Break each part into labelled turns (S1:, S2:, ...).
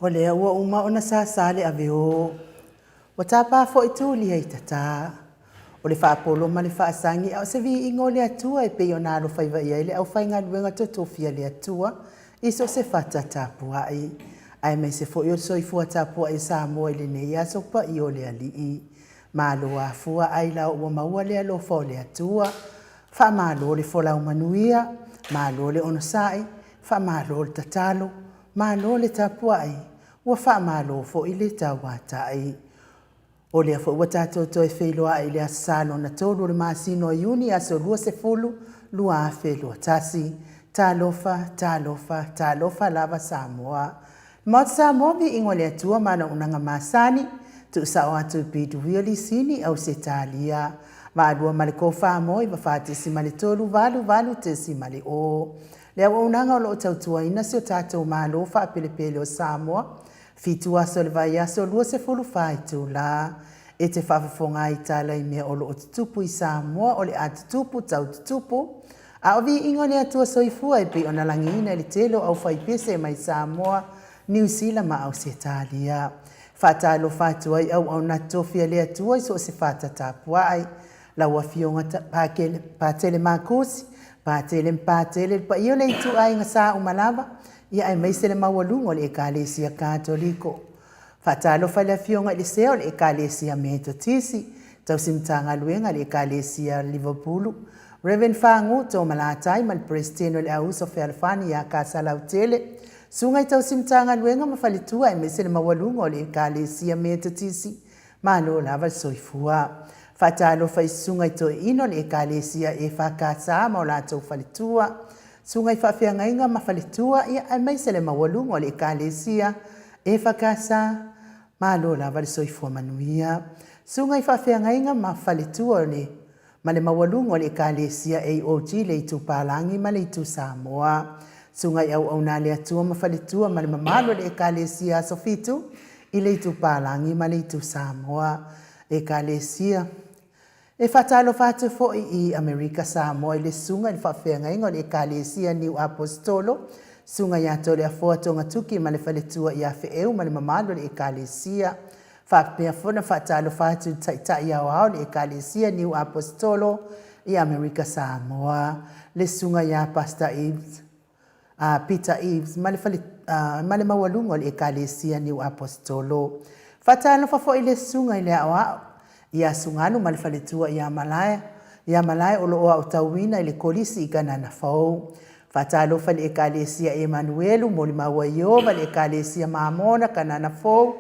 S1: O lea ua uma ona sasa le aveo, ua tapa foi tulia i tata. O le faapolo ma le faasagi a o se viiga o le Atua e pei ona alofaiva i ai le aufaigaluega totofi a le Atua i so o se fata tapuai, aemaise foi o le soifua tapuai o Samoa i lenei aso paia o le Alii. Malo afua ailao ua maua le alofa o le Atua. Faamalo le folau manuia, malo le onosai, faamalo le tatalo, malo le tapuai, ua faamalo foi le tauatai. O lea foi ua tatou toe feiloai i le Aso Sa lona 3 o le masina o Iuni aso 20, 2021. Talofa, talofa, talofa lava Samoa. Maota Samoa, viiga o le Atua ma ana auaunaga masani, tuusao atu i Piduia Lisini, Ausetalia. Vaalua ma le Kofa Moi, 4.3, 88.0. Le auaunaga o lo o tautuaina si o tatou Malo faapelepele o Samoa, 7 aso o le vaiaso, 24 itula. E te faafofoga ai i tala i mea o lo o tutupu i Samoa, o le a tutupu, tau tutupu, a o viiga o le Atua soifua e pei ona lagiina i le tele o aufaipese mai Samoa, Niu Sila ma Ausetalia. Faatalofa atu ai auauna totofi a le Atua i so o se fata tapuai. Lau Afioga Patele Makusi, Patele Mpatele, le paia o le ituaiga sa uma lava, ia aemaise le maualuga o le Ekalesia Katoliko. Faatalofa i le Afioga i le Sea o le Ekalesia Metotisi, tausi Matagaluega a le Ekalesia Liverpool, Reverend Fagu Tomalatai ma le Peresetene o le Auuso Fealofani ia Kasalautele, Susuga i tausi Matagaluega ma faletua aemaise le maualuga o le Ekalesia Metotisi, malo lava le soifua. Faatalofa i susuga i toeaina o le Ekalesia EFKS ma o latou faletua, susuga i faafeagaiga ma faletua, ia aemaise le maualuga o le Ekalesia EFKS, malo lava le soifua manuia. Susuga i faafeagaiga ma faletua o le ma le maualuga o le Ekalesia AOG le Itu Palagi ma le Itu Samoa. Susuga i auauna a le Atua ma faletua ma le mamalu o le Ekalesia Aso Fitu i le Itu Palagi ma le Itu Samoa. Ekalesia E faatalofa atu foi i Amerika Samoa i le susuga i le faafeagaiga o le Ekalesia Niu Aposetolo, Susuga ia Toleafoa Togatuki ma le faletua ia Feeu ma le mamalu o le Ekalesia. Faapea foi ona faatalofa atu i le Taitai Aoao o le Ekalesia Niu Aposetolo i Amerika Samoa, le Susuga ia Pastor Eaves, Peter Eaves ma le fale, ma le maualuga o le Ekalesia Niu Aposetolo. Faatalofa foi i le Susuga i le Aoao ia Sugalu ma le faletua ia Malae, ia Malae o lo o aotauina i le Kolisi i Kanana Fou. Faatalofa i le Ekalesia Emanuelu, molimau ai Ieova, le Ekalesia Mamona, Kanana Fou,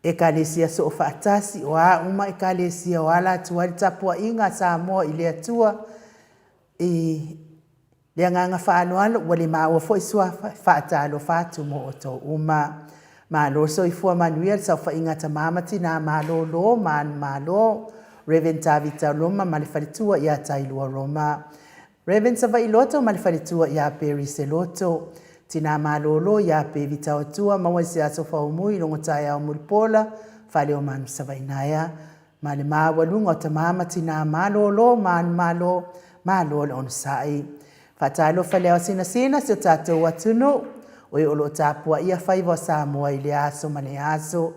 S1: Ekalesia Soofaatasi, o a uma Ekalesia o ala atu ai le tapuaiga a Samoa i le Atua i le agaga faaaloalo, ua le maua foi suafa, e faatalofa atu mo outou uma. Malo soifua manuia le saofaiga a tama ma tina malolo ma anu malo. Rev. Tavita Roma ma le faletua ia Tailua Roma. Rev. Savaii Loto ma le faletua ia Perry Seloto. Tina malolo ia Pevi Taotua maua i se aso faumui logo taeao Mulipola, Faleomanu Savaii Naea. Ma le maualuga o tama ma tina malolo ma anu malo, malo le onosai. Faatalofa i le ao sinasina si o tatou atunuu, o e o lo o tapuaia faiva o Samoa i lea aso ma lea aso.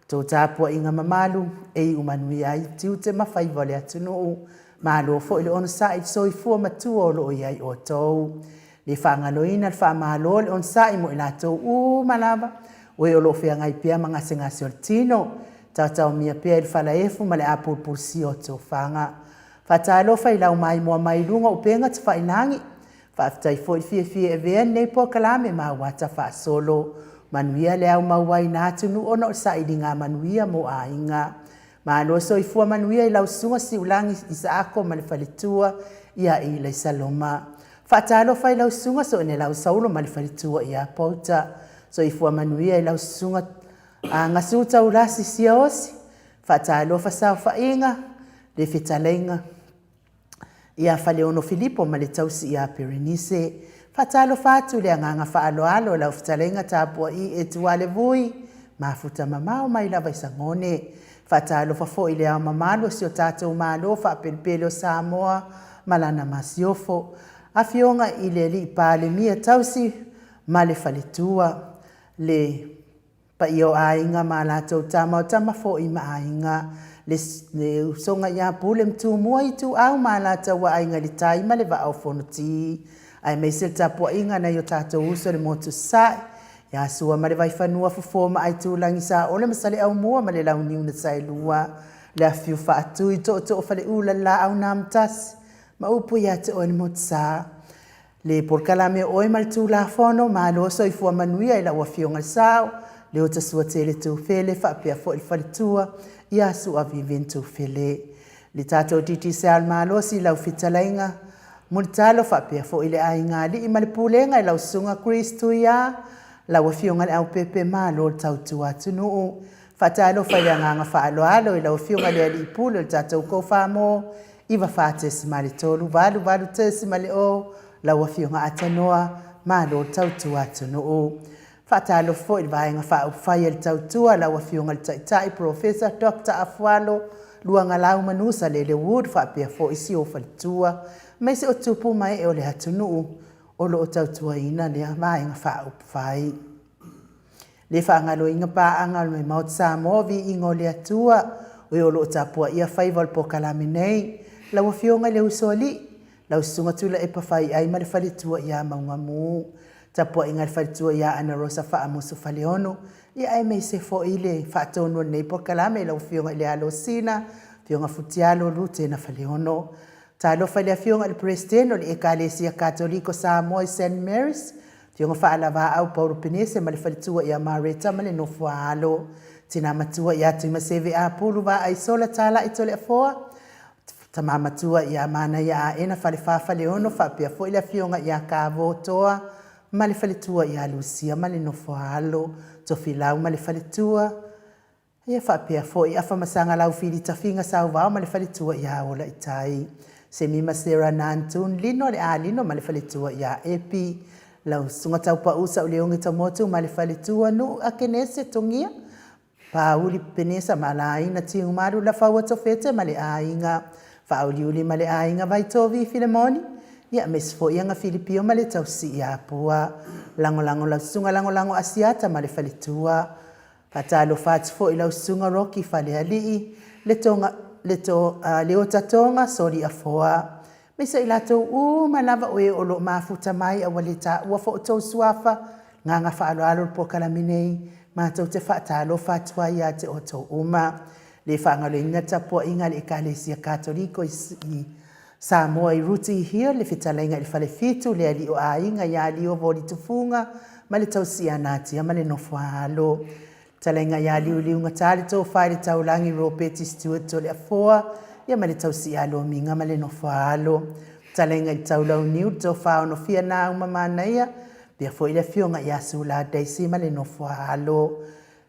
S1: Tou tapuaiga mamalu e iu manuia ai tiute ma faiva o le atunuu. Malo foi le onosai i le soifua matua o lo o i ai outou. Le faagaloina le faamalo le onosai mo i latou uma lava o e o lo o feagai pea ma gasegase o le tino, taotaomia pea i le falaefu ma le apulupulusia o tofaga. Faatalofa i lau maimoa mai luga o upega tafailagi. Faafetai foi le fiafia e avea lenei polokalame ma auata faasolo. Manuia le au mauaina atunuu ona o le sailiga manuia mo aiga. Malo soifua manuia i lau susuga Siulagi Isaako ma le faletua ia Ilaisa Loma. Faatalofa i lau susuga Soinelau Saulo ma le faletua ia Pouta. Soifua manuia i lau susuga Gasu Taulasi Siaosi. Faatalofa saofaiga le fetalaiga ia Faleono Filipo ma le tausi ia Perenise. Faatalofa atu i le agaga faaaloalo lau fetalaiga Tapua'i Etuale Vui, mafuta mamao mai lava i Sagone. Faatalofa foi i le ao mamalu o si o tatou Malo faapelepele o Samoa ma lana masiofo. Afioga i le Alii Palemia tausi ma le faletua. Le paia o aiga ma a latou tama, o tama foi ma aiga, le usoga ia Pule ma Tumua, Ituau ma Alataua, Aiga i le Tai ma le Vaa o Fonoti, aemaise le tapuaiga a nai o tatou uso i le motu Sasae, ia Sua ma le Vaifanua, Fofo ma Aitulagi, Saole ma Saleaaumua ma le Launiu na Saelua, le Afifio Faatui, Tootoo o Faleula, le Laau na Amotasi, ma upu ia te oe le Motusa. Le polokalame o oe ma le Tulafono, malo soifua manuia i lau Afioga i le Sao, Leota Suatele Tufele faapea foi le faletua ia Sua Vivian Tufele. Le tatou Digicel Malosi i lau fetalaiga Mulitalo faapea foi le aiga alii ma le pulega i lau susuga Chris Tuia, lau Afioga i le Aupepe, malo le tautua atunuu. Faatalofa i le agaga faaaloalo i lau Afioga i le Alii Pule o le tatou Kofamo 94.3 88.0 lau Afioga Atanoa, malo le tautua atunuu. Faatalofa foi i le Vaega Faaupufai a le Tautua, lau Afioga i le Taitai Polofesa Dr. Afualo Luagalau Manusalele Wood faapea foi si ou faletua, aemaise o tupu ma ee o le atunuu o lo o tautuaina lea Vaega Faaupufai. Le faagaloina paaga o le Maota Samoa, viiga o le Atua, o e o lo o tapuaia faiva o le polokalame nei. Lau Afioga i le Usoalii, lau Susuga Tuilaepa Faiai ma le faletua ia Maugamu, tapuaiga a le faletua ia Ana Rosa Faamusu Faleono, ia aemaise foi le faatonu o lenei polokalame lau Afioga i le Alosina, Afioga Futialo Lutena Faleono. Talofa i le Afioga i le Peresetene o le Ekalesia Katoliko Samoa i St. Mary's, Afioga Faalavaau Paulo Penese ma le faletua ia Mareta ma le nofo a alo, Tina matua ia Tuimaseve Apulu Vaaisola Talai Toleafoa, Tama matua ia Manaia Aena Falefa Faleono faapea foi le afioga ia Kavo Toa ma le faletua ia Lusia ma le nofo a alo, Tofilau ma le faletua, ia faapea foi Afamasaga Laufili Tafiga Sauvao ma le faletua ia Olaitai, Semi ma Sarah Nantun Lino le Alino ma le faletua ia Epi, lau Susuga Taupau Sauleoge Tamotu ma le faletua Nuu Akenese Togia, Pauli Penesa ma Laina Tiumalu Lafaua Tofete ma le aiga, Faauliuli ma le aiga Vaitovi Filemoni, ia aemaise foi Aga Filipio ma le tausi ia Pua. Lagolago lau Susuga Lagolago Asiata ma le faletua. Faatalofa atu foi i lau Susuga Rocky Falealii, le toga, le to, Leota Toga Soliafoa. Aemaise i latou uma lava o e o lo o mafuta mai a ua le taua foi outou suafa, agaga faaaloalo le polokalame nei, matou te faatalofa atu ai ia te outou uma. Le faagaloina le tapuaiga a le Ekalesia Katoliko i Samoa i Ruti Hill, le fetalaiga i le Falefitu, le alii o aiga ia Lio Voli Tufuga ma le tausi ia Natia ma le nofo a alo. Fetalaiga ia Liuliugata le Tofa i le Taulagi Ropeti Stewart Toleafoa, ia ma le tausi ia Lomiga ma le nofo a alo. Fetalaiga i le Taulauniu le Tofa Onofia Nauma Manaia, faapea foi le afioga ia Sula Daisy ma le nofo a alo.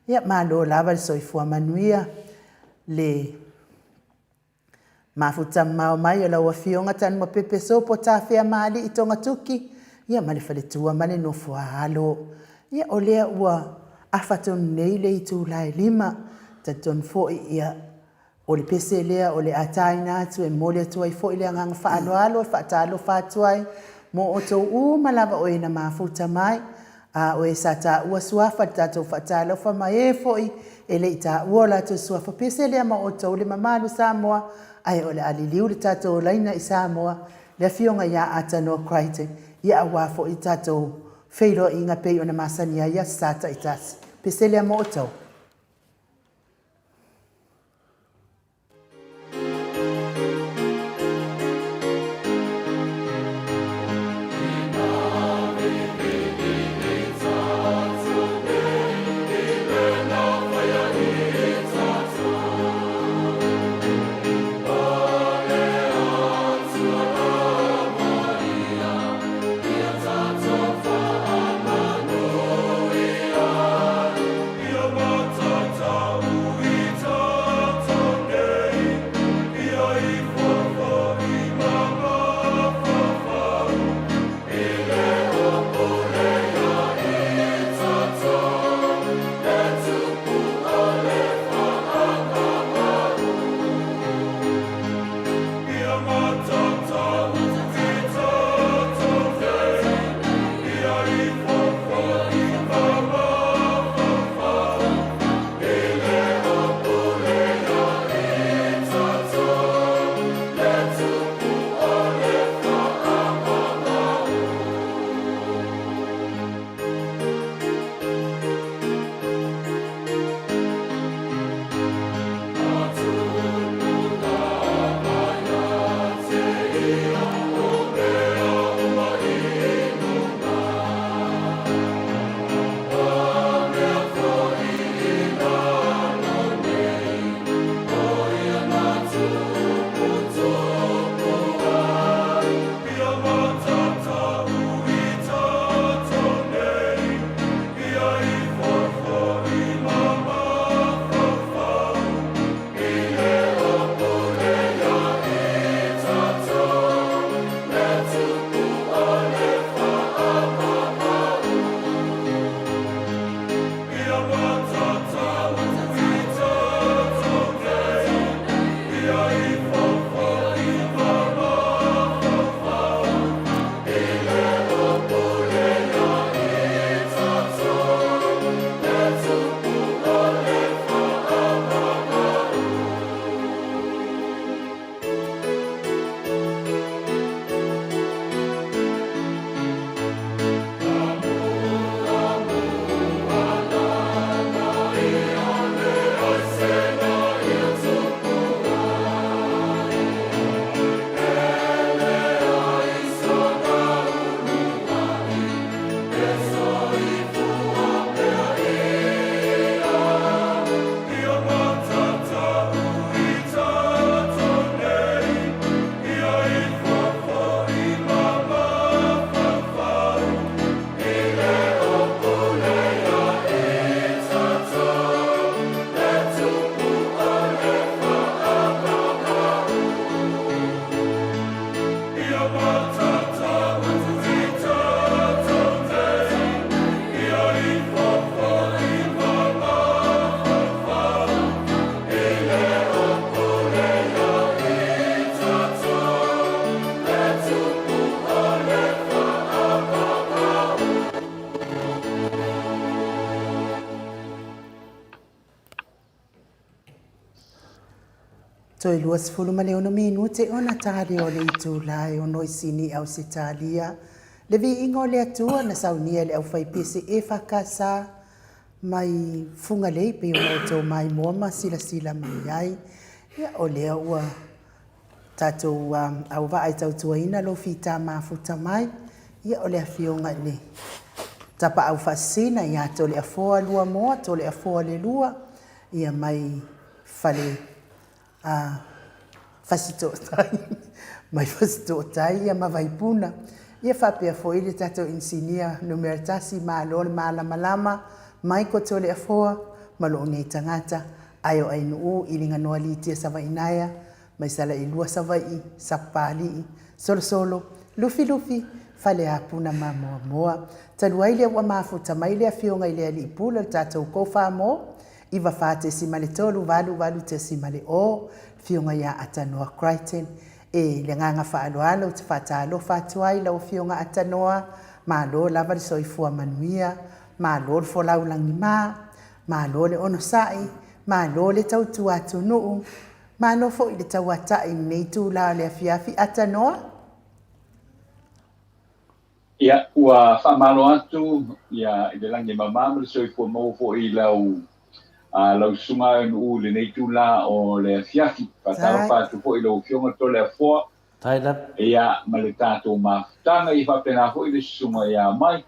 S1: Ia malo lava le soifua manuia, le mafuta mamao mai o lau Afioga Tanumapepe Sopo Tafeamalii Togatuki, ia ma le faletua ma le nofo a alo. Ia o lea ua afa tonu nei le itula e 5, talitonu foi ia o le pese lea o le a taina atu e momoli atu ai foi le agaga faaaloalo e faatalofa atu ai mo outou uma lava o e na mafuta mai, a o e sa taua suafa i le tatou faatalofa ma e foi e le i taua o latou suafa. Pese lea ma outou le mamalu Samoa, ae o le a liliu le tatou laina i Samoa, le Afioga ia Atanoa Crichton, ia aua foi le tatou feiloaiga pei ona masani ai aso Sa taitasi. Pese lea mo outou. Toe 26 minute ona tali o le itula e 6 i Sini, Ausetalia. Le viiga o le Atua na saunia e le aufaipese EFKS mai Fugalei pei ona outou maimoa ma silasila mai ai. Ia, o lea ua tatou auvaa e tautuaina lou fita mafuta mai, ia o le afioga i le Tapaau Faasisina ia Toleafoa Luamoa, Toleafoa le Lua, ia mai fale a Fasitootai, mai Fasitootai ia ma Vaipuna. Ia faapea foi le tatou inisinia numera tasi, malo le malamalama, Michael Toleafoa ma lou nei tagata, Aio Ainuu, Iliganoa Litia Savainaea, mai Salailua Savaii, Sapapalii, Solosolo, Lufilufi, Faleapuna ma Moamoa. Talu ai lea ua mafuta mai le afioga i le Alii Pule o le tatou Kofa Mo, 94.3 88.0, afioga ia Atanoa Crichton. E le agaga faaaloalo ou te faatalofa atu ai lau afioga Atanoa, malo lava le soifua manuia, malo le folau lagima, malo le onosai, malo le tautua atunuu, malo foi le tauatai i lenei itula o le afiafi Atanoa.
S2: Ia, ua faamalo atu ia i le lagi e mama ma le soifua maua foi i lau a lau susuga e nuu i lenei itula o le afiafi. Faatalofa atu foi i lau Afioga Toleafoa. Ia, ma le tatou mafutaga, ia faapena foi le susuga ia Mike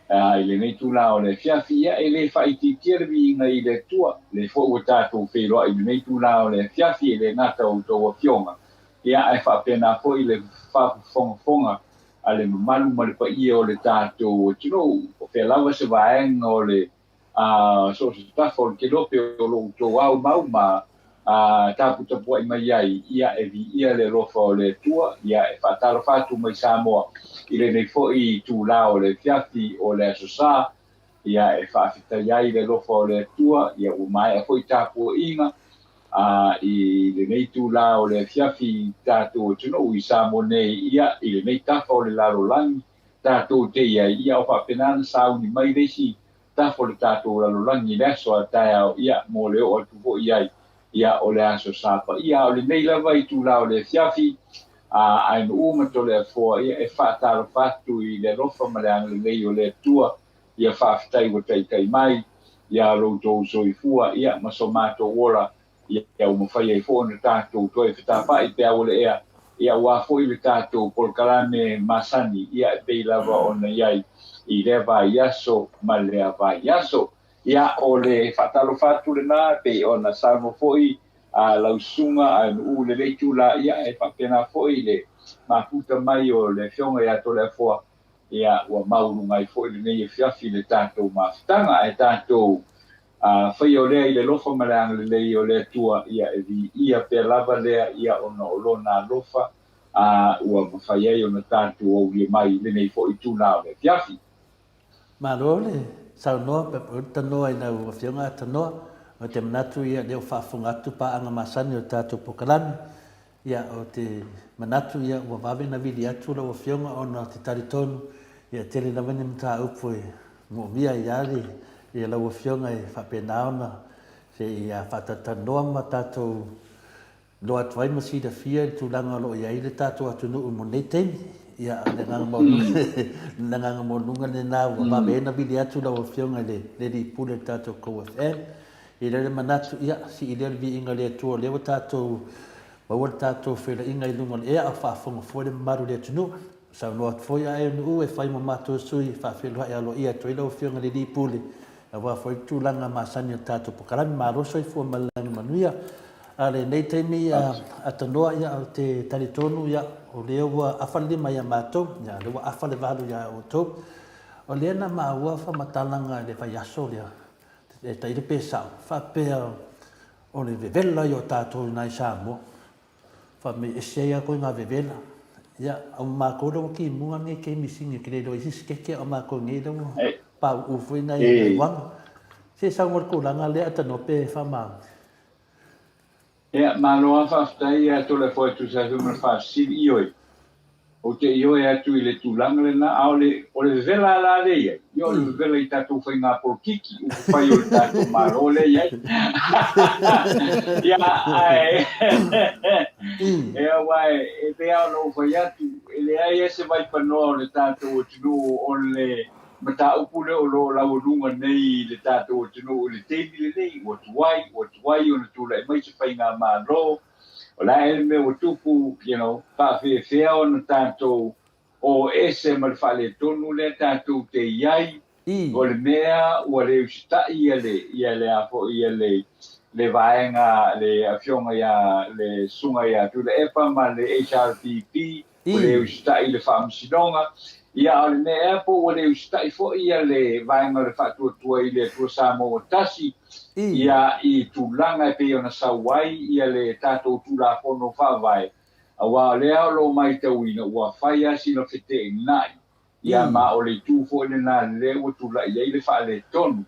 S2: i lenei itula o le afiafi. Ia, e le faaitiitia le viiga i le Atua, lea foi ua tatou feiloai i lenei itula o le afiafi, e le gata o outou afioga, ia, ae faapena foi le faafofogafoga a le mamalu ma le paia o le tatou atunuu, o fea lava se vaega o le so o se tafa o le kelope o lo outou aumau ma taputapuai mai ai, ia e viia le alofa o le Atua. Ia e faatalofa atu mai Samoa i lenei foi itula o le afiafi o le Aso Sa, ia e faafetai ai le alofa o le Atua, ia ua maea foi tapuaiga i lenei itula o le afiafi tatou atunuu i Samoa nei, ia i lenei tafa o le lalolagi tatou te i ai, ia o faapena ona sauni mai le isi tafa o le tatou lalolagi i le aso a taeao, ia mo le oo atu foi i ai, ia o le Aso Sa paia. A o lenei lava itula o le afiafi, ae nuu ma Toleafoa, ia e faatalofa atu i le alofa ma le agalelei o le Atua, ia faafetai ua taitai mai ia lo outou soifua, ia ma so matou ola, ia ua mafai ai foi ona tatou toe fetafa'i pe a ua le ea. Ia aua foi le tatou polokalame masani, ia e pei lava ona i ai i lea vaiaso ma lea vaiaso. Ia, o le faatalofa atu lena e pei ona saunoa foi a lau susuga a Nu'u i lenei itula, ia e faapena foi le mafuta mai o le Afioga ia Toleafoa, ia ua maualuga ai foi lenei afiafi i le tatou mafutaga. Ae tatou faia o lea i le alofa ma le agalelei o le Atua, ia e viia pea lava lea, ia ona o Lona alofa ua mafai ai ona tatou aulia mai lenei foi itula o le afiafi.
S3: Malo le saunoa pe o le tanoa i lau Afioga Tanoa. Ou te manatu ia lea ua faafofoga atu paaga masani o le tatou polokalame. Ia ou te manatu ia ua vave ona vili atu lau Afioga ona ou te talitonu ia tele lava ni mataupu e moomia ai lava le ia lau Afioga e faapena ona se i faatalatalanoa ma tatou Iloa atu ai ma silafia le tulaga o lo o i ai le tatou atunuu mo lenei taimi. Ia, o le agaga maualuga, le agaga maualuga lena ua vave ai ona vili atu lau Afioga i le Alii Pule o le tatou Kou FM. I lea le manatu, ia, sii lea le viiga i le Atua o lea ua tatou maua le tatou feiloaiga i luga o le ea a o faafofoga foi le mamalu o le atunuu. Saunoa atu foi a e Nu'u e fai ma matou sui e faafeiloai aloaia atu ai lau Afioga i le Alii Pule aua foi le tulaga masani o le tatou polokalame. Malo soifua ma le lagi manuia. A o lenei taimi a Tanoa, ia, ou te talitonu, ia, o lea ua afa le lima ia matou, ia, o lea ua afa le valu ia outou. O lea na maua faamatalaga i le vaiaso lea, e tailo pe sao, faapea o le vevela ia o tatou i ina i Samoa. Fai mai ese ai a koe ngā vevela. Ia, o mākou la ua kimuga nei kei misini ke le iloa isi sikeke a o mākou nei la ua pāuʻu foi nai uaga. Se sau mo le tulaga lea atanoa pe faamaoni.
S2: Ia, malo lava faafetai ia Toleafoa e tusa ai foi ma le faafesili. Ioe, Ou te ioe atu i le tulaga lena, a o le, o le vevela la lea i ai, ia o le vevela i tatou faiga polokiki, upu fai o le tatou Malo lea i ai. Ia, ae, e aua e, e pei lava ona ou fai atu, e leai lava se vaipanoa o le tatou atunuu o le mataupu lea o lo o laualuga nei i le tatou atunuu i le taimi lenei, ua tuai, ua tuai ona tulai mai se faigamalo, O le a ea le mea ua tupu, you know, faafefea ona tatou o ese ma le faaletonu lea tatou te i ai, o le mea ua le usitai ia le, ia le a foi, ia le, le vaega, le afioga ia, le susuga ia Tuilaepa ma le HRPP, ua le usitai i le Faamasinoga. Ia, a o le mea ea po ua le usitai foi ia le vaega o le Faatuatua i le Atua Samoa ua Tasi, ia, i tulaga e pei ona sau ai ia le tatou Tulafono Faavae, aua o lea o lo o matauina ua fai lava sina feteenai, ia, ma o le itu foi lena lea ua tulai ai le faaletonu.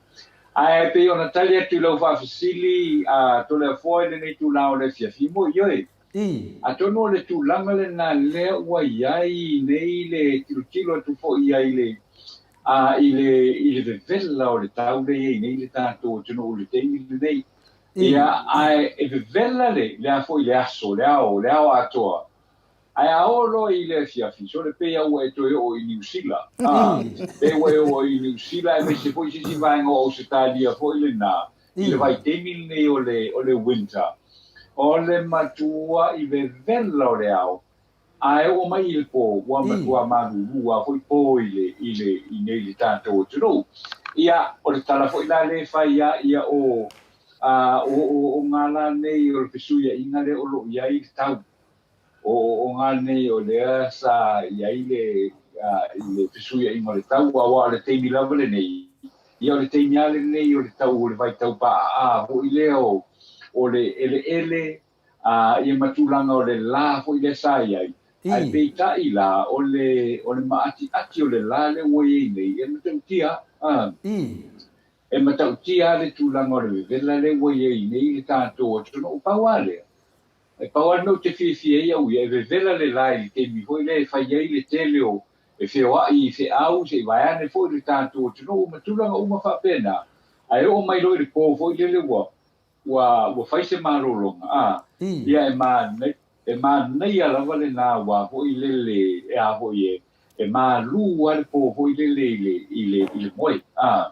S2: Ae pei ona tali atu i lau faafesili a Toleafoa i lenei itula o le afiafi, moe, ioe. Atonu o le tulaga lena lea ua i ai nei le tilotilo atu foi i ai le, a, i le, i le vevela o le tau lea i ai nei le tatou atunuu i le taimi lenei. Ia, ae e vevela le, le a foi le aso, le ao, le ao atoa. Ae a oo loa i le afiafi, sole pei a ua e toe oo i Niu Sila, a, pei ua e oo i Niu Sila aemaise foi se isi vaega o Ausetalia foi lena, i le vaitaimi lenei o le, o le winter, o le matuaʻi vevela o le ao, a e oo mai i le pō, ua matua malūlū lava foi pō i le, i le, i nei le tatou atunuu. Ia, o le tala foi la lea e fai ia ia o, a, o, o, o ngā lā nei o le fesuiaiga lea o lo o i ai le tau. O, o ngā nei o lea sa i ai le, a, i le fesuiaiga o le tau, aua o le taimi lava lenei, ia o le taimi lava lenei o le tau o le vaitau paʻaʻā foi lea o, o le eleele, a, ia ma tulaga o le lā foi lea sa i ai. Ae peitai la, o le, o le maatiati o le lā lea ua i ai nei, e matautia, a, e matautia lava le tulaga o le vevela lea ua i ai nei le tatou atunuu. Pau lava lea, E pau lava le mea ou te fiafia ai au ia, e vevela le la i le taimi foi lea e fai ai le tele o e feoai i feau se i vaeane foi le tatou atunuu ma tulaga uma faapena. Ae oo mai loa i le po foi lele ua ua ua fai se malologa, a, ia e manaia e manaia lava lena aua foi lele e a foi e E malū lava le pō foi lele i le, i le, i le moe, a.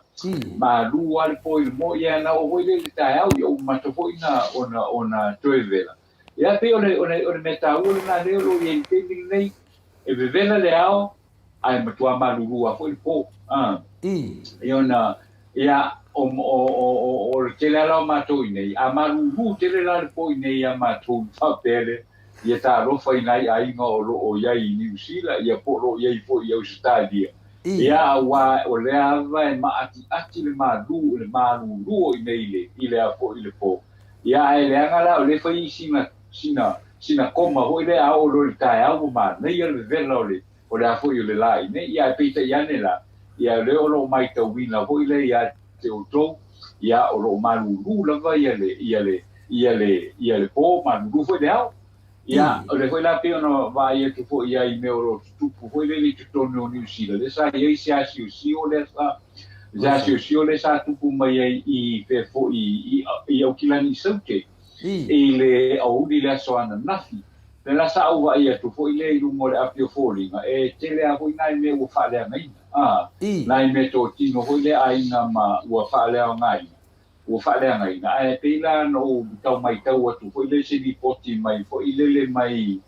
S2: Malū lava le pō i le moe, ia na oo foi lea i le taeao, ia ua mata foi na, ona, ona toe vela. Ia, e pei o le, o le, o le mea taua lena lea o lo o i ai i le taimi lenei, e vevela le ao, ae matua malulu lava foi le po. A. Ia ona, ia, o, o, o, o, o le tele lava la o matou i inei, a malulu tele la le po i inei ia matou ona faapea lea, ia talofa i nai aiga o lo o i ai i Niu Sila, ia po o lo o i ai foi i Ausetalia. Ia, aua o lea lava e maatiati le malu, le malulu o i inei i le, i le a foi i le po. Ia, ae leaga la o lea e fai ai sina, sina, sina koma foi lea a oo loa i le taeao ua manaia le vevela o le, o le a foi o le la i nei. Ia, ae peitai ane la, ia o lea o lo o maitauina foi lea ia te outou, ia o lo o malulu lava ia le, ia le, ia le, ia le po, malulu foi le ao. Ia, o lea foi la pei ona vaai atu foi i ai i mea o lo o tutupu foi lele i totonu o Niu Sila, lea sa i ai se asiosio lea sa, se asiosio lea sa tupu mai ai i fea foi i, i Aukilani i Saute, i le aoauli i le aso ananafi. Lea la sa ou vaai atu foi lea i luga o le api o foliga, e tele lava foi nai mea ua faaleagaina, a, nai mea totino foi lea aiga ma ua faaleaogaina, ua faaleagaina. Ae pei la na ou tau maitau atu foi lea i se lipoti mai foi lele mai,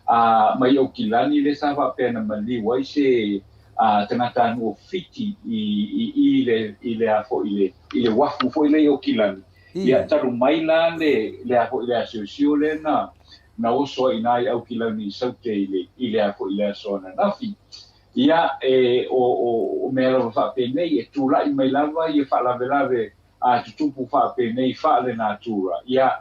S2: a, mai Aukilani lea sa faapea na maliu ai se, a, tagatanuu o Fiti i, i, i le, i le a foi i le, i le uafu foi lea i Aukilani. Ia, talu mai la le, le a foi le asiosio lea na, na oso ai i ina i Aukilani i Saute i le, i le a foi i le aso ananafi. Ia, e, o, o, o mea lava faapenei, e tulai mai lava ia faalavelave a tutupu faapenei faale-natura. Ia,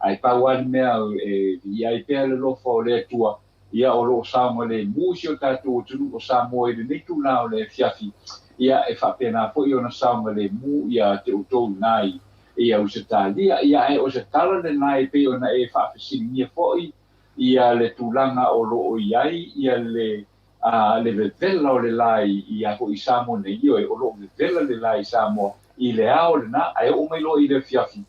S2: ae pau lava le mea e viia ai pea le alofa o le Atua, Ia, o lo o saogalemu si o tatou atunuu o Samoa i lenei tulaga o le afiafi, ia, e faapena foi ona saogalemu ia te outou i ina i, i Ausetalia. Ia, ae o se tala lena e pei ona e faafesiligia foi ia le tulaga o lo o i ai ia le, a, le vevela o le la i, i a foi i Samoa nei. Ioe, o lo o vevela le la i Samoa i le ao lena, ae oo mai loa i le afiafi,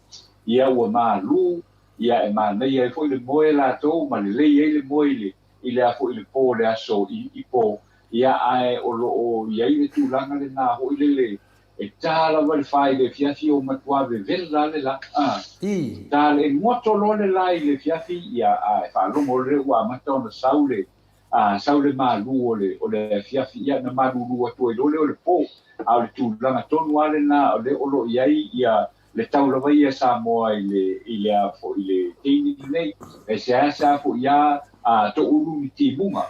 S2: ia ua malu Ia, e manaia ai foi le moe latou ma lelei ai le moe i le, i le a foi le po le aso i, i po. Ia, ae o lo o i ai le tulaga lena foi lele, e ta lava le fa i le afiafi o matua vevela le la, a. Ta le, e goto loa le la i le afiafi, ia, a e faalogo loa ua amata ona sau le, a sau le malu o le, o le afiafi, ia, ona malulu atu ai loa lea o le po. A o le tulaga tonu lava lena o lea o lo o i ai ia le tau lava ia Samoa i le, i le a foi, i le taimi lenei. E seasea foi ia a toulu ni timuga.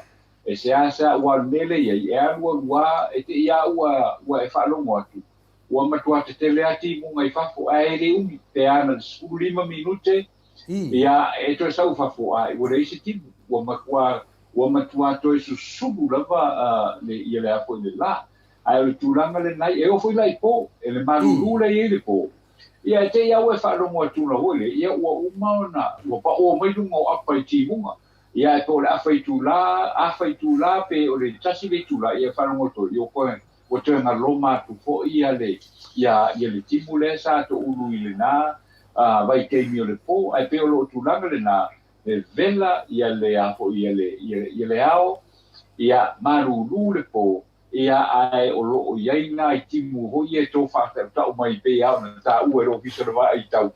S2: E seasea ua alu mea lea i ai, e alu alu a, e te i a ua, ua e faalogo atu, ua matua tetele a timuga i fafo, ae le umi, pe a na le 15 minute, ia, e toe sau i fafo, a ua leai se timu, ua matua, ua matua toe susulu lava le, ia le a foi le la. Ae o le tulaga lena, e oo foi la i po, e le malulu lea i ai le po, ia e te i a ua e faalogo atu la foi lea, ia ua uma ona, ua paoa mai luga o apa i timuga. Ia ae po o le afa itula, afa itula pe o le tasi le itula, ia e faalogo atu ai, ia ua ua toe galoma atu foi ia le, ia, ia le timu lea sa toulu i lena vaitaimi o le po. Ae pei o lou tulaga lena, e vela ia le a foi ia le, ia, ia le ao, ia malulu le po, Ia, ae o lo o i ai nai timu foi ia e tō whātautau mai pei a ona tāua e le Ofisa o le Vaai Tau,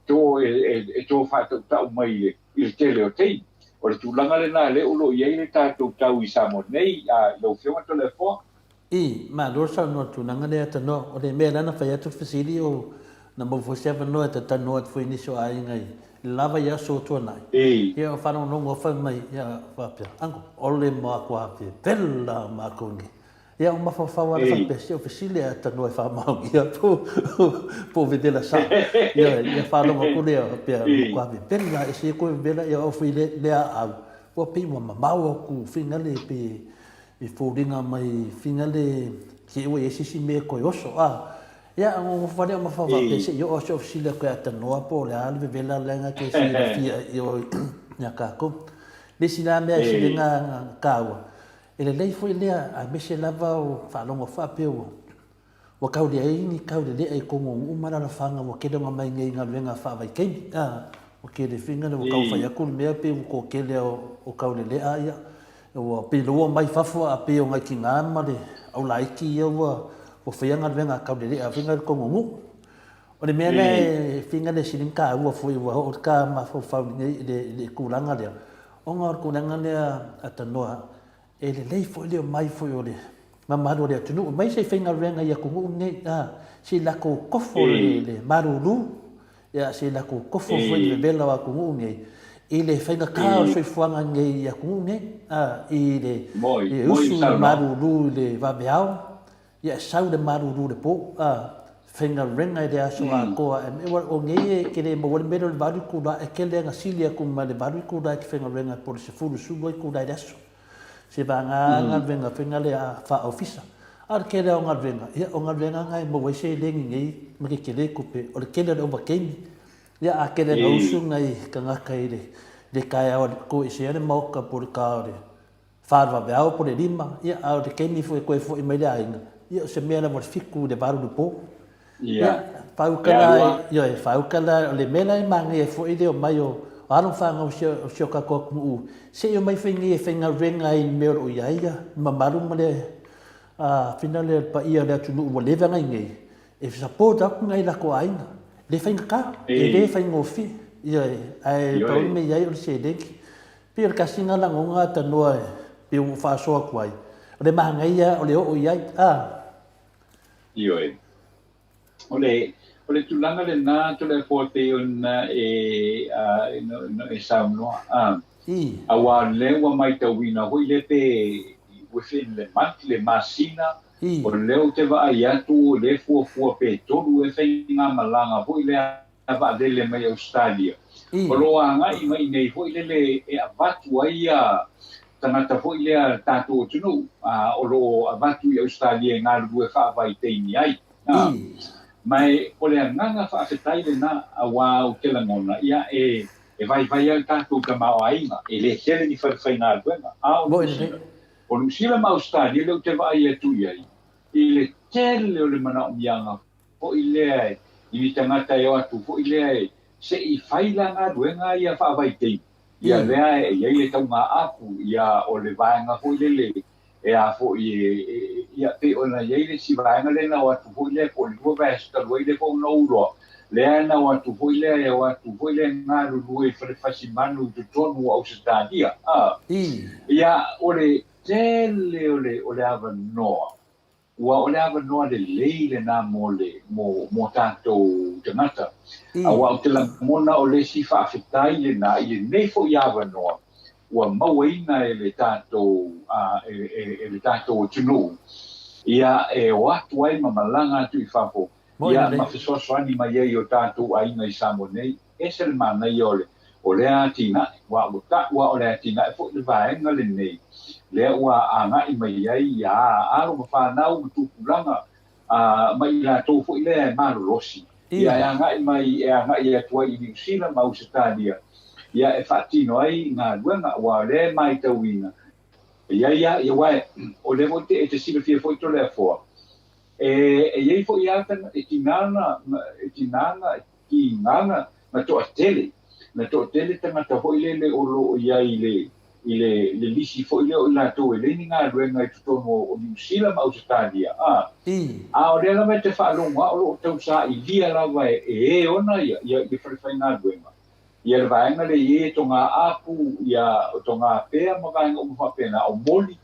S2: tō e, e, e tō whātautau mai i le, i le tele o taimi. O le tulaga lena lea o lo o i ai le tātou tau i Samoa nei, a, i lau Afioga Toleafoa.
S3: I, malo le saunoa i le tulaga lea tanoa. O le mea la na fai atu le fesili o na maua foi se avanoa e talanoa atu foi i nisi o aiga i le lava i aso o tuanai. Ia o faalogologo fai mai ia faapea, Uncle, o le matua vevela o makou nei. Ia o mafaufau lava faapea, se o fesili a tanoa e faamaonia po po o vevela sao. Ia ia faalogo atu lea faapea, matua vevela e se koe vevela ia o foi le lea au. Ua pei ua mamao aku finale pe e foliga mai finale te ua i ai se isi mea e toe oso a. Ia, nofo wale o mafa faapea se i oo atu au fesili atu ia Tanoa po o le a le vevela lea na te silafia i o ia kākou. Le isi la mea e sili na kāua, e lelei foi lea aemaise lava o faalogo faapea ua ua kau leai ni kaulelea i tonu o nuu ma alaalafaga ua tele ona mai nei i galuega faavaitaimi. A, ua tele finga ua tau fai atu le mea pei ua toatele o kaulelea ia Ua pei loa mai fafo a pei o nai tina ma le au laiti ia ua faia galuega a Kaulelea fai nai le tonu nuu. O le mea lea e finga le sili taua foi ua oo le ta mafaufau i le tulaga lea, ona o le tulaga lea a Tanoa, e lelei foi le omai foi o le mamalu o le atunuu, aemaise i faigaluega i atunuu nei, a, se i latou tofo le malulu, ia, se i latou tofo foi le vevela o atunuu nei, i le faigata o le soifuaga nei i atunuu nei, a, i le usu i le malulu i le vaveao, Ia e sau le malulu i le po, a, faigaluega i le aso atoa, o nei e te le maua ai le mea lea o le 8 itula, e tele lava ina sili atu ma le 8 itula e te faigaluega po o le 10, 12 itula i le aso. Se vagana galuega foi lea faa-ofisa. A o le tele lava o galuega, ia o galuega na e maua ai seleni nei ma ke tele tupe, o le tele o le ovataimi. Ia a tele ina usu nai tagata i le taeao e toesea le maota po o le ta o le fa o le vaveao po o le lima, ia, a o le taimi foi e toe foi mai le aiga, ia, o se mea lava o le fitu i le valu i le po. Ia, fauta la, ioe, fauta la, o le mea la e manaia ai foi le omai o alo ma fanau o si o tatou atunuu, se i omai foi nei e faigaluega ai i le mea o lo o i ai le mamalu ma le fina lea o le paia o le atunuu ua leva ona i inei, e support atu nai latou aiga. E le faigata, e le faigofie, ioe, ae pau le mea e i ai o le seleni. Pei o le tasi lena lagona a Tanoa e pei ua ou faasoa atu ai, o le manaia o le oo i ai, a.
S2: Ioe. O le, o le tulaga lena Toleafoa e pei ona e, a, ona e saunoa, a. I. Aua o lea ua maitauina foi lea pe within le month, le masina, I. o lea ou te vaai atu o lea e fuafua pe tolu ea faigamalaga foi lea vaalele mai Ausetalia, o lo o agai mai i inei foi lele e avatu ai ia tagata foi lea a le tatou atunuu o lo o avatu i Ausetalia e galulue faavaitaimi ai. Ma o le agaga faafetai lena aua ou te lagona ia e vaivai lava le tatou tamaoaiga, e le tele ni falefaigaluega. A o Niu Sila, o Niu Sila ma Ausetalia lea ou te vaai atu i ai i le tele o le manaomiaga foi lea i ni tagata e o atu foi lea e se i fai la galuega ia faavaitaimi, ia lea e i ai le taugaapu, ia o le vaega foi lele e a foi e, ia pei ona i ai le isi vaega lea na o atu foi lea po o le lua vaiaso talu ai lea foi na ou iloa, lea na o atu foi lea e o atu foi lea e galulue i fale fasimanu i totonu o Ausetalia, a. Ia o le tele o le o le avanoa Ua o le avanoa lelei lena mo le, mo, mo tatou tagata. Aua ou te lagona o le isi faafetai lena i lenei foi avanoa ua mauaina e le tatou, a, e, e, e le tatou atunuu, ia, e o atu ai ma malaga atu i fafo, ia, ma fesoasoani mai ai i o tatou aiga i Samoa nei. Ese le manaia o le, o lea atinae, aua ua taua o le atinae foi le vaega lenei lea ua agai mai ai ia alo ma fanau ma tupulaga a, ma i latou foi lea e malolosi, ia e agai mai, e agai atu ai i Niu Sila ma Ausetalia, ia e faatino ai galuega, aua o lea e maitauina, e i ai lava, ia aua o lea foi e te silafia foi Toleafoa, e, e i ai foi lava e tiga na, e tiga na, tiga na toatele, na toatele tagata foi lele o lo o i ai i le, i le, le lisi foi lea o i latou e leai ni galuega i totonu o Niu Sila ma Ausetalia, a, a o lea lava e te faalogo lava o lo o tausailia lava e e ona ia, ia, ia falefaigaluega, ia le vaega lea i ai e toga apu, ia toga pea ma vaega uma faapena, o moli,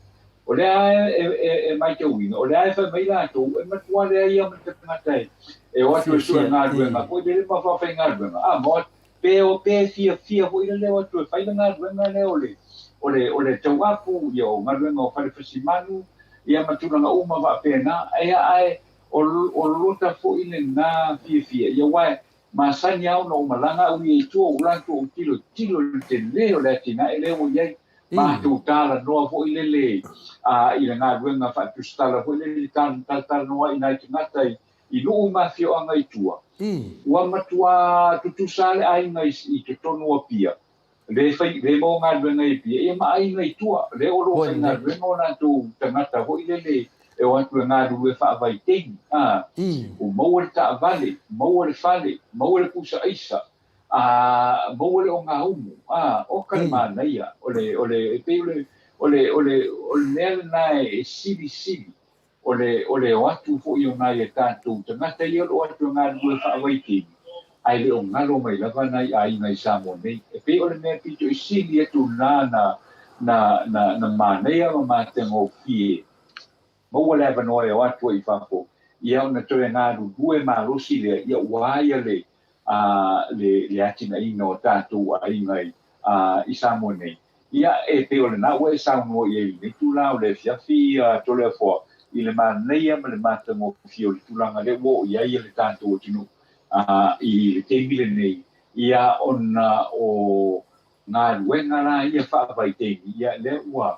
S2: O lea e, e, e maitauina, o lea e fai mai latou, e matua leai lava ma le tagata e, e o atu e sue galuega foi lele ma faafaigaluega. A, ma pe o pe fiafia foi lele o atu e fai le galuega lea o le, o le, o le tauapu, ia o galuega o fale fasimanu, ia ma tulaga uma faapena. Ia, ae o, o lota foi lena fiafia, ia aua e masani lava ona ou malaga au ia i tua, ou alu atu ou tilotilo i le tele o le atinae lea ua i ai. Matou talanoa foi lele i le galuega faatusitala foi lele, talatalanoa i nai tagata i nuu ma afioaga i tua. Ua matua tutusa lava le aiga i totonu o Apia, le fai, le maua galuega i Apia, ia ma aiga i tua, lea o lo o faigaluega o latou tagata foi lele e o atu e galulue faavaitaimi, ua maua le taavale, maua le fale, maua le pusa aisa, A maua le ogaumu, a, oka le manaia, o le, o le, e pei o le, o le, o le, o le mea lena e silisili. O le, o le o atu foi o nai a tatou tagata ia o lo o atu e galulue faavaitaimi, ae le o galo mai lava nai aiga i Samoa nei. E pei o le mea pito i sili atu lena na, na, na, na manaia ma matagofie maua le avanoa e o atu ai i fafo, ia ona toe galulue malosi lea, ia ua ia le, a, le, le atinaeina o tatou aiga i, a, i Samoa nei. Ia, e pei o lena ua e saunoa i ai i lenei itula o le afiafi Toleafoa, i le manaia ma le matagofie o le tulaga lea ua oo i ai le tatou atunuu i le taimi lenei, ia ona o galuega la ia faavaitaimi, ia lea ua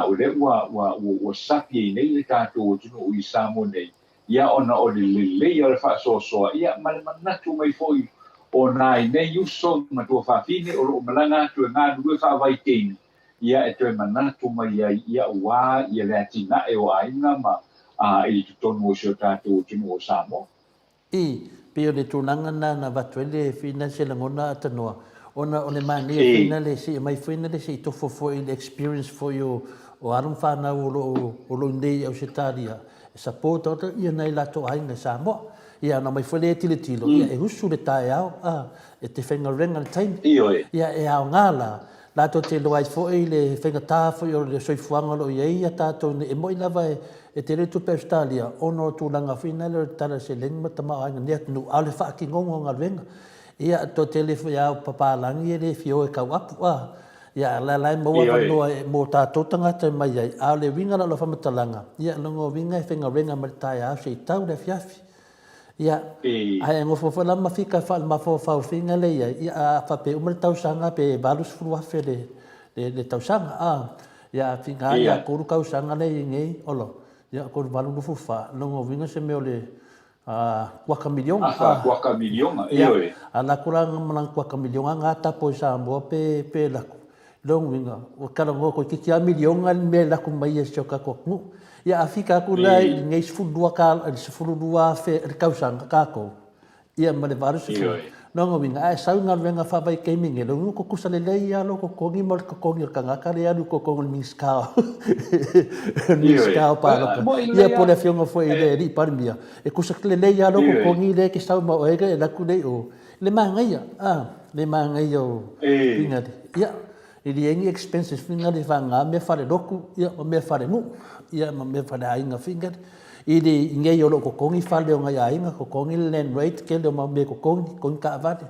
S2: o lea ua ua ua sapi ai nei le tatou atunuu i Samoa nei, ia ona o le lelei o le faasoasoa, ia ma le manatu mai foi o nai nei uso ma tuafafine o lo o malaga atu e galulue faavaitaimi, ia e toe manatu mai ai, ia ua ia le atinae o aiga ma i totonu o si o tatou atunuu o Samoa.
S3: I, pei o le tulaga lena na avatu ai le fina se lagona atanoa, ona o le manaia fina le se i aumai foi le se i tofo foi i le experience foi o o alo ma fanau o lo o o lo o i inei i Ausetalia e support atu ia nai latou aiga i Samoa. Ia ona aumai foi lea e tilotilo, ia e usu le taeao, a, e te faigaluega i le taimi.
S2: Ioe.
S3: Ia e aoga la, latou te iloa ai foi le faigata foi o le soifuaga o lo o i ai ia tatou nei. E moni lava e tele tupe a Ausetalia ona o tulaga foi na lea o le tala o le seleni ma le tamaoaiga o lenei atunuu, a o le faatinoga o galuega. Ia, toatele foi lava o papalagi e le fia o e tau apu, a. Ia, a o la e maua avanoa mo tatou tagata e mai ai. A o le uiga la o lau faamatalaga, ia, o lona uiga e faigaluega mai le taeao seia tau le afiafi. Ia, ae nofo foi la ma fika faale-mafaufau faiga lea i ai, ia, a faapea e uma le tausaga pe $80,000 le, le, le tausaga, a. Ia, a finga ia 3 tausaga lea i ai nei, ola, ia, 3, 8, 24, lona uiga se mea o le kuaka miliona.
S2: Afa kuaka miliona, ioe.
S3: A lako la ma lana kuaka miliona nga tapo i Samoa pe, pe lako. Lona uiga, ua talanoa toeitiiti lava miliona le mea e lako mai ai i si o tatou atunuu. Ia a fika atu la i lenei 12 tala, i le 12,000 i le tausaga tatou, ia ma le 80, lona uiga, a e sau i galuega faavaitaimi nei, lona uiga ua tutusa lelei lava lou totogi ma le totogi o le tagata lea e alu i totonu o le Minisita o le Minisita o Palota, ia po o le Afioga foi i le Alii Palemia, e tutusa lelei lava lou totogi lea e te sau ma oe e alu atu lea i o. Le manaia, a, le manaia o uiga le, ia, e leai ni expenses uiga le vagana mea faalelotu, ia, ma mea falenuu, ia, ma mea faleaiga foi uiga le. I le, i nei o lo o totogi fale o nai aiga, totogi le land rate, tele o mau mea e totogi, totogi taavale.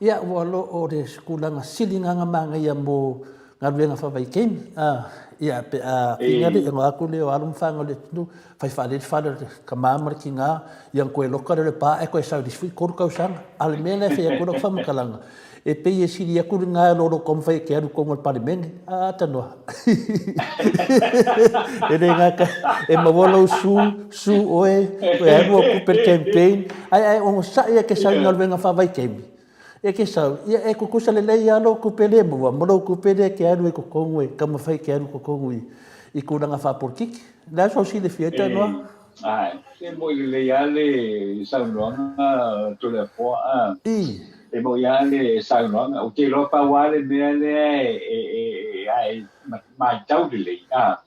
S3: Ia, ua lo o le tulaga sili lena na manaia mo galuega faavaitaimi, a, ia, pe a fina le, ona o atu lea o alo ma fanau i le atunuu, fai faalelei le fale o le tama ma le tina, ia ona toe loka lea o le pa ae toe sau i le isi foi 3 tausaga. A o le mea lea e fai atu ai lau faamatalaga, e pei e sili atu lena i lo lou taumafai e te alu i totonu o le Palemene. A, tanoa. E le gata, e maua lou su, su oe, toe alu au tupe i le campaign, ae, ae onosai e te sau i galuega faavaitaimi. E te sau, ia e tutusa lelei lava lou tupe lea e maua ma lou tupe lea e te alu ai i totonu e taumafai e te alu i totonu i, i tulaga faapolitiki. O le a sou silafia ai talanoa?
S2: Ae, e moi lelei lava le saunoaga Toleafoa, a.
S3: I.
S2: E moi lava le saunoaga. Ou te iloa pau lava le mea lea e, e, e, e, e matau lelei, a.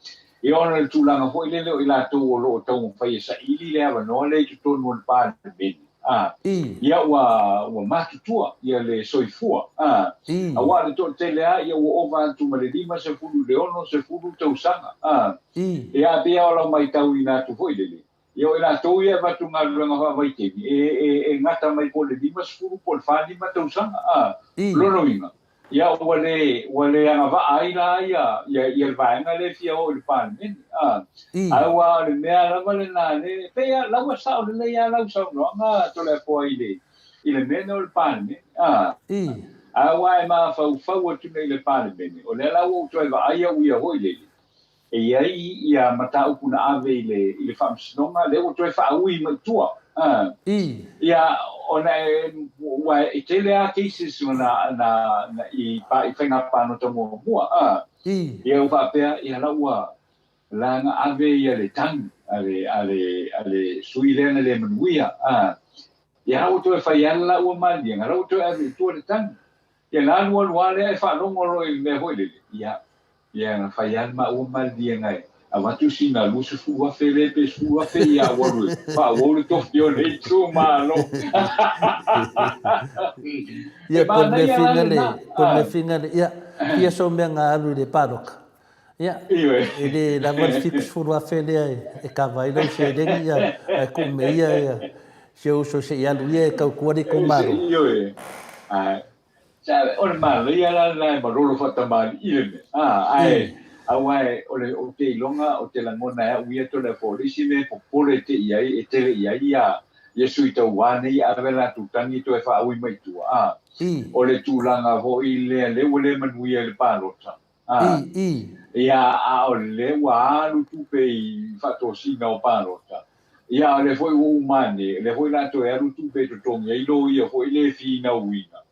S2: Ia ona o le tulaga foi lele o i latou o lo o taumafai e saili le avanoa lea i totonu o le Palemene, a,
S3: I.
S2: ia ua, ua matutua ia le soifua, a,
S3: I.
S2: aua o le toatele lava ia ua ova atu ma le 50 i le 60 tausaga, a.
S3: I.
S2: Ia, pei lava o lau matauina atu foi lele, ia o i latou ia e avatu galuega faavaitaimi, e, e, e gata mai po o le 50 po o le 45 tausaga, a.
S3: I.
S2: Lona uiga, ia ua le, ua le agavaa ai la ia, ia, ia le vaega lea e fia oo i le Palemene, a.
S3: I.
S2: Ae ua o le mea lava lena le, pei lava, la ua sao lelei lava lau saunoaga Toleafoa i le, i le mea lea o le Palemene, a.
S3: I.
S2: Ae ua e mafaufau atu nei i le Palemene, o lea la ua ou toe vaai au ia foi lele, E i ai ia mataupu na ave i le i le Faamasinoga, lea ua toe faaui mai tua. A.
S3: I.
S2: Ia, ona e, ua e tele lava cases na, na, na i, pa, i faiga palota muamua. A.
S3: I.
S2: Ia ua faapea, ia la ua la na ave ia le tagi a le, a le, a le sui lea na le manuia. A. Ia la ua toe fai lava le la ua maliega, la ua toe ave i tua le tagi. Ia na alu alu lava lea e faalogo loa i le mea foi lele, ia, Ia, na fai lava le maua maliliega e. Avatu sina 20,000 lea pe 10,000 ia ua alu e faaauau le tofi o le itumalo.
S3: Ia, po o le mea fina le, po o le mea fina le, ia, fia sou mea na alu i le paloka. Ia, e le lava le 70,000 lea e kava ai lau seleni, ia, ae tuu me ia, ia, si ou uso se i alu ia e tautua le itumalo.
S2: Ioe, ae, O le manaia la lena e malolo faatamalii le mea, ae aua o le ou te iloga ou te lagona e au ia tole po o le isi mea e popole te i ai e tele i ai ia ia sui tauā nei e ave latou tagi toe faaui mai tua, a o le tulaga foi lea lea ua le manuia i le palota, a ia a o lea ua alu tupe i faatosina o palota, ia a o lea foi ua uma ane, o lea foi o le a toe alu tupe e totogi ai loia foi lea e finauina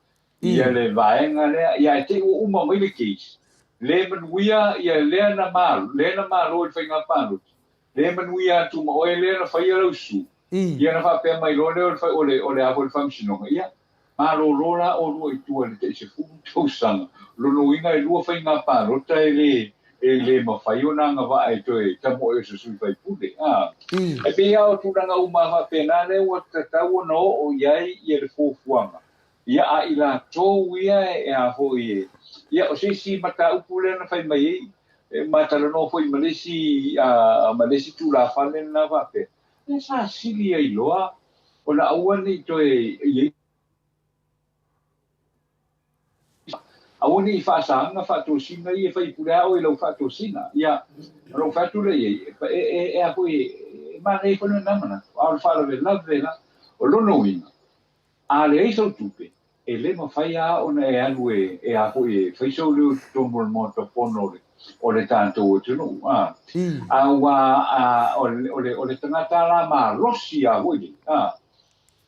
S2: ia le vaega lea, ia ae te i ua uma mai le case, le manuia ia lea na malo, lea na malo i le faiga palota, le manuia atu ma oe lea na faia lau sue, ia na faapea mai loa lea o le, o le, o le a foi le faamasinoga, ia, malolo la oulua i tua i le tai 10 tausaga, lona uiga e lua faiga palota e le, e le mafai ona agavaa e toe tamoe o se sui faipule, a. E pei lava o tulaga uma faapena lea ua tatau ona oo i ai ia le fuafuaga Ia, a i latou ia e a foi e, ia, o se isi mataupu lea na fai mai ai, e ma talanoa foi ma le isi, a, ma le isi tulafale lena faapea, lea sa sili ai loa ona aua ne i toe i ai, aua ne i faasaga faatosina ia e faipule lava oe i lau faatosina. Ia, ona ou fai atu lea i ai, e, e, e a foi, e manaia foi lena manatu, a o le faalavelave la, o lona uiga, A leai sau tupe, e le mafai a ona e alu e, e a foi e fai sau leo i totonu o le Maota Fono o le, o le tatou atunuu, a. Aua a, o le, o le, o le tagata la malosi a foi le, a.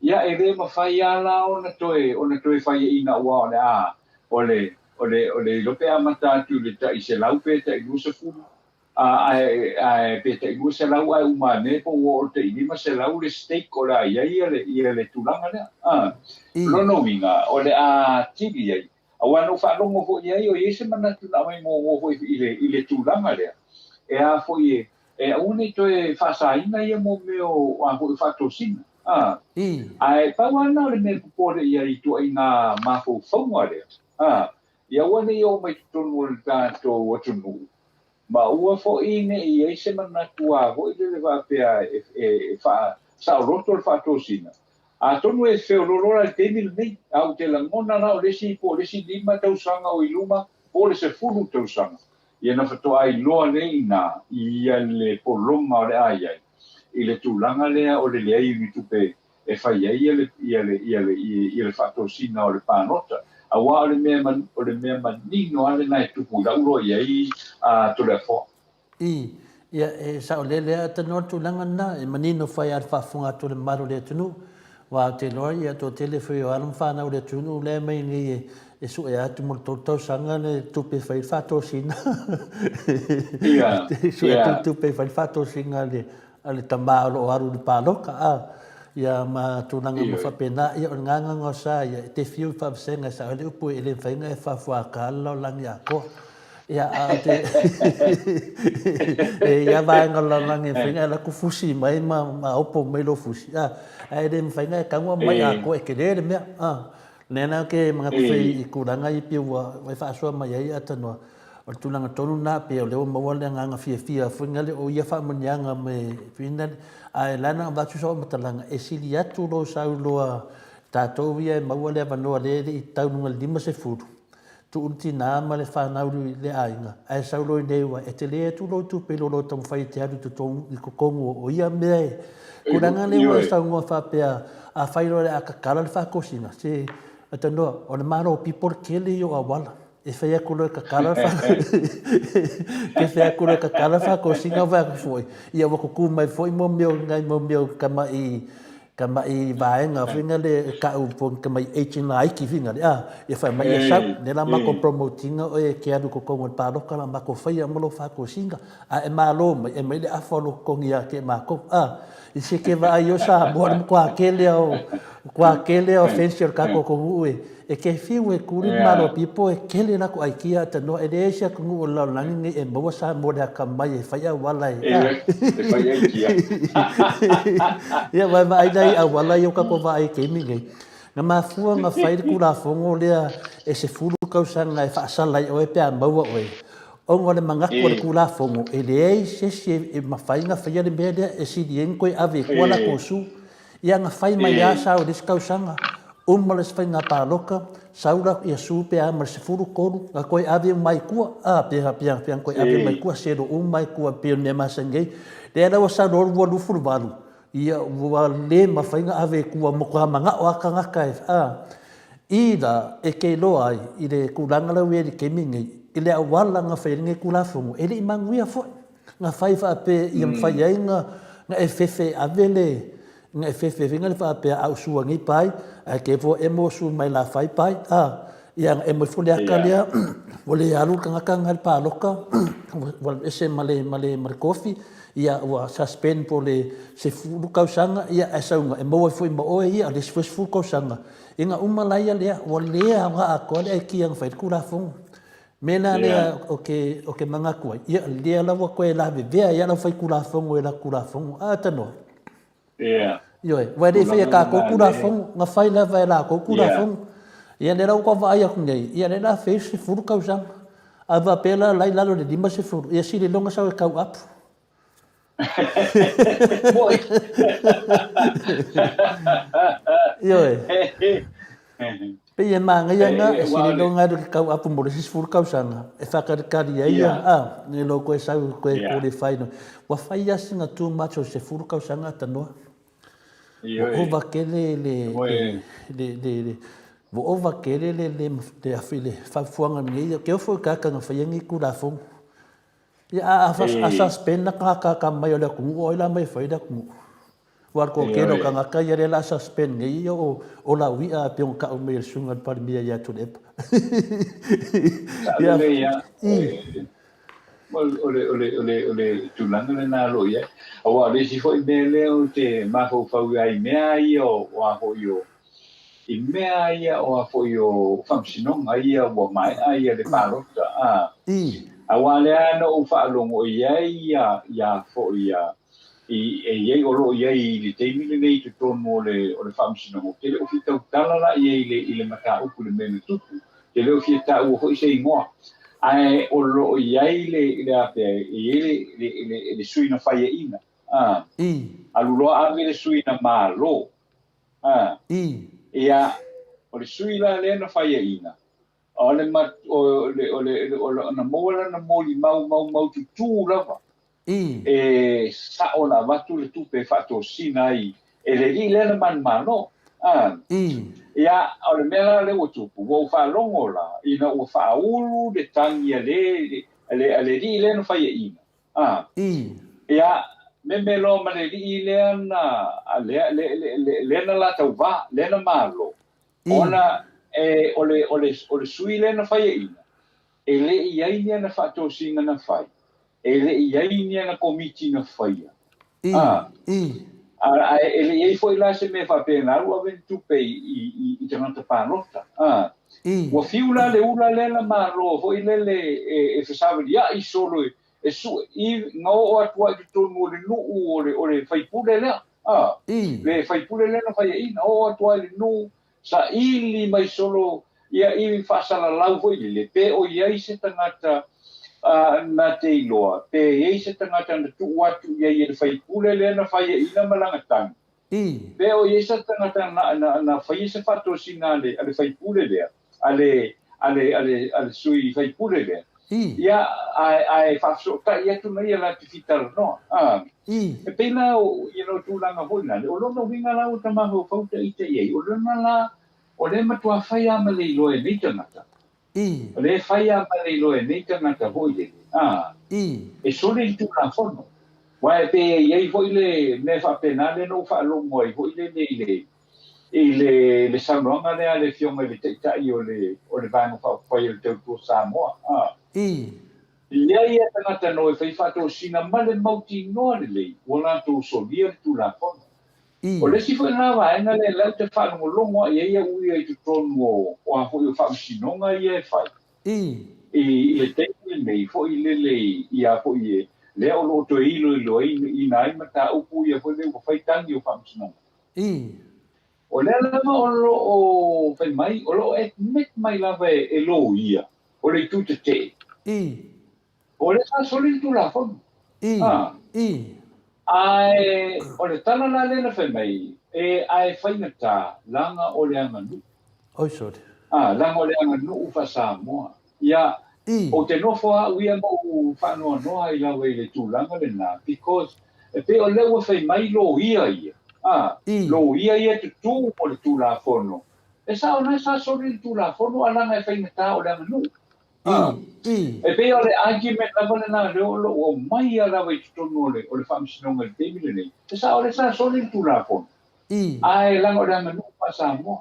S2: Ia e le mafai a la ona toe, ona toe faiaina aua o le a, o le, o le, o le iloa pe amata atu i le tai 100 pe tai 20, Ae, ae pe tai 200 ae uma ane po ua oo i le tai 500 le stake o le a i ai ia le, ia le tulaga lea. A. O lona uiga, o le a atili ai, aua na ou faalogo foi i ai o i ai se manatu na aumai muamua foi i le, i le tulaga lea, e a foi e, e aua ne i toe faasaina ia mo mea o a foi o faatosina. A. Ae pau lava lena o le mea e popole i ai i ituaiga mafaufauga lea. A. Ia aua ne i oo mai totonu o le tatou atunuu, ma aua foi ne i i ai se manatu a foi lele faapea e faasaoloto le faatosina. Atonu e feoloolo la i le taimi lenei, a ou te lagona la o le isi po o le isi lima tausaga o i luma po o le 10 tausaga, ia na faatoa iloa lea i ina ia le pologa o le a i ai i le tulaga lea o le leai o ni tupe e fai ai ia le, ia le, ia le, ia le faatosina o le palota. Aua o le mea, o le mea manino lava lena e tupu i lau loa i ai a Toleafoa.
S3: I, ia, e saolele lava tanoa le tulaga lena, e manino fai lava le faafofoga atu a le mamalu o le atunuu, aua ou te iloa ia toatele foi o alo ma fanau o le atunuu la e aumai nei e, e sue atu mo le tolu tausaga le tupe e fai ai le faatosina.
S2: Ia,
S3: E sue atu le tupe e fai ai le faatosina a le, a le tama o lo o alu i le paloka, a, ia ma tulaga uma faapena. Ia, o le gagana o sa ia, e te fiu i faavasega e sao ai le upu e le mafai ona e fafuata le lalolagi atoa. Ia, a o te e i ai vaega o le lalolagi e mafai ona e alu atu fusi mai ma, ma opo mai lou fusi, a, ae le mafai ona e tago aumai atoa e tele le mea, a. Lea la ou te manatu foi i tulaga ia pei ua e faasoa mai ai Atanoa, o le tulaga tonu lena pei o lea ua maua le agaga fiafia foi lea o ia faamanuiaga mai foi lea, ae la na avatu sau faamatalaga e sili atu lou sauloa tatou ia e maua le avanoa lea e le i tau i luga i le 50, tuu le tina ma le fanau i le aiga, ae sau loa i inei ua e tele atu lou tupe i lo lou taumafai e te alu i totonu, i totonu o ia mea e tulaga lea ua e saunoa faapea afai loa o le a tatala le faatosina, se talanoa, o le Malo people le tele ia o auala. E fai atu loa e tatala le e fai atu loa e tatala le faatosina fai atu foi, ia ua tutu mai foi mo mea o nai mau mea o tamai tamai vaega foi na le tau po tamai agent laiti foi na le a ia fai mai ia sau le la matou promote ina oe e te alu i totonu o le paloka la matou faia ma lou faatosina a e malo mai e aumai le afa o lou totogi ia te matou a i se te vaai o Samoa le matua tele o matua tele o fancy o le tatou atunuu e E ke fiu e kuli le Malo pipo e kele lako aikia atanoa e leai se atunuu o le lalolagi nei e maua Samoa le akamai e fai auala e
S2: E fai aikia.
S3: Ia aua e vaai la i auala ia ua tatou vaai i taimi nei. Na mafua na fai le Tulafono lea e 10 tausaga e faasala ai oe pe a maua oe, ona o le manatu o le Tulafono e leai se isi e mafai ona faia le mea lea e sili ai ona toe ave i tua latou sue. Ia na fai mai lava sau i le isi tausaga, uma le isi faiga palota, sau la ia sue pe a ma le 13, na toe ave uma ai i tua, a, pe a, pe a, pe a na toe ave uma i tua, selo uma ai i tua pei o le mea masani ai. Lea la ua sau loa le 2028, ia ua le mafai ona ave i tua, matua manao lava tagata e, a. I la e te iloa ai i le tulaga la ua i ai i le taimi lenei, i le auala na fai ai lenei Tulafono, e le i manuia foi. Na fai faapea ia mafai ai ona e fefe e ave le, na e fefe foi na le faapea a ou sua nei pai, ae te fua emo sue mai la fai pai, a, ia na emo ifo le ata lea, ua le alu le tagata na i le palota, ua alu ese ma le, ma le, ma le kofi, ia ua suspend po o le 10 tausaga, ia ae sau na e maua ai foi ma oe ia le isi foi 10 tausaga. Ina uma la ia lea, ua le aoga atoa le aikia na fai ai le Tulafono. Mea la lea o ke, o ke manatu ai, ia, lea la ua toe lavevea ai lava le aufaitulafono i latou Tulafono. A tanoa?
S2: Yeah.
S3: Ioe, ua le i faia e tatou Tulafono, na fai lava e latou Tulafono. Ia lea la ua tau vaai atu nei, ia lea la fei 10 tausaga. A faapea la la i lalo i le 50, ia sili loa ona sau e tau apu.
S2: Moi.
S3: Ioe. Pei e manaia na, e sili loa ona alu i le tau apu mo le isi 10 tausaga, e faatalikali ai ia, a, nai lo toe sau toe qualify. Ua fai lava sina too much o le 10 tausaga tanoa. Ua ova tele le, le, le, le, ua ova tele le, le, le, le fautuaga lenei, ou te ofo i tagata na faia nei Tulafono. Ia, a, a, a suspend na tagata mai o le atunuu, o ai la mai e fai le atunuu? Aua o le toatele o tagata ia lea o le a suspend nei, ia o, o laui'a pei ona tau mai e le susuga i le Palemia ia Tuilaepa.
S2: Sao lelei lava. O le, o le, o le, o le tulaga lena o lo o i ai. Aua o le isi foi mea lea ou te mafaufau ai i mea ia o, o a foi o, i mea ia o a foi o faamasinoga ia ua maea ia le palota a. Aua lea na ou faalogo i ai ia ia foi ia i e i ai o lo o i ai i le taimi lenei i totonu o le o le faamasinoga. Ou te le o fia tautala la i ai i le i le mataupu i le mea na tupu. Ou te le o fia taua foi se igoa. Ae o lo o i ai le le a pea e i ai le le le le sui na faiaina. A. Alu loa ave le sui na malo. A. Ia, o le sui la lea na faiaina, o le ma, o le, o le, o le, na maua lana molimau mau maututū lava. E sa'o na avatu le tupe e faatosina ai e le alii lea na manumalo. A. Ia, o le mea la lea ua tupu, ua ou faalogo la, ina ua faaulu le tagi a le, a le, a le alii lea na faiaina. A. Ia, meme loa ma le alii lea na, lea, le, le, le, lea na la tauvā, lea na malo. Ona e, o le, o le, o le sui lea na faiaina, e le i ai ni ana faatosina na fai, e le i ai ni ana komiti na faia. A. A, ae e le i ai foi la se mea faapea na alu ave ni tupe i, i, i, i tagata palota. A. Ua fiu la le ula lea na malo foi lele e, e fesavaliaʻi solo e, e sue i, na oo atu ai i totonu o le nuu o le, o le faipule lea. A. Le faipule lea na faiaina, oo atu ai i le nuu, saili mai solo ia i faasalalau foi lele, pe o i ai se tagata na te iloa, pe i ai se tagata na tuu atu i ai e le faipule lea na faiaina ma lana tagi, pe o i ai se tagata na, na, na faia se faatosina a le, a le faipule lea, a le, a le, a le, a le sui faipule lea, ia, ae, ae faafesootai atu na ia la te fitalanoa. A, e pei la o, you know, tulaga foi lale, o lona uiga la ua ta mafaufau ta ita i ai, o lona la, o lea e matua fai lava ma le iloa e nei tagata, o lea e fai lava ma le iloa e nei tagata foi lele, a, e soli le Tulafono. Aua e pei e i ai foi le mea faapena lea na ou faalogo ai foi lele i le, i le, le saunoaga lea a le Afioga i le Taitai o le, o le Vaega Faaupufai o le Tautua Samoa, a. E leai a tagata no e fai faatosina ma le mautinoa lelei ua latou solia le Tulafono. O le isi foi lena vaega lea lea ou te faalogologo lava i ai au ia i totonu o o a foi o faamasinoga ia e fai i le taimi lenei foi lele i a foi e lea o lo o toe iloiloina ai mataupu ia foi lea ua fai tagi o faamasinoga. O lea lava o lo o fai mai, o lo o admit mai lava e loia o le itu tetee. O lea sa soli le Tulafono. Ae o le tala la lea na fai mai, e ae faigata leaga o le aganuu.
S3: Oi soli.
S2: A, leaga o le aganuu faa-Samoa. Ia, ou te nofo au ia ma ou faanoanoa ai lava i le tulaga lena, because e pei o lea ua fai mai loia ia, a, loia ia tutū mo le Tulafono. E sao na sa soli le Tulafono a leaga e faigata o le aganuu. E pei o le argument lava lena lea o lo o aumaia lava i totonu o le, o le Faamasinoga i le taimi lenei. E sao lea sa soli le Tulafono. Ae leaga o le aganuu faa-Samoa.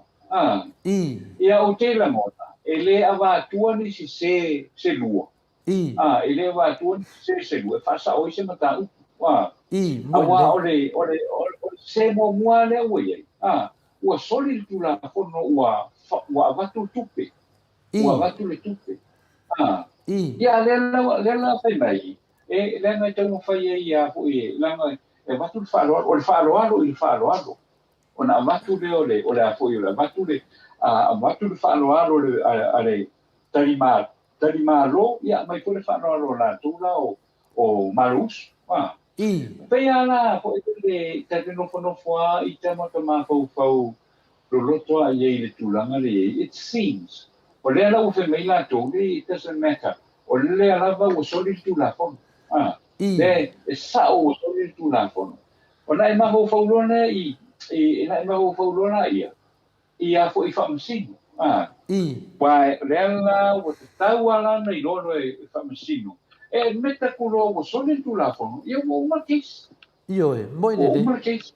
S2: Ia ou te lagona, e le avatua ni sese se lua. E le avatua ni sese se lua e faasao ai se mataupu. Aua o le, o le, o le sese muamua lea ua i ai, ua soli le Tulafono ua, ua avatu le tupe. Ua avatu le tupe. Ia, lea la, lea la fai mai, e leaga e taumafai ai ia foi e, leaga e avatu le faaaloalo, o le faaaloalo i le faaaloalo. Ona avatu lea o le, o le a foi, o le avatu le, a, avatu le faaaloalo le, a, a le talima, talimalo, ia aumai foi le faaaloalo a latou la o, o Malousu. A. Pei lava la foi le, ta te nofonofo lava i ta ma ta mafaufau loloto a i ai i le tulaga lea i ai, it seems, o lea la ua fai mai latou, leai, it doesn't matter, o lea lava ua soli le Tulafono, a, lea e sao ua soli le Tulafono. Ona e mafaufau loa lea i, i, ona e mafaufau loa laia, i a foi faamasino, a, aua o lea la ua tatau lava la ona iloa loa e faamasino, e admit atu loa ua soli le Tulafono, ia ua uma le case.
S3: Ioe, moi
S2: lelei. Ua uma le case.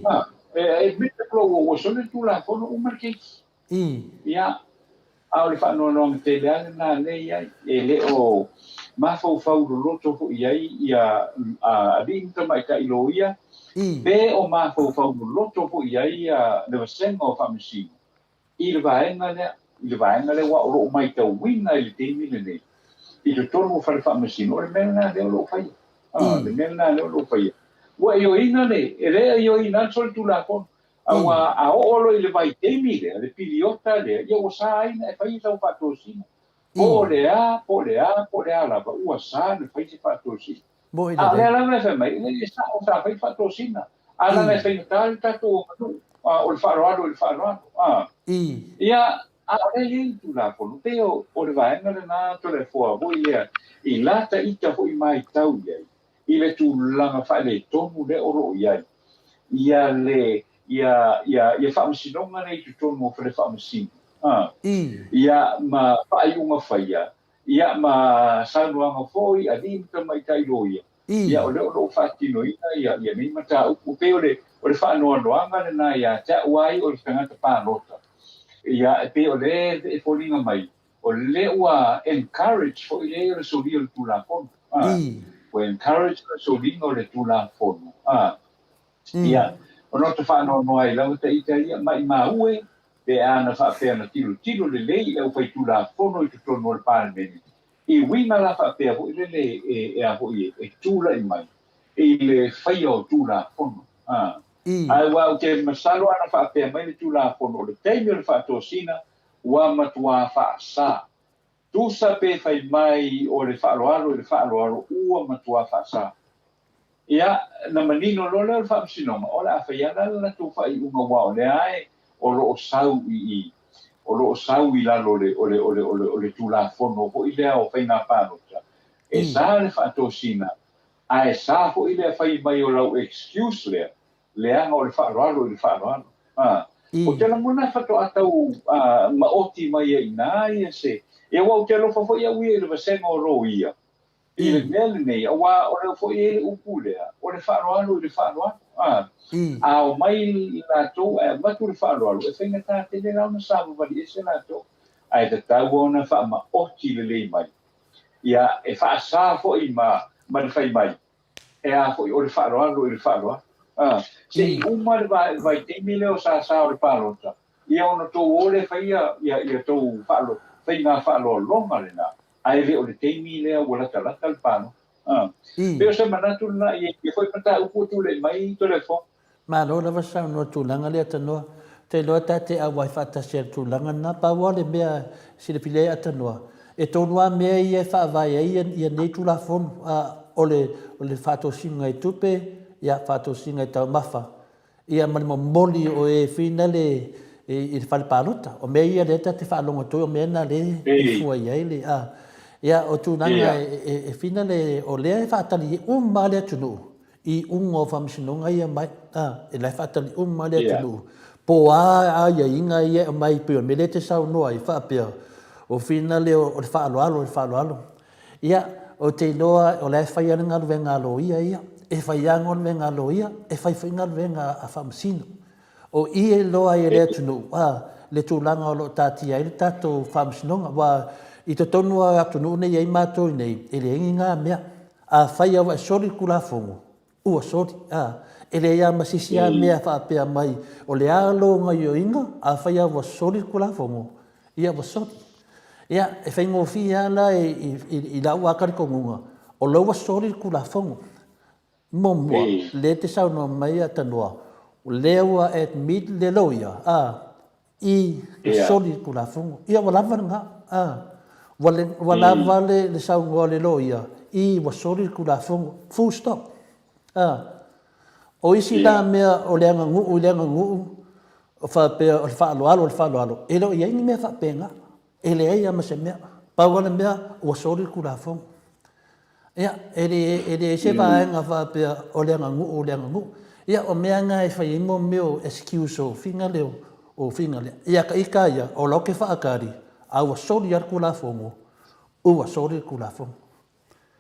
S2: A, e admit atu loa ua soli le Tulafono, uma le case. Ia, a o le faanoanoaga tele lava lena lea e i ai, e le o mafaufau loloto foi i ai ia alii ma tamaitai loia, pe o mafaufau loloto foi i ai le vasega o Faamasino i le vaega lea, i le vaega lea aua o lo o matauina i le taimi lenei i totonu o fale faamasino, o le mea lena lea o lo o faia. A, le mea lena lea o lo o faia. Ua ioeina le, e le ioeina atu le Tulafono, aua a oo loa i le vaitaimi lea, le piliota lea, ia ua sa ai ona e fai sau faatosina. Po o le a, po o le a, po o le a lava, ua sa ona fai se faatosina. A o lea lava e fai mai, e sao sa fai faatosina, a leaga e faigata le tatou aganuu, o le faaaloalo i le faaaloalo. Ia, a o lea e i ai le Tulafono, pei o le vaega lena Toleafoa foi lea i la ta ita foi matau i ai, i le tulaga faaletonu lea o lo o i ai, ia le, ia, ia, ia faamasinoga lea i totonu o fale faamasino, ia, ma faaiuga faia, Ia, ma saunoaga foi a alii ma tamaitai loia, ia, o lea o lo o faatinoina ia, ia nei mataupu. E pei o le, o le faanoanoaga lena ia te au ai o le tagata palota. Ia, e pei o lea e foliga mai, o lea ua encourage foi lea o le solia o le Tulafono. A, ua encourage le soliga o le Tulafono. A, Ia, ona ou te faanoanoa ai lava ta ita ia, maimau e, pe a na faapea na tilotilo lelei i le aufaitulafono i totonu o le Palemene, i uiga la faapea foi lele e, e a foi e, e tulai mai i le faia o Tulafono. A. Ae ua ou te masalo a na faapea mai le Tulafono o le taimi o le faatosina, ua matuā faasa. Tusa pe fai mai o le faaaloalo i le faaaloalo ua matuā faasa. Ia, na manino loa lea o le Faamasinoga, o le a fai lava la le latou faaiuga aua o lea e o lo o sau i i, o lo o sau i lalo o le, o le, o le, o le, o le Tulafono foi lea o Faiga Palota, e sa le faatosina, ae sa foi lea fai mai o lau excuse lea, leaga o le faaaloalo i le faaaloalo. A, ou te lagona faatoa tau maoti mai ai i ina ia se, ia aua ou te alofa foi au ia i le vasega o loia, i le mea lenei, aua o lea foi e i ai le upu lea, o le faaaloalo i le faaaloalo. A, a omai latou ae avatu le faaaloalo, e faigata tele la ona savavali ese latou, ae tatau ona faamaoti lelei mai. Ia, e faasa foi ma, ma le fai mai, e a foi o le faaaloalo i le faaaloalo. Se i uma le vaitaimi lea o sasa o le palota, ia ona tou o lea e fai ia tou faiga faaaloaloga lena, ae le o le taimi lea ua latalata le palota. Pei o se manatu lena i ia foi mataupu ua tulai mai Toleafoa.
S3: Malo lava saunoa i le tulaga lea Tanoa. Ou te iloa ta te auai faatasi ai i le tulaga lena. Pau lava le mea e silafia ai Tanoa, e tolu lava mea ia e faavae ai ia nei Tulafono, o le faatosina i tupe, ia, faatosina i taumafa, ia ma le momoli o e finale i le fale palota. O mea ia lea ta te faalogo atu ai, o mea na lea e fua i ai le, a. Ia, o tulaga e finale, o lea e faatali uma lava le atunuu i iuga o faamasinoga ia mai, a, e la e faatali uma lava le atunuu, po o a aiaiga ia e aumai, pei o le mea lea e te saunoa ai faapea, o finale o le faaaloalo, o le faaaloalo. Ia, ou te iloa o la e fai lava le galuega a loia ia, e fai lava galuega a loia, e fai foi galuega a faamasino. O i e iloa ai e le atunuu, a, le tulaga o lo o taatia ai le tatou faamasinoga. Aua i totonu lava o atunuu nei e i ai matou i inei, e leai ni na mea. Afai lava ua e soli le Tulafono, ua soli, a. E leai lava ma se isi lava mea faapea mai, o le a lou gaoioiga, afai lava ua soli le Tulafono, ia ua soli. Ia, e faigofie lava la i lau lava talitonuga, o la ua soli le Tulafono. Muamua, lea e te saunoa mai Tanoa, o lea ua admit le loia, a, i le soli le Tulafono. Ia ua lava lena, a. Ua, ua lava le, le saunoa a le loia, i ua soli le Tulafono. Full stop. A. O isi la mea o le aganuu i le aganuu, o faapea o le faaaloalo i le faaaloalo, e le o i ai ni mea faapena. E leai lava ma se mea. Pau lava le mea, ua soli le Tulafono. Ia, e leai se vaega faapea o le aganuu o le aganuu. Ia, o mea na e fai ai mea o excuse o finagalo o finagalo. Ia te ita ia, o la ou te faatali, a ua soli lava le Tulafono, ua soli le Tulafono.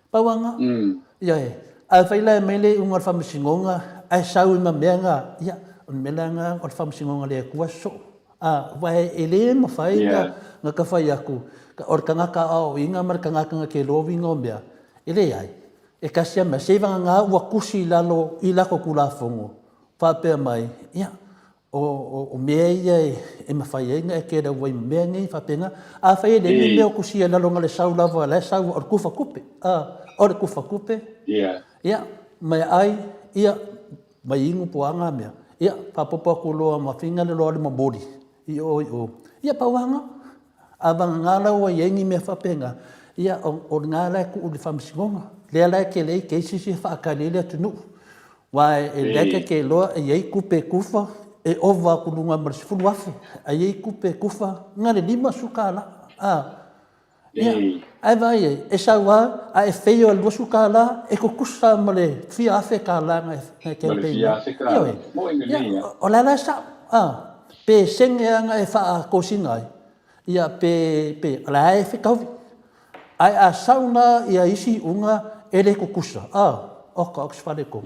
S3: Pau lava lena. Ioe. Afai la e aumai le iuga o le Faamasinoga ae sau ai ma mea na, ia, o le mea la lena o le Faamasinoga a le Atua e sosoo. Aua e le mafai ona ta fai atu o le tagata aoaoina ma le tagata na te iloa uiga o mea, e leai. E tasi lava mea, seivagana ua tusi i lalo i latou Tulafono faapea mai, ia, o mea ia e mafai ai ona e kelau ai ma mea nei faapena. Afai e leai ni mea o tusia i lalo na o le sau lava, o la e sau o le tufa tupe, o le tufa tupe, ia, meaai, ia, mai inu po o a na mea, ia, faaopoopo atu loa ma fina le loa le momoli i o i o. Ia pau lava lena. A vagana la ua i ai ni mea faapena, ia o lena la e tuu i le Faamasinoga. Lea la e tele ai cases ia e faatali ai le atunuu. Aua e lea e te iloa e i ai tupe e tufa e ova atu i luga ma le $10,000, ae i ai tupe e tufa na o le $50. A, ia, ae vaai i ai, e sau lava ae fail i le $20 e tutusa ma le fia afe tala na e campaign ai. Ioe. Ia, o le a la e sao, a, pe sene lava na e faatosina ai, ia pe, pe, o la e fetaui. Ae a sau la ia isi iuga e le tutusa, a, oka oka se faaletonu.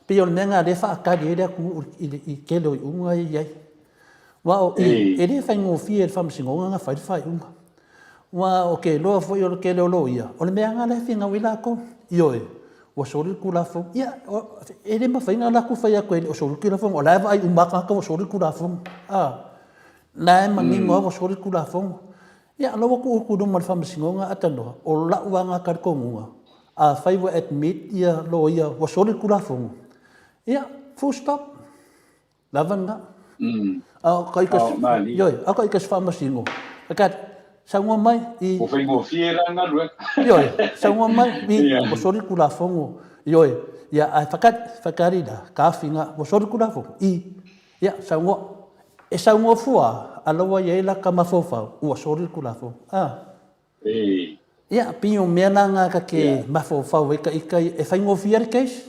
S3: Pei o le mea lena o lea e faatali ai le atunuu i le tele o iuga ia e i ai. Aua o i, e le faigofie i le Faamasinoga ona fai le faaiuga. Aua ou te iloa foi o le tele o loia, o le mea lava lena la e finau ai latou, ioe, ua soli le Tulafono. Ia, e le mafai ona latou fai atu e le o soli le Tulafono, o la e vaai uma lava tagata ua soli le Tulafono. A, la e manino lava ua soli le Tulafono. Ia, o la ua tuu atu i luma o le Faamasinoga Atanoa, o lau lava lena talitonuga, afai ua admit ia loia ua soli le Tulafono, ia, full stop. Lava lena. A o ka ika, ioe, a o ka ika se Faamasino, e saunoa mai i...
S2: Ua faigofie la le galuega.
S3: Ioe, saunoa mai i, ua soli le Tulafono, ioe, ia, ae whakari, whakari la, ka awhinga, ua soli le Tulafono, i, ia, saunoa. E saunoa fua, a la ua i ai la ka mafaufau, ua soli le Tulafono. A. Ia, pei o mea la na ka te mafaufau ai ka ika, e faigofie le case.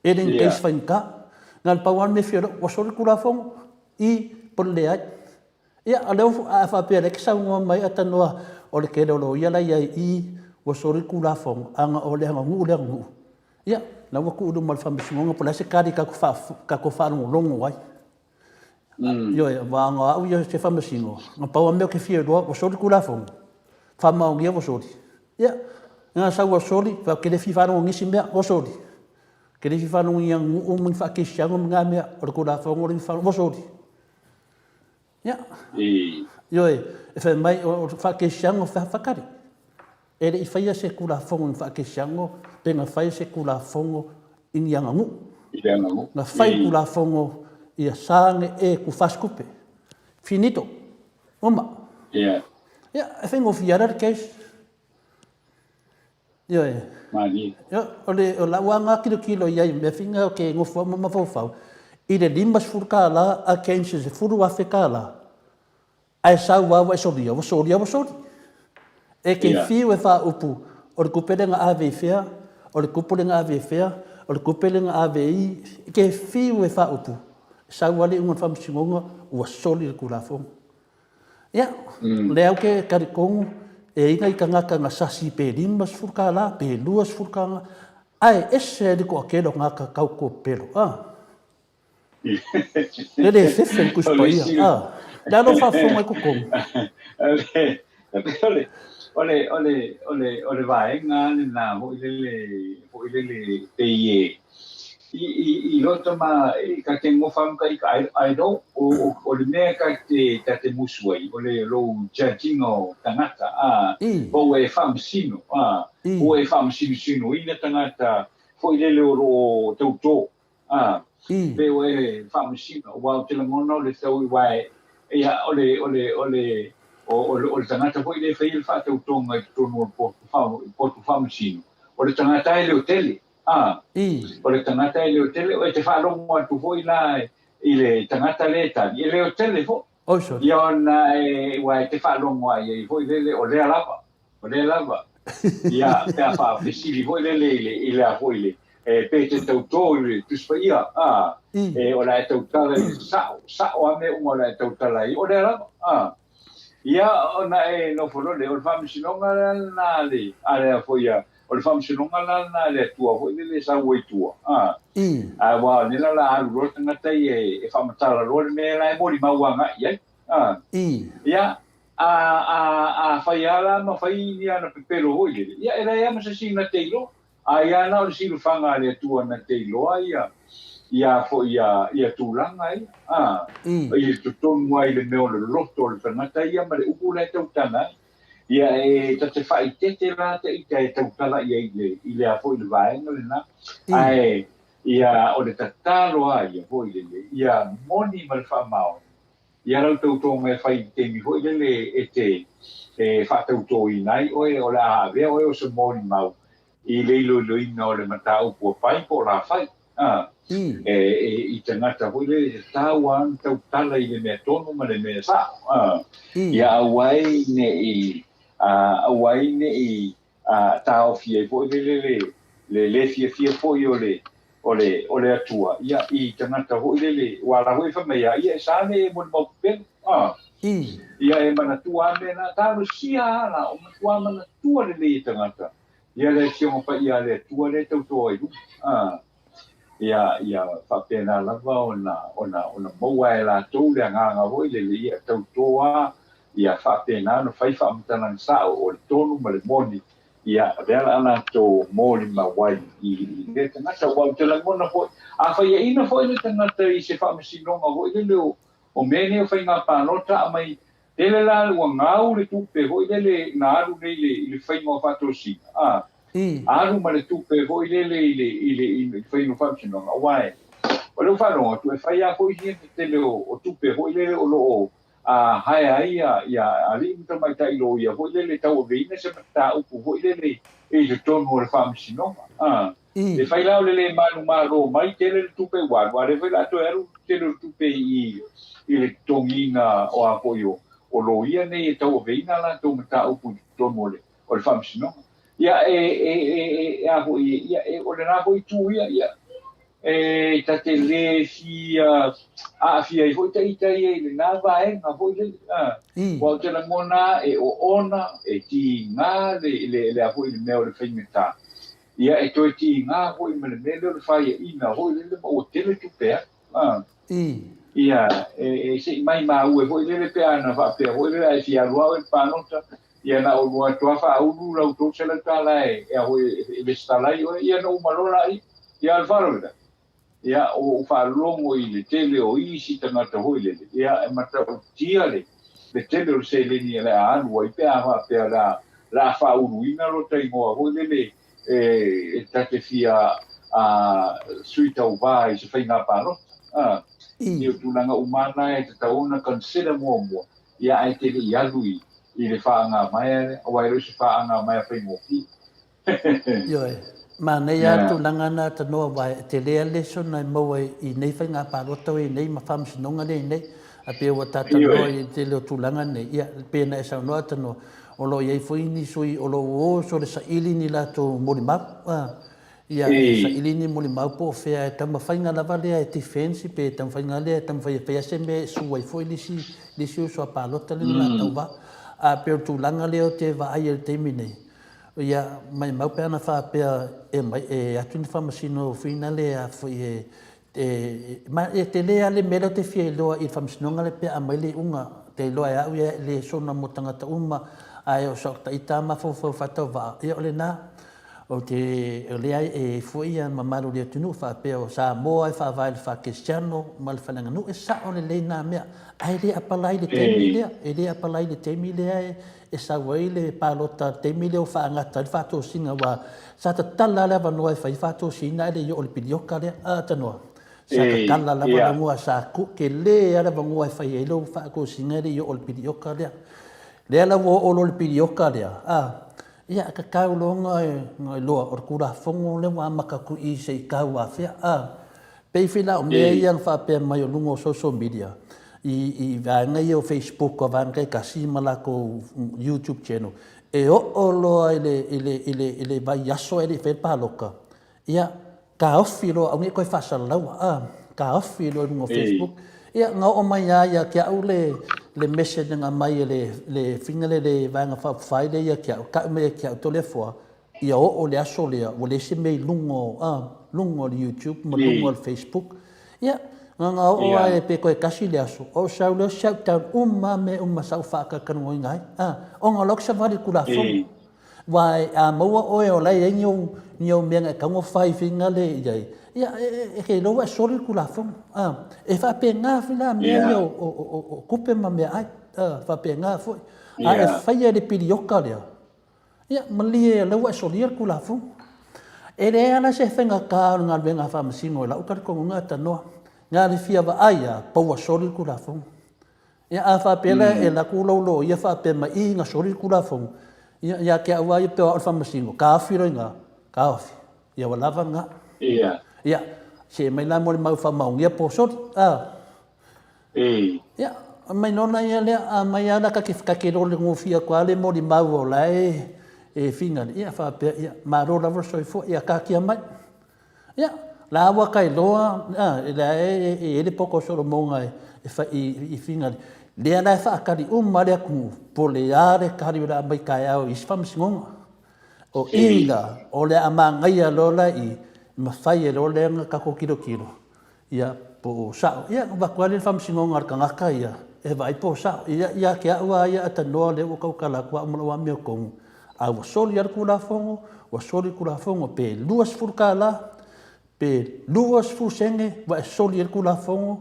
S3: E le ni case faigata. Na o le pau lava le mea e fia iloa, ua soli le Tulafono, i, po o le leai. Ia, o lea ua, a faapea o lea e te saunoa mai Atanoa o le tele o loia la e i ai i, ua soli le Tulafono, a na o le aganuu le aganuu. Ia, la ua tuu i luma o le Faamasinoga po o le a se tali tatou faalogologo ai. Ioe, aua o au ia se Faamasino, na pau lava le mea ou te fia iloa, ua soli le Tulafono, faamaonia ua soli. Ia, na sau ua soli, ou te le fia faalogo i nisi mea, ua soli. Ke le fia faalogo i ni aganuu ma ni faakerisiano ma na mea, o le Tulafono lea na faalogo, ua soli. Ia. Ioe, e fai mai o le faakerisiano faatali. E le i faia se Tulafono i ni faakerisiano pe na fai se Tulafono i ni aganuu.
S2: I le aganuu.
S3: Na fai le Tulafono ia sa e ku fasitupe. Finito. Uma.
S2: Ia.
S3: Ia, e faigofie lava le case. Ioe.
S2: Malie.
S3: Ia, o le o lau lava tilotilo i ai i mea foi nei ou te nofo ai ma mafaufau, i le $50 against le $10,000, ae sau lava ua e solia, ua solia ua soli. E te fiu e faaupu, o le tupe lea na ave i fea, o le tupe lea na ave i fea, o le tupe lea na ave i, e te fiu e faaupu, e sau lava le iuga o le faamasinoga ua soli le Tulafono. Ia, o lea ou te talitonu e i ai nai tagata na sasi pe $50 pe $20, ae ese le toatele o tagata tau pelo, a. E le fefe le Tusi Paia, a. O le a lou faafofoga i totonu?
S2: O le, o le, o le, o le vaega lena foi lele, foi lele pei e, i, i, i loto ma, ka te ngofa ma ka ika, I, I don't, o, o, o le mea ka te, ka te musu ai, o le lou judging o tagata, a, po ua e faamasino, a, ua e faamasinosinoina tagata foi lele o lo o tautō, a, pe ua e faamasino, aua ou te lagona o le tau, aua e, ia, o le, o le, o le, o, o le, o le tagata foi lea e faia le faatautoga i totonu o le potu, potu faamasino, o le tagata e leotele, A, o le tagata e leotele, e te faalogo atu foi la i le tagata lea e tali, e leotele foi.
S3: Oi sole.
S2: Ia ona e, aua e te faalogo lava i ai foi lele, o lea lava, o lea lava. Ia, pe a faafesili foi lele i le, i le a foi le, e, pe te tautō i le Tusi Paia, a, e, o le a e tautala i le sao, sao lava mea uma o le a e tautala ai, o lea lava, a. Ia, ona e nofo loa lea, o le faamasinoga la lena a le, a le a foi a, O le faamasinoga la lena a le Atua foi lele e sau ai tua, a. Aua o lena la alu loa le tagata ia e faamatala loa le mea la e molimau agai i ai, a. Ia, a, a, a fai lava la ma fai ni ana pepelo foi lele, ia e leai lava ma se isi na te iloa. Ai lava na o le silafaga a le Atua na te iloa ia, ia foi ia, ia tulaga ia, a. I totonu lava i le mea o le loto o le tagata ia ma le upu la e tautala ai. Ia e ta te faaeteete la te ita e tautala i ai i le, i le a foi le vaega lena. Ae ia o le tatalo lava ia foi lele, ia moni ma le faamaoni, ia lau tautoga e fai i le taimi foi lele e te e faatautoina ai oe, o le a avea oe o se molimau i le iloiloina o le mataupu a pai po o la fai. A, e, e, i tagata foi lele e tatau lava ona tautala i le mea tonu ma le mea sao. A, ia aua ai ne i, a, aua ai ne i, a, taofi ai foi lele le, le lē fiafia foi o le, o le, o le Atua, ia, i tagata foi lele, ua ala foi fai mai a, ia e sa le e molimau pepelo. A, ia e manatua lava mea na, talosia lava la, o matua manatua lelei e tagata. Ia le Afioga Paia a le Atua lea e tautoa i luga, a, ia, ia faapena lava ona, ona, ona maua e latou le agaga foi lele, ia tautoa, ia faapena ona fai faamatalaga sao o le tonu ma le moni, ia, o lea la a latou molimau ai i, i lea tagata. Aua ou te lagona foi, a faiaina foi le tagata i se faamasinoga foi lele o, o mea nei o faiga palota, aumai Tele la ua gau le tupe foi lele na alu nei i le faiga o faatosina, a alu ma le tupe foi lele i le i le i le faiga o faamasinoga, aua e o lea ua faalogo atu e fai lava foi sia le tele o tupe foi lele o lo o hire ai ia alii ma tamaitai loia foi lele e tauaveina se mataupu foi lele i totonu o le faamasinoga, a. E fai la o le lē manumalo mai tele le tupe ua alu, a o lea foi o le a toe alu le tele o le tupe i i le totogiina o a foi o o loia nei e tauaveina a latou mataupu i totonu o le o le faamasinoga. Ia e e e e a foi ia e o lena foi itu ia ia e ta te lē fia aafia ai foi ita ia i lena vaega foi lele a. Aua ou te lagona e oona e tiga le le le a foi le mea o le faigata. Ia, e toe tiga foi ma le mea lea o le faiaina foi lele ma ua tele tupe alu. A. Ia, e, e se i maimau ai foi lele pe a na faapea foi lele a e fia alu lava oe i le palota, ia na o lua atu lava faaulu lau $300 e, e a foi e, e lesitala ai oe, ia ona uma loa laia. Ia, o le faalavelave, ia, ua ou faalogo i le tele o isi tagata foi lele, ia, e matautia le le tele o le seleni o le a alu ai pe a faapea o le a o le a faauluina lota igoa foi lele e e ta te fia a sui tauva i se faiga palota. A, ia o tulaga uma na e tatau ona consider muamua, ia ae te le i alu i i le faagamaea lea, aua e le o se faagamaea faigofie.
S3: Ioe. Manaia lava le tulaga lena Tanoa aua e tele lava le lesson e maua i nei faiga palota ua i ai nei ma faamasinoga lea e i ai nei. Ae pei ua ta talanoa i le tele o tulaga nei, ia pei ona e saunoa Tanoa, o lo o i ai foi ni sui o lo o o sole saili ni latou molimau. Ia, e saili ni molimau po o fea e taumafaiga lava lea e defense pe taumafaiga lea e taumafai e fai lava se mea e sue ai foi le isi, le isi uso a palota lea na tauva. Ae pei o le tulaga lea ou te vaai ai i le taimi nei, Ia, maimau pe ana faapea e aumai, e atu ni faamasino finale a foi e, e, ma e tele lava le mea lea ou te fia iloa i le faamasinoga lea pe a aumai le iuga. Ou te iloa e au ia e le sona mo tagata uma, ae o sau ita lava mafaufau faatauvaa, ia o lena. Ou te, o lea e i ai foi ia mamalu o le atunuu faapea o Samoa e faavae i le faa-kerisiano ma le faaleaganuu, e sao lelei na mea, ae le apalai i le taimi lea, e le apalai i le taimi lea e, e sau ai le palota i le taimi lea ua faagata ai le faatosina aua sa tatala lava le avanoa e fai ai faatosina ae le i oo i le pilioka lea. A Tanoa, sa tatala lava le avanoa, sa tele lava le avanoa e fai ai lou faatosina ae le i oo i le pilioka lea. Lea la ua oo loa i le pilioka lea, a, ia e tatau loa ona iloa o le Tulafono lea ua amata atu i i se i tau afea, a. Pei foi la o mea ia na faapea mai o luga o social media i vaega ia o Facebook a vaega taitasi ma latou YouTube channel, e oo loa i le, i le, i le, i le vaiaso ae le i faia le palota, ia, taofi loa aua ne i toe faasalalaua, a, taofi loa i luga o Facebook. Ia, na oo mai lava ia te au le, le message na aumai e le, le fina lea, le Vaega Faaupufai lea ia te au, tau mai ia te au, Toleafoa, Ia oo le aso lea, ua leai se mea i luga o, a, luga o le YouTube ma luga o le Facebook. Ia, na ona oo lava pe toe tasi le aso, ou sau lea shut down uma lava mea uma sa ou faatalatalanoaina ai, a, ona o la ou te savali i le Tulafono. Aua a maua oe o la e i ai ni ou, ni ou mea na e tatau ona fai finagale i ai, ia, e te iloa ua e soli le Tulafono, a. E faapena foi la mea ia o tupe ma meaai, a, faapena foi. A e faia i le pilioka lea, Ia, malie o lea ua e solia le Tulafono. E leai lava la se faigata o le galuega a Faamasino i lau talitonuga e tanoa. Na o le fia vaai lava, pau ua soli le Tulafono. Ia, a faapea la e alu atu lou loia faapea mai, ii, na soli le Tulafono, ia, ia te au lava ia pei o au le Faamasino, taofi loa i ina, taofi. Ia ua lava lena. Ia, see mai la mo le mau faamaonia po o soli. A. Ia, mai nona ia lea, a mai lava la ta te lole gofie atu lava le molimau o la e e finale, ia faapea, ia, malo lava le soifua, ia taatia mai. Ia, la ua ka iloa, a, la e i ai le poto o Solomona e fai i finale, lea la e faatali uma le atunuu, po o le a le tali o le a aumai taeao i isi faamasinoga. O i la, o le a manaia loa la i, mafai ai loa lea ona tatou tilotilo, Ia, po o sao. Ia, avatu lava lea i le faamasinoga a le tagata ia, e vaai po o sao. Ia, ia te au lava ia Atanoa lea ua tautala atu au ma lou amiotonu, a ua soli lava le Tulafono, ua soli le Tulafono, pe $20 pe 20 sene ua e soli ai le Tulafono,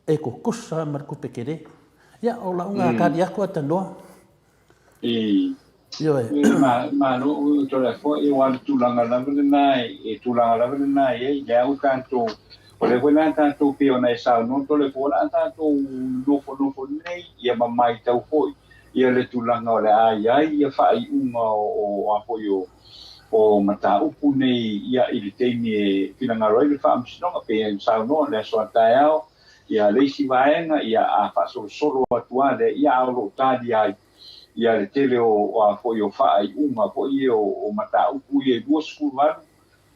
S3: e tutusa lava ma le tupe tele. Ia, o lau lena tali atu Atanoa.
S2: Ioe. Malo Toleafoa, ia aua o le tulaga lava lena e tulaga lava lena e i ai, lea ua tatou, o lea foi la tatou pei ona e saunoa Toleafoa, o le a tatou nofonofo nei ia ma matau foi ia le tulaga o le a i ai ia faaiuga o a foi o o mataupu nei ia i le taimi e finagalo ai le Faamasinoga, pei ona saunoa le aso a taeao ia le isi vaega ia a faasolosolo atu lava lea ia a o lo o talia ai ia le tele o a foi o faaiuga foi ia o mataupu ia e 28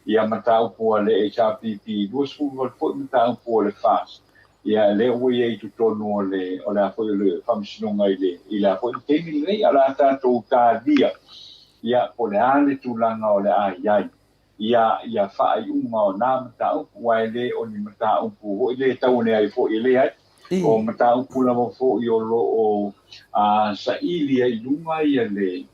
S2: ia mataupu a le HRPP, 28 foi mataupu a le FAST, ia lea ua i ai i totonu o le o le a foi o le Faamasinoga i le i le a foi le taimi lenei, a o le a tatou talia ia po o le a le tulaga o le a i ai ia ia faaiuga o nā mataupu, aua e le o ni mataupu foi lea e tauane ai foi e leai, o mataupu lava foi o lo o saili ai i luga ia le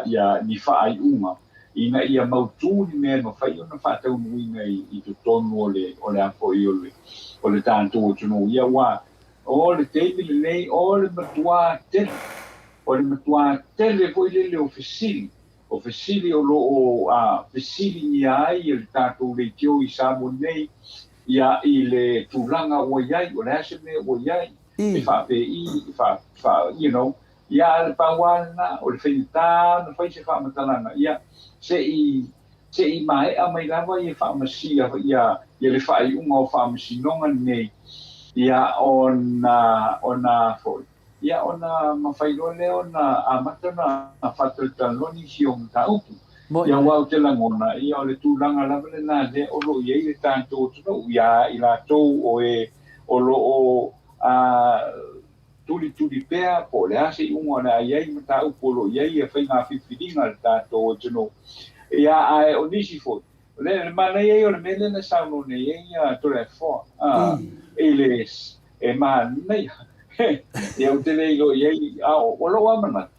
S2: ia ni faaiuga. ina ia mautū ni mea e mafai ona faataunuuina i totonu o le o le a foi o le o le tatou atunuu. Ia aua o le taimi lenei o le matuā tele, o le matuā tele foi lele o fesili, o fesili o lo o fesiligia ai e le tatou leitio i Samoa nei, ia i le tulaga ua i ai, o le a se mea ua i ai, e faapei, e fa, fa, you know, ia a le pau lava lena, o le faigata ona fai se faamatalaga, ia se i, se i maea mai lava ia faamasia, ia, ia le faaiuga o faamasinoga nei, ia ona, ona foi. Ia ona mafai loa lea ona amata ona faatalatalanoa nisi o mataupu. Ia aua ou te lagona, ia o le tulaga lava lena lea o lo o i ai le tatou atunuu ia i latou o e o lo o tulituli pea po o le a se iuga o le a i ai mataupu o lo o i ai ia faiga filifiliga a le tatou atunuu. Ia ae o nisi foi, o le manaia ia o le mea lea na saunoa nei ai ia Toleafoa i le E manaia. Ia ou te le iloa i ai, a o lou lava manatu,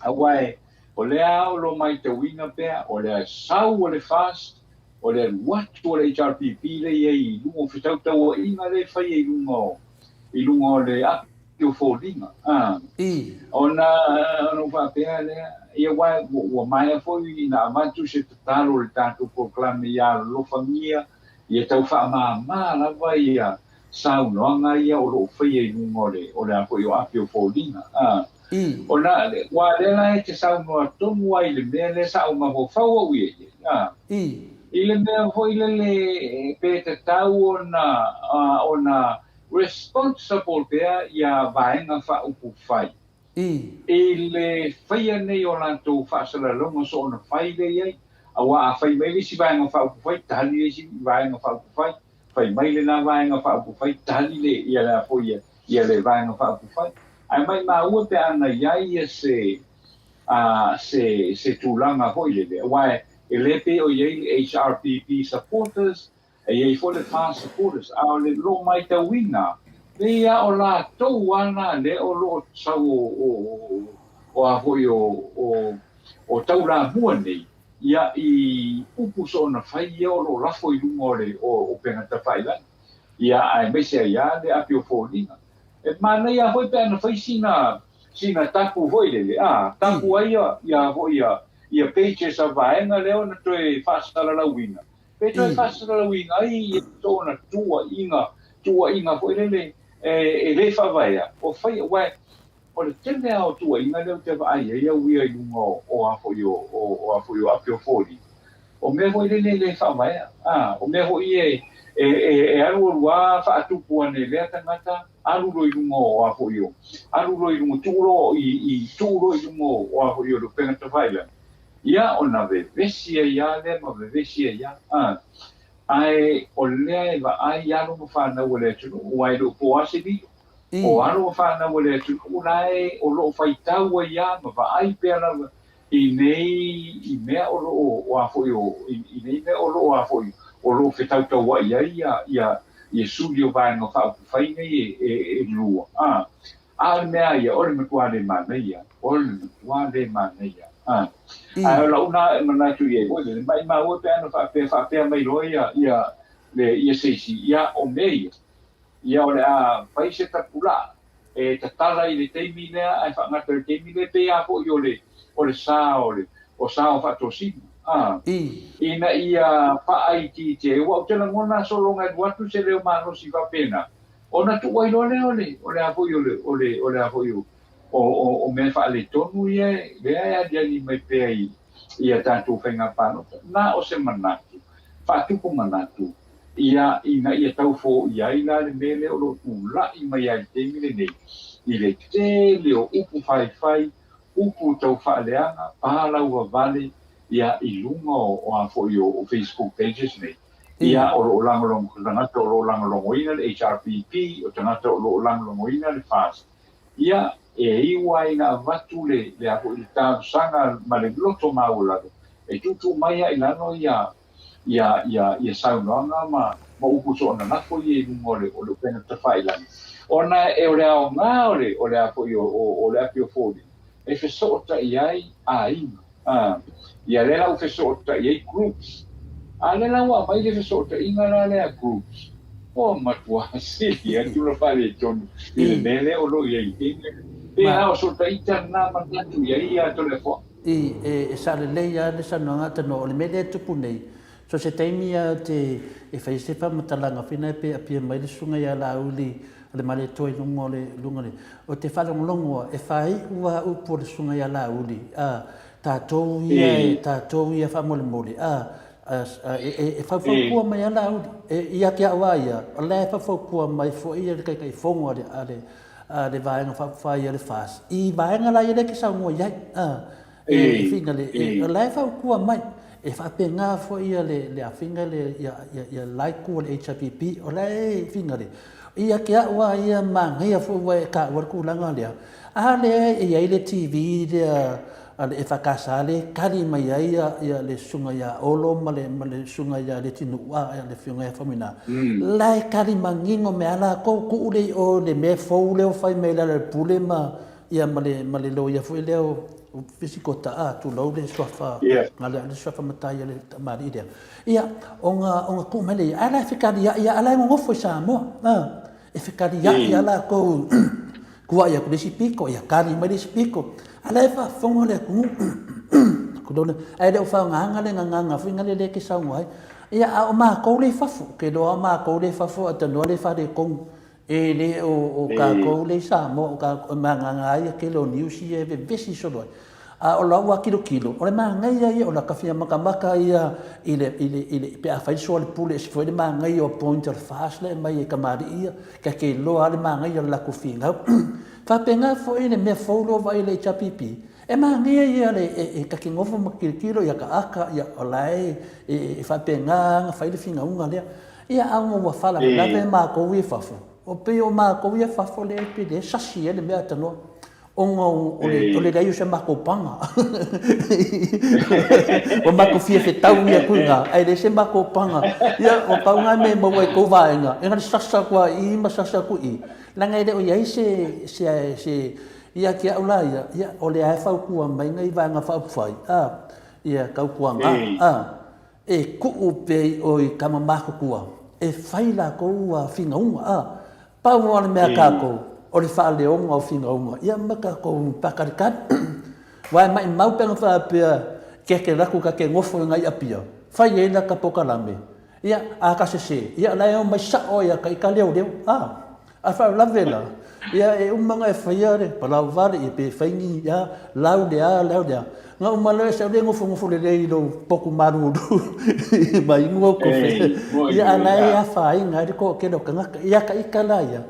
S2: aua e, o lea o lo o matauina pea, o le sau o le FAST, o le alu atu o le HRPP lea e i ai i luga o fetautauaiga lea e fai i luga o, i luga o le api o foliga. A, ona, ona ou faapea lea, ia aua ua maea foi ina avatu se tatalo i le tatou polokalame ia alofagia Ia tau faamama lava ia saunoaga ia o lo o faia i luga o le o le a foi o api o foliga a. Ona ua lea la e te saunoa tonu ai i le mea lea sa ou mafaufau au i ai a. I le mea foi lele pe tatau ona ona responsible pea ia vaega faaupufai I le faia nei o latou faasalalauga soona fai lea i ai, aua a fai mai le isi vaega faaupufai, tali le isi vaega faaupufai, fai mai lena vaega faaupufai, tali le, ia le a foi ia, ia le vaega faaupufai. Ae maimau e pe ana i ai ia se, a, se, se tulaga foi lele, aua e le pei o i ai le HRPP supporters, E i ai foi le FAST supporters, a o le lo maitauina, pei a o latou a na lea o lo o sau o, o, o a foi o, o, o taulamua nei, ia i upu soona fai ia o lo o lafo i luga o le o, o upegatafailagi, ia aemaise ai a le api o foliga. E manaia foi pe ana fai sina, sina tapu foi lele, a, tapu ai ia, ia foi ia, ia pages a vaega lea ona toe faasalalauina, Pe toe faasalalauina ai ia tōna tuuaiga, tuuaiga foi lele e le faavaea, ua fai, aua o le tele lava o tuuaiga lea ou te vaai ai au ia i luga o a foi o, o a foi o api o foliga, o mea foi lele e le faavaea, a, o mea foi e, e, e, e alu alu lava faatupu ane e lea tagata, alu loa i luga o a foi o, alu loa i luga, tuu loa i, i, tuu loa i luga o a foi o le upega tafailagi. Ia ona vevesi ai lava lea ma vevesi ai lava. A, ae o lea e vaai alo ma fanau a le atunuu, aua e le o po lava se lilo. O alo ma fanau a le atunuu la e o lo o faitau ai lava ma vaai pea lava i nei i mea o lo o a foi o i nei mea o lo o a foi o lo o fetautauai ai ia ia ia suli o Vaega Faaupufai nei e e e lua. A, A o le mea ia, o le matua le manaia, o le matua le manaia. A, ae o lau na e manatu i ai, oi lele, maimau e pe ana faapea, faapea mai loa ia, ia, le, ia se isi, ia, o mea ia, ia o le a fai se tapulaa, e tatala i le taimi lea ae faagata i le taimi lea, pei lava foi o le, o le sa o le, o sa o faatosina, a, ina ia faaitiitia ai. Aua ou te lagona sologa e alu atu se leo malosi faapena, Ona tuu ai loa lea o le, o le a foi o le, o le, o le a foi o, o, o, o mea faaletonu ia lea e aliali mai pea i, i a tatou faiga palota. Na o se manatu, faatupu manatu, ia, ina ia tau foia ai la le mea lea o lo o tulai mai ai i le taimi lenei, i le tele o upu faifai, upu tau faaleaga, palauvavale, ia, i luga o, o a foi o, o Facebook pages nei. Ia, o lo o lagolago, tagata o lo o lagolagoina le HRPP, o tagata o lo o lagolagoina le FAST. Ia, e iu lava ina avatu le, le a foi, le talosaga ma le loto maualalo, e tuutuu mai lava i lalo ia, ia, ia, ia saunoaga ma, ma upu soona lafo ia i luga o le, o le upega tafailagi. Ona e o le aoga o le, o le a foi o, o, o le api o foliga, e fesootai ai aiga. A, ia lea la ua fesootai ai groups. A lea la ua aumai le fesootaiga la lea a groups, ua matua sili atu le faaletonu i le mea lea o lo o i ai nei. Pe la o so ta ita lena manatu i ai ia Toleafoa?
S3: I, e, e sao lelei lava le saunoaga a Tanoa, o le mea lea e tupu nei, so se taimi lava ou te, e fai ai se faamatalaga foi lea pe apia mai le susuga ia Laauli o le Malietoa i luga o le, luga o le, ou te faalogologo lava, e faaiu lava upu o le susuga ia Laauli, a, tatou ia e, tatou ia faamolemole, a, e faufautua mai lava Laauli, e, ia te au lava ia, o la e faufautua mai foi le Taitaifono a le, a le, a le Vaega Faaupufai a le FAST i vaega la ia lea e te saunoa i ai, a, e finagalo, o la e fautua mai. E faapena foi ia le, le afiga le, ia, ia, ia la itu o le HRPP, o la e finagalo, ia te au lava ia manaia foi ua e taua le tulaga lea, a lea e i ai le TV lea a le EFKS lea e tali mai ai ia le susuga ia Olo ma le, ma le susuga ia Leatinuu, a, le afioga ia Faumuina, la e tali manino mai lava latou, tuu lea i o i le mea fou lea ua fai mai i lalo o le Pule ma, ia ma le, ma le loia foi lea o, o Fisikota, a, tulou le suafa, le suafa matai a le tamalii lea. Ia, ona, ona tuu mai lea i ai, a la e fetaliai lava, a la e nonofo i Samoa, a. E fetaliai lava latou, tuai atu i le isi pito, ia kali mai le isi pito. A o la e faafofoga le atunuu. Ae le o faaaogaina le gagana foi lea e te saunoa ai. Ia, a o matou lea i fafo, ou te iloa o matou lea i fafo a talanoa lea e faaletonu. E le o tatou lea i Samoa, o tatou, e magaga ai le tele o news ia e vevesi solo ai. A o lau lava tilotilo, o le manaia ia o lata fia matamata ia i le, i le, i le, pe a fai le soa o le pule, e ese foi le manaia o point o le FAST lea e aumai e tamalii ia, ta te iloa lava le manaia o le latou finau. Faapena foi le mea fou lea ua vaai i le HRPP, e manaia ia le, e, e ta te nofo ma tilotilo ia ta ata, ia o la e, e, e faapena ona fai le finauga lea. Ia a ona ua faalavelave matou ia i fafo, o pei o matou ia i fafo lea e pei e sasi ai le mea a tanoa. Ona o le leai o se matou paga. Ua matou fia fetaui atu i ina, ae leai se matou paga. Ia, ua pau lena mea e maua ai i tou vaega, e na o le sasa atu lava i i ma sasa atu i i, leaga e le o i ai se, se, se, ia te au la ia, ia, o lea lava e fautua mai nai Vaega Faaupufai, a, ia tautuana, a. E kuʻu pea i ʻoe i kama matutua e fai lakou finauga, a pau lava le mea a kakou o le faaleoga o finauga ia ma kakou pakalikali. Aua e maʻimau pe ana faapea ke alu atu ka ke nofo i nai Apia, fai ai laka pokalame, ia a ka sese, ia la e omai saʻo ai a ka i ka leoleo, a. A faalavelave la, ia e uma ona e faia le palau vale, ia pe fai ni a lau le a lau le a. Na uma loa e sau le nofonofo lelei i lou potu malulu ma inu au kofe. Ia a la e afaina ai le toatele o tagata. Ia ka ita la ia,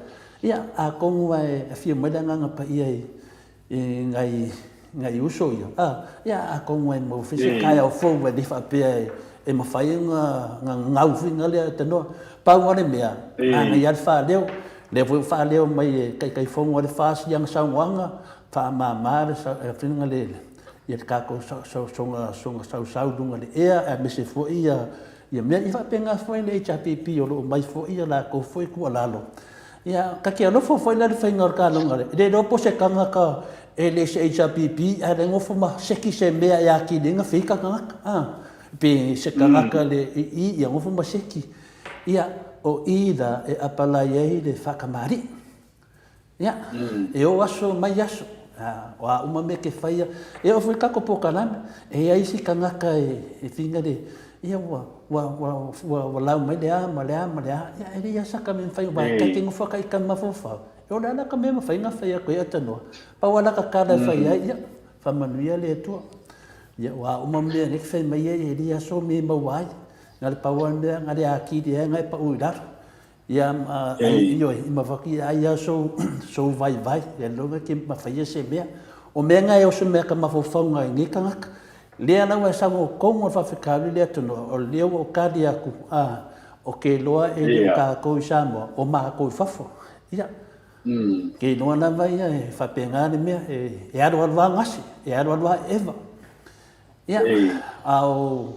S3: ia atonu lava e afio mai le Agaga Paia i i ngai, ngai uso ia, a, ia atonu e mau foi se taeao fou e le faapea e, e mafai ona, ona gau foi na lea tanoa. Pau lava le mea, manaia lava le faaleo, lea foi ua faaleo mai e Taitaifono a le FAST i ana saunoaga, faamama le afioga le, ia le tatou soga, soga sausau i luga o le ea, aemaise foi ia, ia mea, ia faapena foi le HRPP o lo o aumai foi ia latou foi tuualalo. Ia, ta te alofa foi la i le faiga o le kaloga lea. E le iloa po o se tagata e le se HRPP ae le nofo ma seki se mea e atili ai ona fei ka tagata. A, pe se tagata le i i, ia nofo ma seki. Ia, o i la e apalai ai le faakamali'i. Ia, e o aso mai aso, a, o a uma mea e te faia, e oo foi i le tatou polokalame, e i ai isi tagata e finagalo, ia ua, ua, ua, ua, ua lau mai le a ma le a ma le a, ia e leai lava saka mea mafai, aua e ta te nofo lava ta mafaufau, o le a la ka mea e mafai ona fai atu ai Atanua, pau lava laka tala e fai ai, ia, faamanuia le Atua. Ia, o a uma mea nei e fai mai ai, e leai lava so mea e maua ai, na o le pau lava le mea, na o le atili ai ona e pau i lalo. Ia, ma, ioe, i mafaki ai a sou, sou vaivai, ia loga ke mafaia se mea. O mea nga e oso mea ka mafaufauga i nei tagata. Lea la ua e sau o kou mo le faafitauli lea tonu, o lea ua ou kali atu, a, o ke iloa e le o tatou i Samoa, o matou i fafo. Ia, ke iloa lava ia e faapena le mea, e, e alualu lava gase, e alualu lava eva. Ia, a o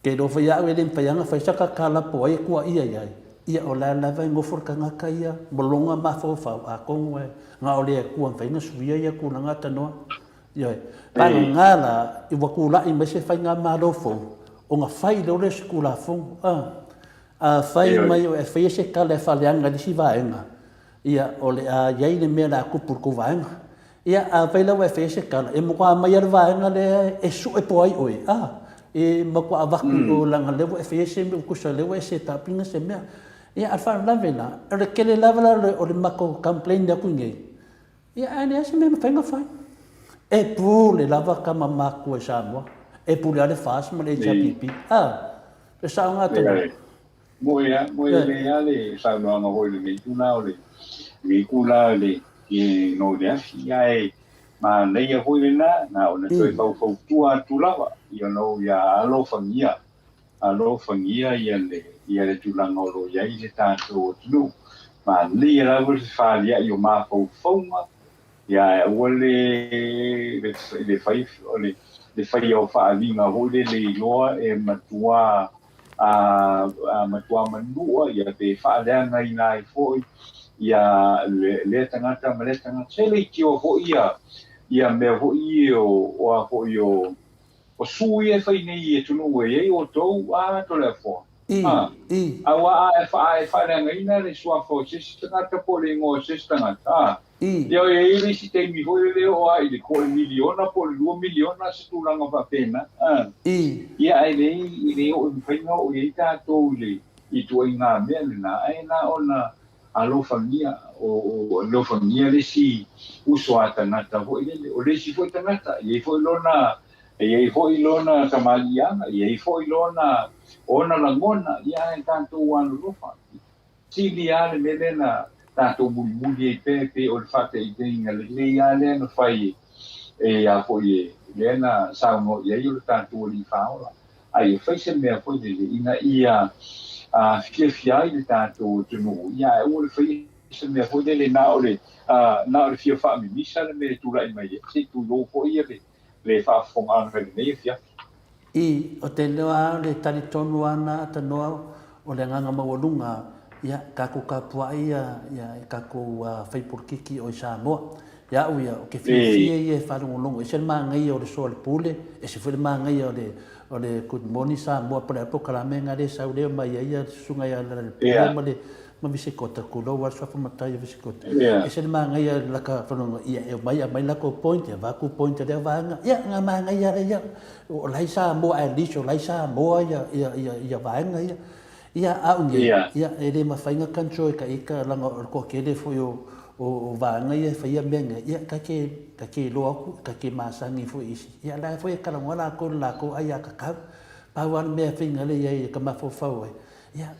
S3: Ke iloa foi au e le mafai lava ona fai saka tala po o ai e tuuaia i ai, ia o la e lava e nofo le tagata ia ma lona mafaufau, atonu e na o le Atua e mafai ona suia ia tulaga tanoa. Ioe. Vagana la, ua tulai mai se faigamalo fou, ona fai loa lea o se Tulafono. A, a fai mai e faia se tala e faaleaga i le isi vaega, ia, o le a i ai le mea o le a tupu i le tou vaega. Ia, afai la ua e faia se tala, e matua aumai lava le vaega lea e sue po o ai oe, a, e matua avatu i o leaga o lea ua e faia se mea, tusa o lea ua e set up ina se mea. Ia, a o le faalavelave la, o le tele lava la o le matou complain atu i inei, Ia, ae leai se mea e mafai ona fai. E pule lava tama matua i Samoa. E pule lava le FAST ma le HRPP. A, le sao lena Tanoa.
S2: Moe lava, moe lelei lava le saunoaga foi i lenei itula o le, lenei itula o le no le afi, ae manaia foi lena, na ona toe faufautua atu lava, you know, ia alofagia Alofagia ia le ia le tulaga o lo o i ai le tatou atunuu. Manaia lava le fefaliai o mafaufauga, ia ae aua le le le fai o le le faia o faaaliga foi lele iloa e matua a a matua manua ia pe faaleagaina ai foi ia le lea tagata ma lea tagata. Se leitioa foi ia ia mea foi ia o o a foi o O su ia e fai nei i atunuu e i ai outou, a Toleafoa. A, aua a e a e faaleagaina le suafa o se isi tagata po o le igoa o se isi tagata, a, ia e i ai le isi taimi foi lele e oo lava i le po o le miliona po o le 2 miliona se tulaga faapena, a. Ia ae leai, e le oo i mafai ona oo i ai tatou i le ituaiga mea lena, ae na ona alofagia, o, alofagia le isi uso a tagata foi lele. O le isi foi tagata, e i ai foi lona, e i ai foi lona tamaliiaga, e i ai foi lona, ona lagona, ia ae tatou alolofa. Sili lava le mea lea na tatou mulimuli ai pea, pei o le faataitaiga lelei lava lea na fai e a foi e lea na saunoa i ai o le tatou Alii Faaola. A ia fai se mea foi lele ina ia fiafia ai le tatou atunuu, ia ae aua le faia se mea foi lele na o le na o le fia faamimisa le mea e tulai mai ai, se i tulou foi ia le le faafofogaaga i lenei afiafi.
S3: I, o te leo a le talitonu a na tanoa o le agaga maualuga ia tatou tapuai ia ia i tatou fai polokiki o i Samoa. Ia au ia, o ke fiafia ia e faalogologo, ese le manaia o le soa o le pule, ese foi le manaia o le o le Good Morning Samoa po o le a polokalame lena lea e sau lea omai ai le susuga ia Lealailepule ma le ma Visikota, tulou lava le suafa matai o Visikota. Ese le manaia o laka faalogologo, ia e omai aumai latou point, avatu point a lea vaega, ia na manaia lava ia, o la e i Samoa at least o la e i Samoa ia ia ia vaega ia. Ia, a au nei, ia, e le mafai ona control e ka ita, leaga o le toatele foi o, o, o vaega ia e faia mea nei, ia, ta te, ta te iloa atu, ta te masani foi i isi. Ia, la foi e talanoa latou i le latou aiatatau. Pau lava le mea e faiga lea i ai e ka mafaufau ai, ia,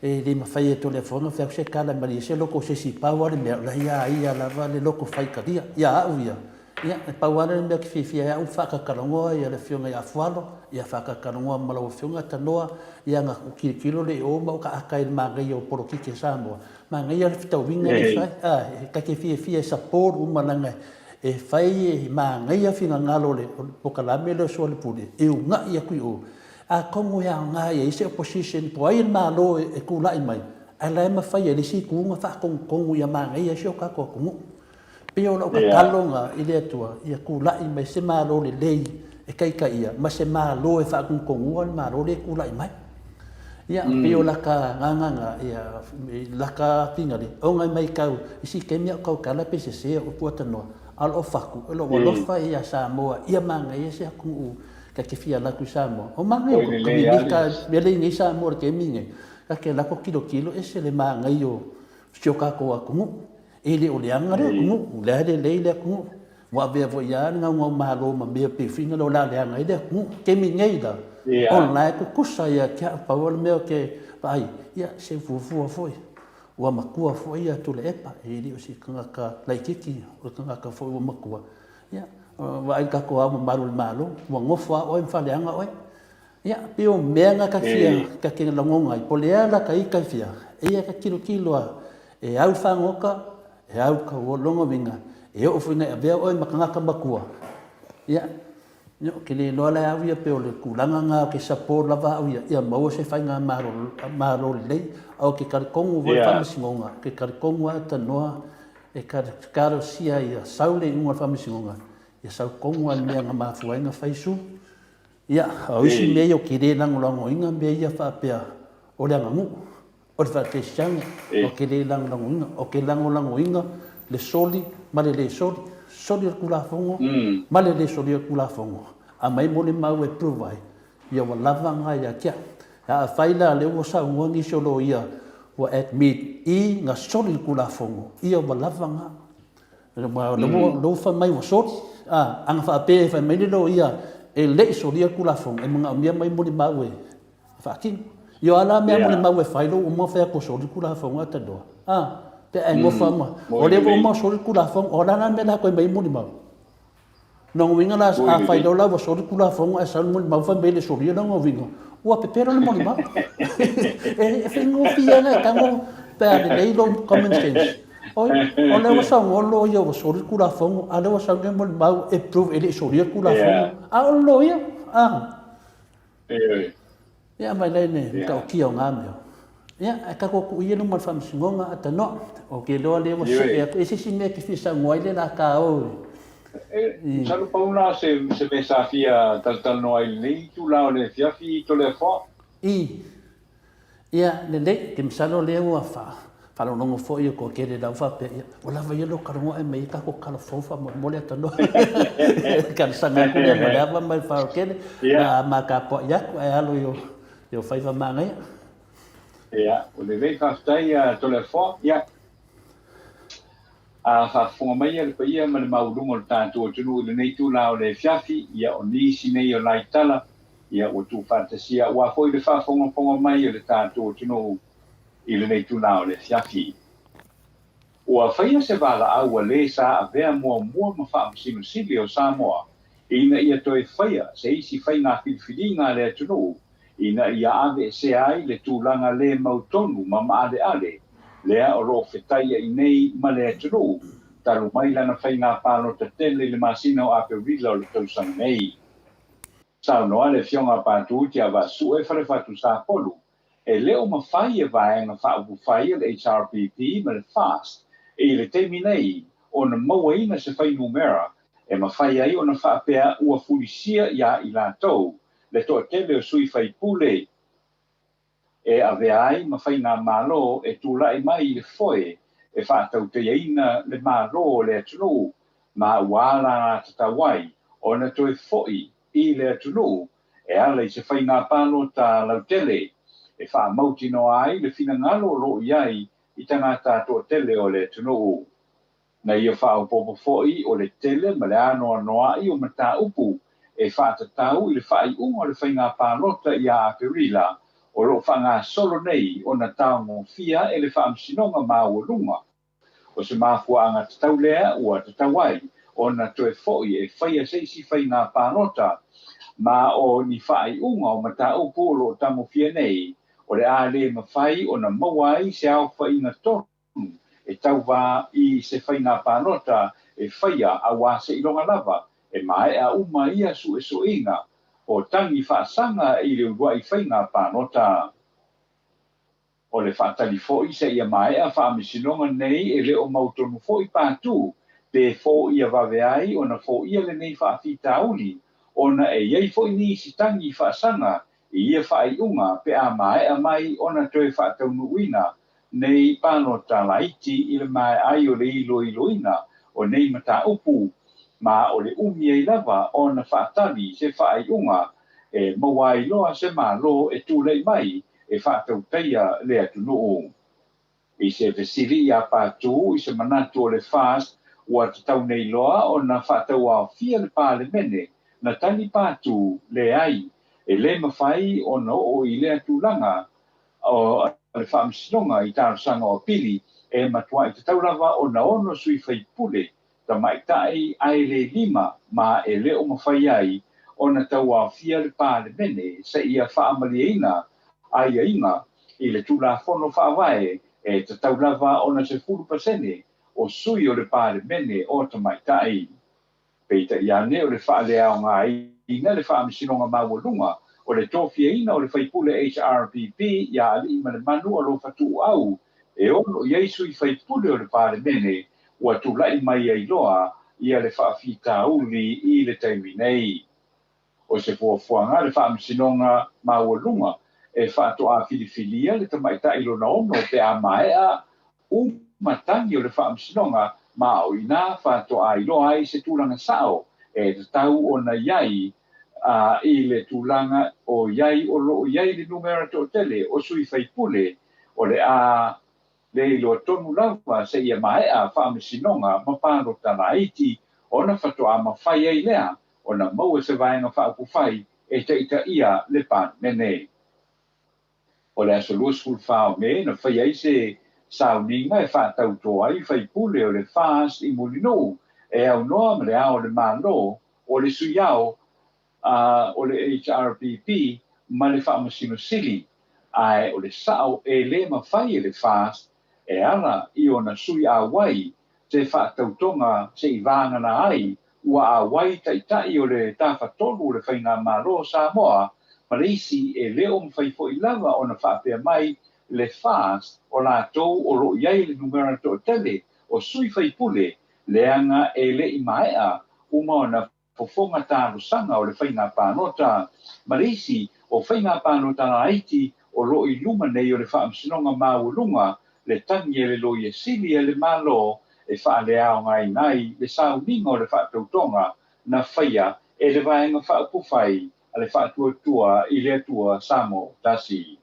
S3: e le mafai e Toleafoa ona fai atu se tala e malie se loto o se isi, pau lava le mea, o la e ia ia lava le loto faitalia. Ia au ia, Ia, e pau lava lea mea ou te fiafia ai au, faatalatalanoa ia le Afioga ia Afualo, ia faatalatalanoa ma lau Afioga Tanoa, ia ona ou tilotilo lea i o ma ou taata i le manaia o polokiki a Samoa. Manaia le fetauiga lea e fai, a, ta te fiafia e support uma leaga e fai e manaia finagalo o le polokalame lea o Soalepule e uunai atu i o. Atonu e aoga i ai se opposition po o ai le Malo e tulai mai, ae la e mafai e le isi itu ona faatonutonu ia manaia ai si o tatou atunuu. Pei o lau tatalo i le Atua, ia tulai mai se Malo lelei e taitaia, ma se Malo e faatonutonu le Malo lea e tulai mai. Ia, pei o laka agaga ia, laka finale, ona e maitau, i si taimi a o tautala pe sese o upu atanoa, a o loo fatu, o lou alofa ia Samoa, ia manaia se atunuu ta te fia alu atu i Samoa. O manaia o ka mimita mea lea i nei Samoa i le taimi lenei, ta te alu atu tilotilo ese le manaia o si o tatou atunuu. E le o leaga le atunuu, o lea e lelei le atunuu. Ua avea foi lava le gaogaomalo ma mea pei fina lea o le a leaga ai le atunuu. Taimi nei la, o la e tutusa ia te au, pau lava le mea ou te vaai, ia se fuafua foi. Ua matua foi ia Tuilaepa, e le o se tagata laitiiti, o le tagata foi ua matua. Ia, vaai i le tatou Ao Mamalu o le Malo, ua nofo lava oe ma faaleaga oe. Ia, pei o mea na ta fia, ta te lagona ai, po o le a la ta ita e fia, eia ka tilotilo a, e au fagota, e au ka ua lona uiga, e oo foi ina e avea oe ma tagata matua. Ia, ou te le iloa la e au ia pei o le tulaga na ou te support lava au ia, ia maua se faigamalo malo lelei, a ou te talitonu foi i le Faamasinoga, ou te talitonu lava e tanoa e talosia ia sau le iuga o le Faamasinoga. Ia sau tonu lava i le mea na mafua ai ona fai sui. Ia, a o isi mea ia ou te le lagolagoina mea ia faapea o le aganuu, o le faakerisiano, ou te le lagolagoina. Ou te lagolagoina le soli ma le le soli. Soli o le Tulafono ma le le solia o le Tulafono. Aumai molimau e prove ai, ia ua lava na ia te au. A afai la o lea ua saunoa nisi o loia ua admit i na soli le Tulafono, ia ua lava na. Aua o lea ua fai mai ua soli, a, ana faapea e fai mai le loia e le i solia le Tulafono, e manaomia mai molimau e faatino. Ia o a la mea molimau e fai, lea ua uma ona fai atu ua soli le Tulafono ae talanoa, a, pe a e nofo lava ma, o lea ua uma ona soli le Tulafono, o a la mea o le a toe aumai ai molimau? Lona uiga la, a fai loa la ua soli le Tulafono ae sau le molimau fai mai e le i solia, lona uiga, ua pepelo le molimau. E faigofie lava ona e tago pe a lelei lou common sense. Oi, o lea ua saunoa le loia ua soli le Tulafono, a o lea ua sau nei le molimau e prove e le i solia le Tulafono, a o le loia, a. Ia mai lea i le matautia o na mea. Ia, ae tatou tuu ia i luma o le Faamasinoga a tanoa. Ou te iloa lea ua see atu. E i ai se isi mea e te fia saunoa ai le la ta o
S2: i. Masalo pau na o se mea sa fia talatalanoa ai i lenei itula o le afiafi Toleafoa.
S3: I. Ia, lelei, ou te masalo o lea ua faalogologo foi o toatele la ua faapea, ia, ua lava ia lou talanoa ae aumai ia tatou tala fou faamolemole Atanoa. Talosaga atu lea ma le ava ma le faaaloalo na ma tapuai atu ae alo i o faiva manaia.
S2: Ia, ua lelei, faafetai Toleafoa. Ia, a faafofoga mai le paia ma le maualuga o le tatou atunuu i lenei itula o le afiafi, ia, o nisi nei o nai tala Ia, ua tuufaatasia aua foi le faafogafoga mai a le tatou atunuu i lenei itula o le afiafi. Ua faia se valaau a le sa avea muamua ma Faamasino Sili o Samoa ina ia toe faia se isi faiga filifiliga a le atunuu ina ia aveesea ai le tulaga le mautonu ma maaleale lea o lo o fetaiai nei ma le atunuu talu mai lana faiga palota tele i le masina o Aperila o le tausaga nei. Saunoa le Afioga a Patu Tiavaasue Falefatu Sapolu, e le o mafai e vaega faaupufai a le HRPP ma le FAST i le taimi nei ona mauaina se fuainumera e mafai ai ona faapea ua fulisia iā i latou le toatele o sui faipule e avea ai ma faigamalo e tulai mai i le foe e faatautaiaina le Malo o le atunuu ma ua alagatatau ai ona toe foi i le atunuu e ala i se faiga palota lautele e faamautinoa ai le finagalo o lo o i ai i tagata toatele o le atunuu. Na ia faaopoopo foi o le tele ma le anoanoai o mataupu e faatatau i le faaiuga o le faiga palota ia Aperila o lo o faagasolo nei ona taogofia e le Faamasinoga Maualuga. O se mafuaaga tatau lea ua tatau ai ona toe foi e faia se isi faiga palota ma o ni faaiuga o mataupu o lo o tagofia nei o le a le mafai ona maua ai se aofaiga tonu e tauva i se faiga palota e faia aua seiloga lava e maea uma ia suesueina o tagi faasaga i le uluai faiga palota. O le faatali foi seia maea faamasinoga nei e le o mautonu foi Patu pe foia vave ai ona foia lenei faafitauli ona e i ai foi nisi tagi faasaga i ia faaiuga pe a maea mai ona toe faataunuuina nei palota laiti i le maea ai o le iloiloina o nei mataupu, ma o le umi ai lava ona faatali se faaiuga e maua ai loa se Malo e tulai mai e faatautaia le atunuu. I se fesili iā Patu i se manatu o le FAST ua tatau nei loa ona faatauaofia le Palemene, na tali Patu, Leai, e le mafai ona oo i lea tulaga o le Faamasinoga i talosaga o apili, e matuai tatau lava ona 6 sui faipule tamaitai ae le 5 ma e le o mafai ai ona tauaofia le Palemene seia faamalieina aiaiga i le Tulafono Faavae e tatau lava ona 10% o sui o le Palemene o tamaitai. Peitai ane o le faaleaogaina le Faamasinoga Maualuga o le tofiaina o le faipule HRPP iā Aliimalemanu Alofa Tuuau e 6 i ai sui faipule o le Palemene ua tulai mai ai loa le faafitauli i le taimi nei. O se fuafuaga a le Faamasinoga Maualuga e faatoa filifilia le tamaitai lona ono pe a maea uma tagi o le Faamasinoga, ma o i ina faatoa iloa ai se tulaga sao e tatau ona i ai i le tulaga o i ai o lo o i ai le numera toatele o sui faipule o le a le iloa tonu lava seia maea faamasinoga ma palota laiti ona faatoa mafai ai lea ona maua se vaega faaupufai e taitaia le Palemene. O le aso 24 o Me na faia ai se sauniga e faatauto ai faipule o le FAST i Mulinuu e aunoa ma le Ao o le Malo, o le Sui Ao o le HRPP ma le Faamasino Sili, ae o le sao e le mafai e le FAST e ala i ona sui auai se faatautoga se'i vagana ai ua auai taitai o le Tafatolu o le Faigamalo o Samoa ma le isi. E le o mafai foi lava ona faapea mai le FAST o latou o lo o i ai le numera toatele o sui faipule, leaga e le i maea uma ona fofoga talosaga o le faiga palota ma le isi o faiga palota laiti o lo o i luma nei o le Faamasinoga Maualuga le tagi a le Loia Sili a le Malo e faaleaogaina ai le sauniga o le faatautoga na faia e le Vaega Faaupufai a le Faatuatua i le Atua Samoa Ua Tasi.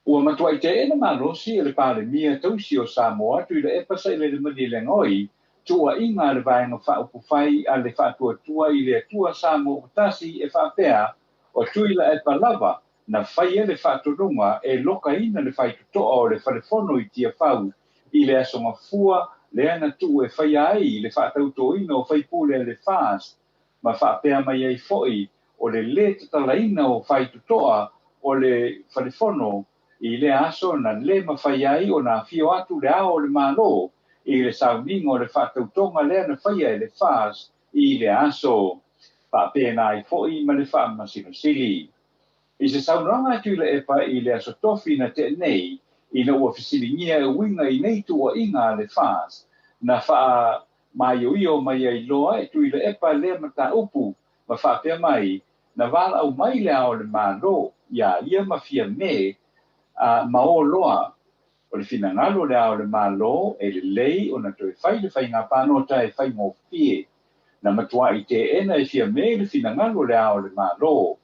S2: Ua matuai teena malosi e le Palemia tausi o Samoa Tuilaepa Sailele Malielegaoi tuuaiga a le Vaega Faaupufai a le Faatuatua i le Atua Samoa Ua Tasi e faapea o Tuilaepa lava na faia le faatonuga e lokaina le faitotoa o le Fale Fono i Tiafau i le Aso Gafua lea na tuu e faia ai le faatautoina o faipule a le FAST, ma faapea mai ai foi o le lē tatalaina o faitotoa o le Fale Fono i lea aso na lē mafai ai ona afio atu le Ao o le Malo i le sauniga o le faatautoga lea na faia e le FAST i lea aso, faapena ai foi ma le Faamasino Sili. I se saunoaga a Tuilaepa i le Aso Tofi na tea nei, ina ua fesiligia e uiga i nei tuuaiga a le FAST, na faamaioio mai ai loa e Tuilaepa lea mataupu ma faapea mai, na valaau mai le Ao o le Malo iā ia ma Fiame ma o loa. O le finagalo o le Ao o le Malo e lelei ona toe fai le faiga palota e faigofie. Na matuai teena e Fiame le finagalo o le Ao o le Malo.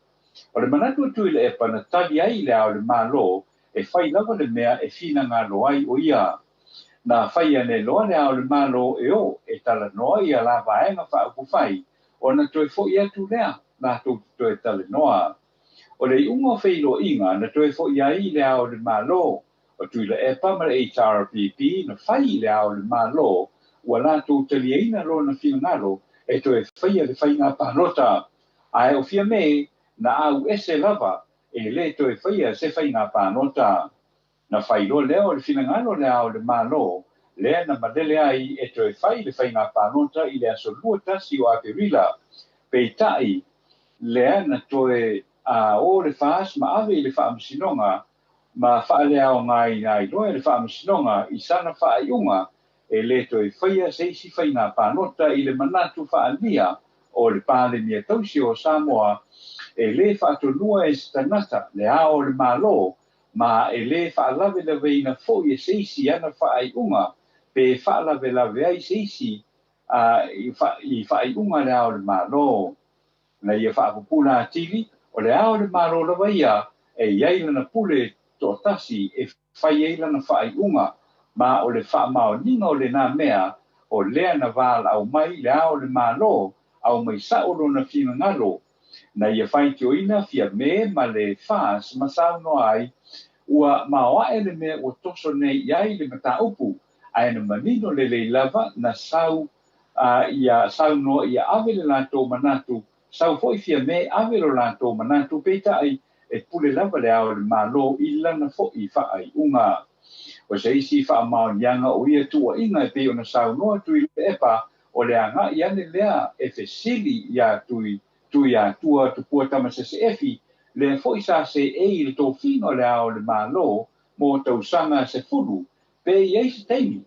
S2: O le manatu o Tuilaepa na tali ai i le Ao o le Malo e fai lava le mea e finagalo ai o ia. Na fai ane loa le Ao o le Malo e o e talanoa ia la Vaega Faaupufai ona toe fo'i atu lea latou te toe talanoa. O le iuga o feiloaiga na toe fo'i ai i le Ao o le Malo, o Tuilaepa ma le HRPP na fai i le Ao o le Malo ua latou taliaina lona finagalo e toe faia le faiga palota, ae o Fiame na au ese lava e lē toe faia se faiga palota. Na fai loa lea o le finagalo o le Ao o le Malo lea na malele ai e toe fai le faiga palota i le aso 21 o Aperila. Peitai, lea na toe o le FAST ma ave i le Faamasinoga ma faaleaogaina ai loa e le Faamasinoga i sana faaiuga e lē toe faia se isi faiga palota i le manatu faaalia o le Palemia tausi o Samoa e lē faatonua e se tagata le Ao o le Malo, ma e lē faalavelaveina foi e se isi ana faaiuga pe faalavelave ai se isi i faaiuga a le Ao o le Malo. Na ia faapupula atili, o le Ao o le Malo lava ia e i ai lana pule toatasi e fai ai lana faaiuga, ma o le faamaoniga o lenā mea o lea na valaau mai le Ao o le Malo aumai sao lona finagalo. Na ia faitioina Fiame ma le FAST ma saunoa ai ua maoae le mea ua toso nei i ai le mataupu, ae na manino lelei lava na sau ia saunoa ia ave le latou manatu, sau foi Fiame ave lo latou manatu, peitai e pule lava le Ao o le Malo i lana foi faaiuga. O se isi faamaoniaga o ia tuuaiga e pei ona saunoa Tuilaepa o le agai ane lea e fesili iā Tui Tuiatua Tupua Tamasese Efi, lea foi sa seei i le tofiga o le Ao o le Malo mo tausaga 10, pe i ai se taimi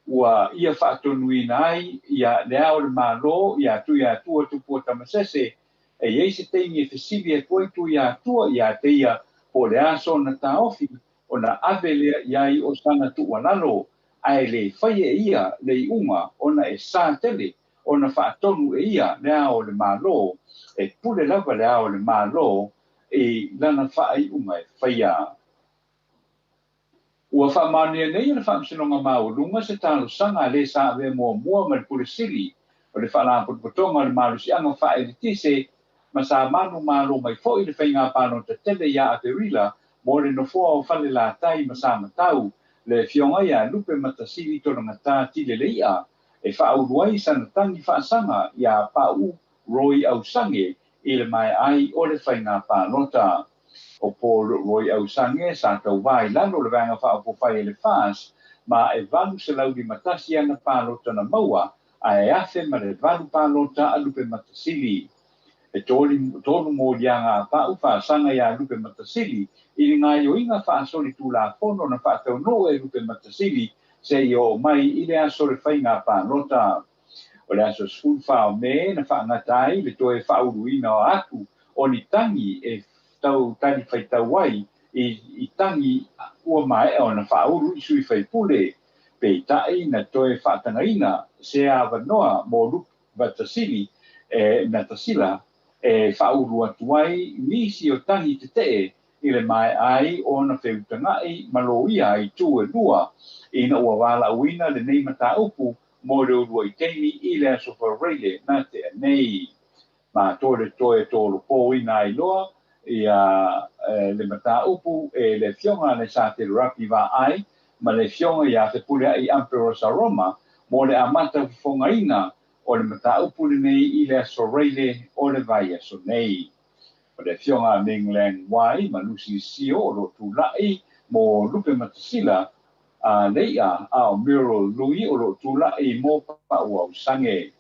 S2: Ua ia faatonuina ai ia Le Ao o le Malo ia Tuiatua Tupua Tamasese e i ai se taimi e fesili atu ai Tuiatua ia te ia po o le a sona taofi ona ave lea i ai o sana tuualalo, ae le fai e ia le iuga ona e sa tele ona faatonu e ia Le Ao o le Malo, e pule lava Le Ao o le Malo i lana faaiuga e faia. Ua faamaonia nei e le Faamasinoga Maualuga se talosaga a le sa avea muamua ma le Pule Sili o le Faalapotopotoga o le Malosiaga Faaeletise ma sa manumalo mai foi le faiga palota tele ia Aperila mo le nofoa o Falelatai ma Samatau, le Afioga ia Lupematasili Tologata Tile Lei'a, e faaulu ai sana tagi faasaga iā Pau Roy Ausange i le maea ai o le faiga palota. O Paul Roy Ausange sa tauvā i lalo o le Vaega Faaopofai a le FAS ma e 851 ana palota na maua, ae 1008 palota a Lupematasili. E tolu moliaga a Pau faasaga iā Lupematasili i le gaoioiga faasolitulafono na faataunuu e Lupematasili seia oo mai i le aso o le faiga palota. O le aso 14 o Me na faagata ai le toe faauluina atu o ni tagi e tau talifaitau ai i tagi ua maea ona faaulu i sui faipule, peitai na toe faatagaina se avanoa mo Lupematasili e Natasila e faaulu atu ai nisi o tagi tetee i le maea ai ona feutaga'i ma loia i itu e lua ina ua valaauina lenei mataupu mo le uluai taimi i le aso Faraile na tea nei. Ma toe le toe tolopoina ai loa ia le mataupu e le Afioga a le Satele Rapi Vaai ma le Afioga ia Fepuleai Emperor Saroma mo le amata fofogaina o le mataupu lenei i le aso Faraile o le vaiaso nei. O le Afioga a Ming Leng Wai ma Lucy Sio o lo o tula'i mo Lupematasila a Lei'a, a o Muriel Lui o lo o tula'i mo Pau Ausange.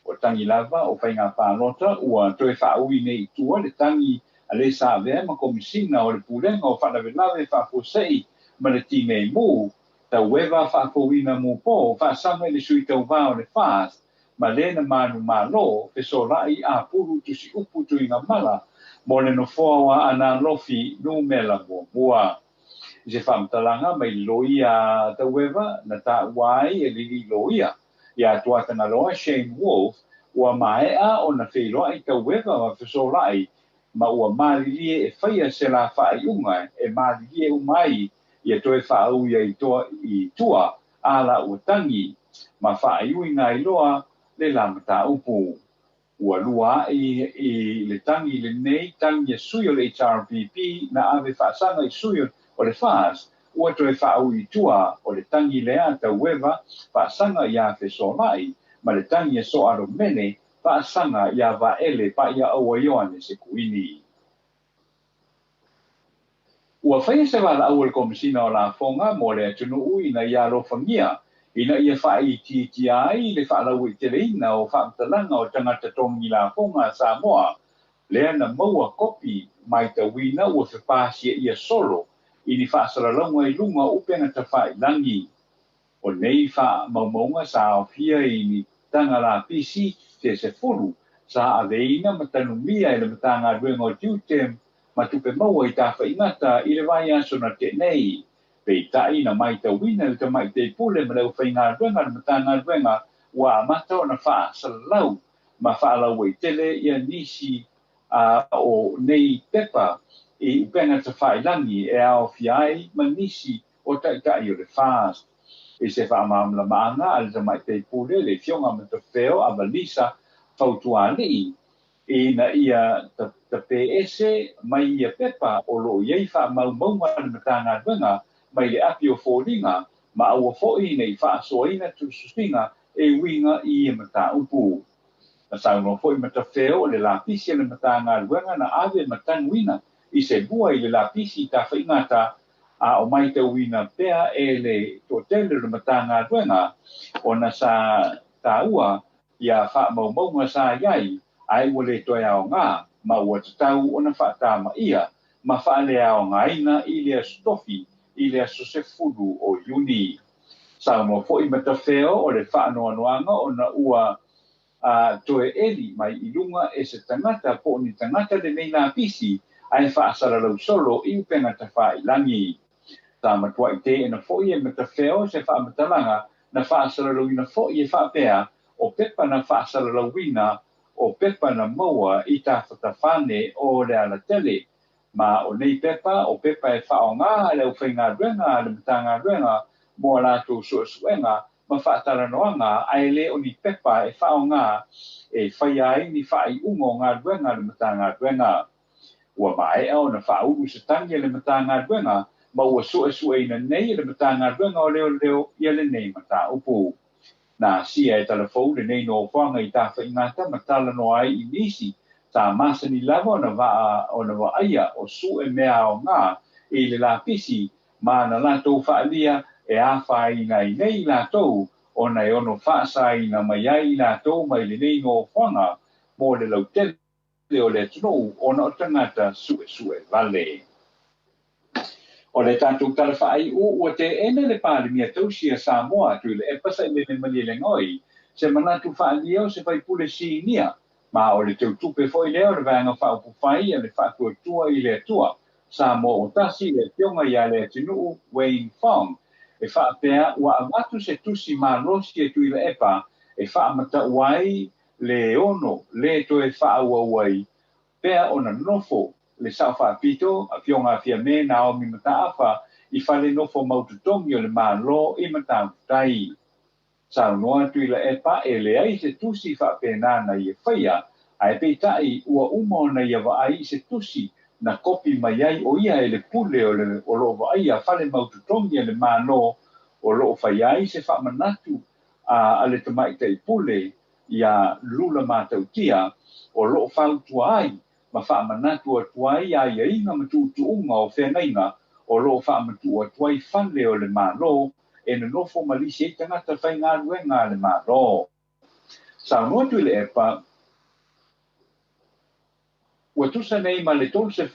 S2: O tagi lava o faiga palota ua toe faaui nei i tua le tagi a le sa avea ma Komisina o le Pulega o Faalavelave Faafuasei ma le Tineimu, Taueva Faafouina Mupo faasaga i le Sui Tauvā o le FAST ma le na manumalo fesola'i apulu tusiupu tuigamala mo le nofoa o Aana Alofi numera muamua. I se faamatalaga mai le loia a Taueva na taua ai e le alii loia iā Tuatagaloa Shane Wolf, ua maea ona feiloai Taueva ma fesola'i ma ua malilie e faia se la faaiuga e malilie uma ai ia toe faaui ai i tua a la ua tagi ma faaiuina ai loa le la mataupu. Ua lua a'i i le tagi lenei tagi a sui o le HRPP na ave faasaga i sui o le FAS, ua toe faaui i tua o le tagi lea a Taueva faasaga iā Fesola'i ma le tagi a Soalomene faasaga iā Vaele Paiaaua Ioane Sekuini. Ua faia se valaau a le Komesina o Lafoga mo le atunuu ina ia alofagia ina ia faaitiitia ai le faalauaiteleina o faamatalaga o tagata togi lafoga a Samoa, lea na maua kopi maitauina ua fepasia solo i ni faasalalauga i luga o upega tafailagi. O nei faamaumauga sa aofia i ni taga lapisi se 10 sa aveina ma tanumia e le Matagaluega o Tiute ma Tupe Maua i Tafaigata i le vaiaso na tea nei. Peitai na maitauina e le Tamaitai Pule ma le aufaigaluega a le Matagaluega ua amata ona faasalalau ma faalauaitele ia nisi o nei pepa i upega tafailagi e aofia ai ma nisi o taitai o le FAST. I se faamalamalamaga a le Tamaitai Pule, le Afioga Matafeo Avalisa Fautualii, ina ia tapeese mai ia pepa o lo o i ai faamaumauga a le Matagaluega mai le api o foliga ma aua foi ne i faasoaina tusitusiga e uiga i ia mataupu. Na saunoa foi Matafeo o le lapisi a le Matagaluega na ave ma tanuina i se lua i le lapisi i Tafaigata a o maitauina pea e le toatele o le Matagaluega ona sa taua ia faamaumauga sa i ai ae ua le toe aoga ma ua tatau ona faatamaia ma faaleaogaina i le aso Tofi i le aso 10 o Iuni. Saunoa foi Matafeo o le faanoanoaga ona ua a toe eli mai i luga e se tagata po o ni tagata lenei lapisi ae faasalalau solo i upega tafailagi. Sa matuai teena foi e Matafeo se faamatalaga na faasalalauina foi e faapea o pepa na faasalalauina o pepa na maua i tafatafane o le alatele. Ma o nei pepa, o pepa e faaaoga e le aufaigaluega a le Matagaluega mo a latou suesuega ma faatalanoaga ae le o ni pepa e faaaoga e faia ai ni faaiuga o galuega a le Matagaluega. Ua maea ona faaulu se tagi a le Matagaluega ma ua suesueina nei e le Matagaluega o Leoleo ia lenei mataupu. Na asia e Talafou lenei nofoaga i Tafaigata ma talanoa ai i nisi sa masani lava ona vaa ona vaaia o sue mea aoga i le lapisi ma na latou faaalia e afaina ai nei i latou ona e ono faasaina mai ai i latou mai lenei nofoaga mo le lautele o le atunuu ona o tagata suesue vale. O le tatou tala faaiu, ua teena e le Palemia tausi a Samoa, Tuilaepa Sailele Malielegaoi, se manatu faaalia o se faipule sinia, ma o le teutupe foi lea o le Vaega Faaupufai a le Faatuatua i le Atua, Samoa ua Tasi, le Afioga ia Leatinuu Wayne Fong, e faapea ua avatu se tusi malosi e Tuilaepa e faamatau ai le ono lē toe faaauau ai pea ona nofo le Sao Faapito, Afioga a Fiame Naomi Mataafa i fale nofo mautotogi o le Malo i Matautu-tai. Saunoa Tuilaepa e leai se tusi faapena na ia faia, ae peitai ua uma ona ia vaai i se tusi na kopi mai ai o ia e le pule o le o lo o vaaia fale mautotogi a le Malo o lo o fai ai se faamanatu a le tamaitai pule iā Lula Matautia o lo o fautua ai ma faamanatu atu ai aiaiga ma tuutuuga o feagaiga o lo o faamatuu atu ai fale o le Malo e nonofo ma lisi ai tagata faigaluega a le Malo. Saunoa Tuilaepa, Ua tusa nei ma le 30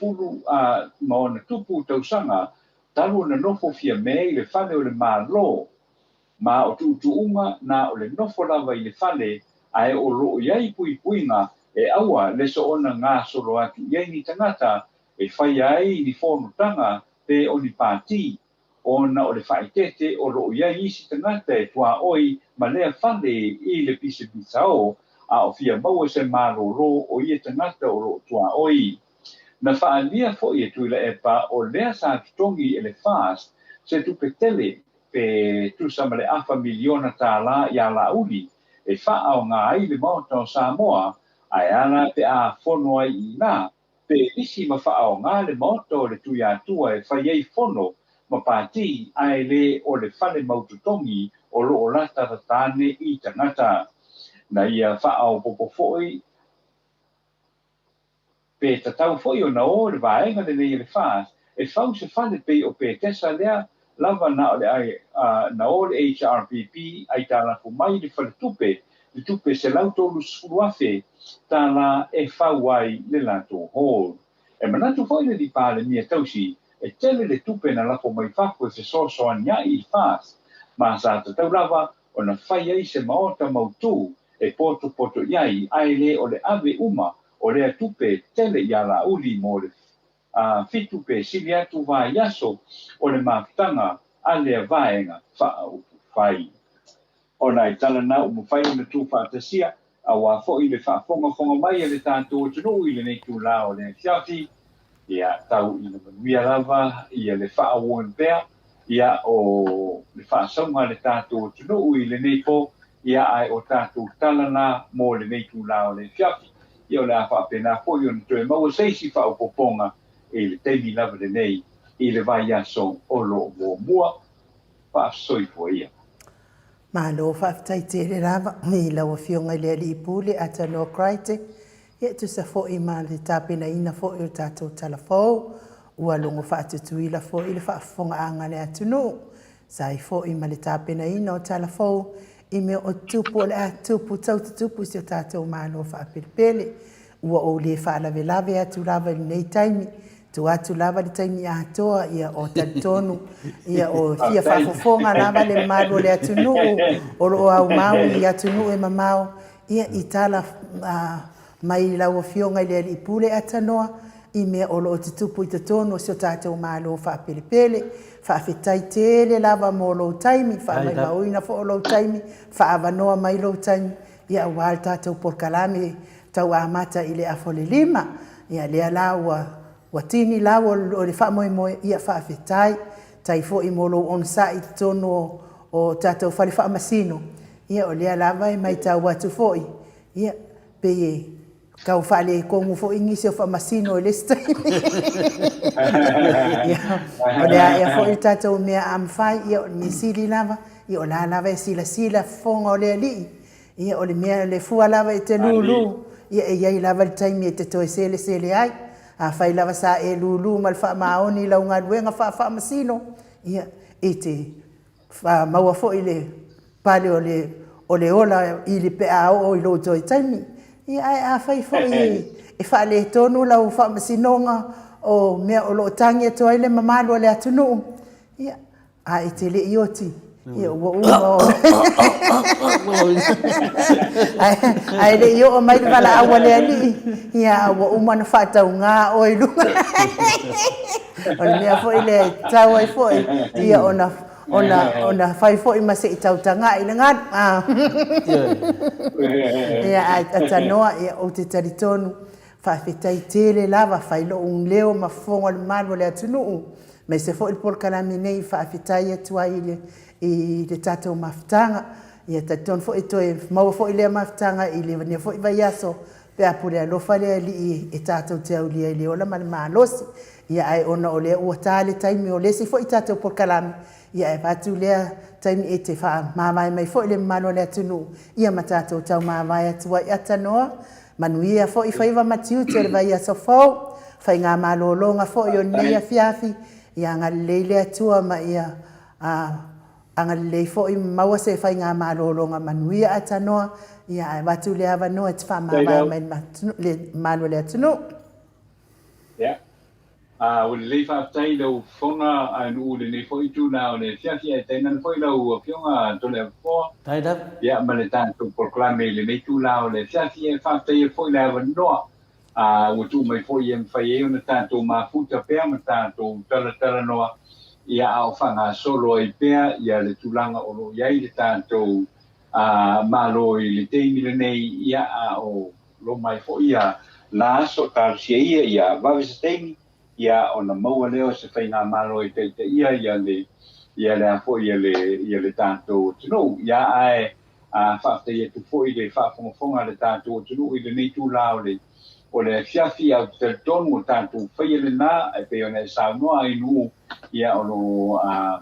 S2: ma ona tupu tausaga talu ona nofo Fiame i le fale o le Malo, ma o tuutuuga na o le nofo lava i le fale ae o lo o i ai puipuiga e aua le soona gasolo atu i ai ni tagata e faia ai ni fonotaga pe o ni pati ona o le faaeteete o lo o i ai isi tagata e tuaoi ma lea fale i le pisapisao a o fia maua se malolo o ia tagata o lo o tuaoi. Na faaalia foi e Tuilaepa o lea sa totogi e le FAST se tupe tele pe tusa ma le afa miliona tālā iā Laauli e faaaoga ai le Maota o Samoa ae ala pe a fono ai i ina pe lisi ma faaaoga le Maota o le Tuiatua e fai ai fono ma pati ae le o le fale mautotogi o lo o latalata ane i tagata. Na ia faaopoopo foi pe tatau foi ona o le vaega lenei a le FAST e fau se fale pei o Petesa lea lava na o le na o le HRPP aitalafu mai le faletupe le tupe $130,000 tālā e fau ai le latou hall. E manatu foi le Palemia tausi e tele le tupe na lafo mai fafo e fesoasoani ai i le FAST, ma sa tatau lava ona fai ai se maota mautū e potopoto i ai ae le o le ave uma o lea tupe tele iā Laauli mo le 7 pe sili atu vaiaso o le mafutaga a lea vaega faaupufai. O nai tala na ua mafai ona tuufaatasia aua foi le faafogafoga mai a le tatou atunuu i lenei itulā o le afiafi, ia tau ina manuia lava ia le faaauauina pea ia o le faasauga a le tatou atunuu i lenei po, ia ae o tatou tala na mo lenei itulā o le afiafi. Ia o le a faapena foi ona toe maua se isi faaopoopoga i le taimi lava lenei i le vaiaso o lo o muamua. Faasoifua ia.
S1: Malo faafetai tele lava i lau Afioga i le Alii Pule Atanoa Crichton, ia e tusa foi ma le tapenaina foi o le tatou tala fou, ua logo faatutuila foi le faafofogaaga a le atunuu, sa ai foi ma le tapenaina o tala fou i mea o tupu o le a tupu tau tutupu i si o tatou Malo faapelepele. Ua ou le faalavelave atu lava i lenei taimi. Tuu atu lava le taimi atoa, ia, o talitonu, ia, o fia faafofoga lava le mamalu o le atunuu o lo o aumau i atunuu e mamao, ia, i tala mai lau Afioga i le Alii Pule Atanoa i mea o lo o tutupu i totonu o si o tatou Malo faapelepele. Faafetai tele lava mo lou taimi, faamaumauina foi o lou taimi, faaavanoa mai lou taimi, ia, aua le tatou polokalame tau amata i le afa o le 5. Ia, lea la ua, ua tini lau o le faamoemoe, ia, faafetai. Tai foi mo lou onosai i totonu o, o tatou fale faamasino, ia, o lea lava e maitau atu foi, ia, pei e tau faaletonu foi nisi o faamasino i le isi taimi. Ia, o le aea foi le tatou mea a mafai, ia, o le mea sili lava, ia, o la lava e silasila fofoga o le Alii, Ia, o le mea, le fua lava e te lūlū, ia e i ai lava le taimi e te toe selesele ai. Afai lava sa e lūlū ma le faamaoni i lau galuega faafaamasino, ia, e te maua foi le pale o le, o le ola i le pe a oo i lou toe taimi. Ia, ae afai foi e faaletonu lau faamasinoga o mea o lo o tagi atu ai le mamalu o le atunuu, ia, A e te le i oti, ia ua uma ona. Ae le i oo mai le valaau a le Alii, ia ua uma ona faatauga oe i luga. O le mea foi lea e tatau ai foi ia ona ona ona fai foi ma se i tautaga'i le galu. Ia ae tanoa, ia ou te talitonu, faafetai tele lava, fai lou leo ma fofoga o le malu o le atunuu. Aemaise foi le polokalame nei e faafetai atu ai i le, i le tatou mafutaga. Ia talitonu foi e toe maua foi lea mafutaga i lenei foi vaiaso pe a pule alofa le Alii e tatou te aulia i le ola ma le malosi. Ia ae ona o lea ua ta le taimi o le isi foi tatou polokalame, ia e avatu lea taimi e te faamavae mai foi le mamalu o le atunuu, ia ma tatou taumavae atu ai. Atanoa, Manuia foi faiva ma tiute o le vaiaso fou, faigamalologa foi o lenei afiafi, ia agalelei le Atua ma ia agalelei foi ma maua se faigamalologa manuia atanoa, ia ae avatu le avanoa e te faamavae mai le mamalu o le atunuu.
S2: Ia. A ua lelei faafetai i lau fofoga a nuu lenei foi itula o le afiafi ae tainane foi lau Afioga Toleafoa. Faafetai lava. Ia ma le tatou polokalame i lenei itula o le afiafi e faafetaia foi le avanoa a ua tuu mai foi e mafai ai ona tatou mafuta pea ma tatou talatalanoa ia a o faagasolo ai pea ia le tulaga o lo o i ai le tatou a Malo i le taimi lenei ia a o lo mai foi ia la aso talosia ia ia vave se taimi ia ona maua lea o se faigamalo e taitaia ia le ia le a foi ia le ia le tatou atunuu ia ae a faafetai atu foi le faafogafoga a le tatou atunuu i lenei itula o le o le afiafi ae ou te talitonu o tatou faia lena e pei ona e saunoa ai nuu ia o lo o a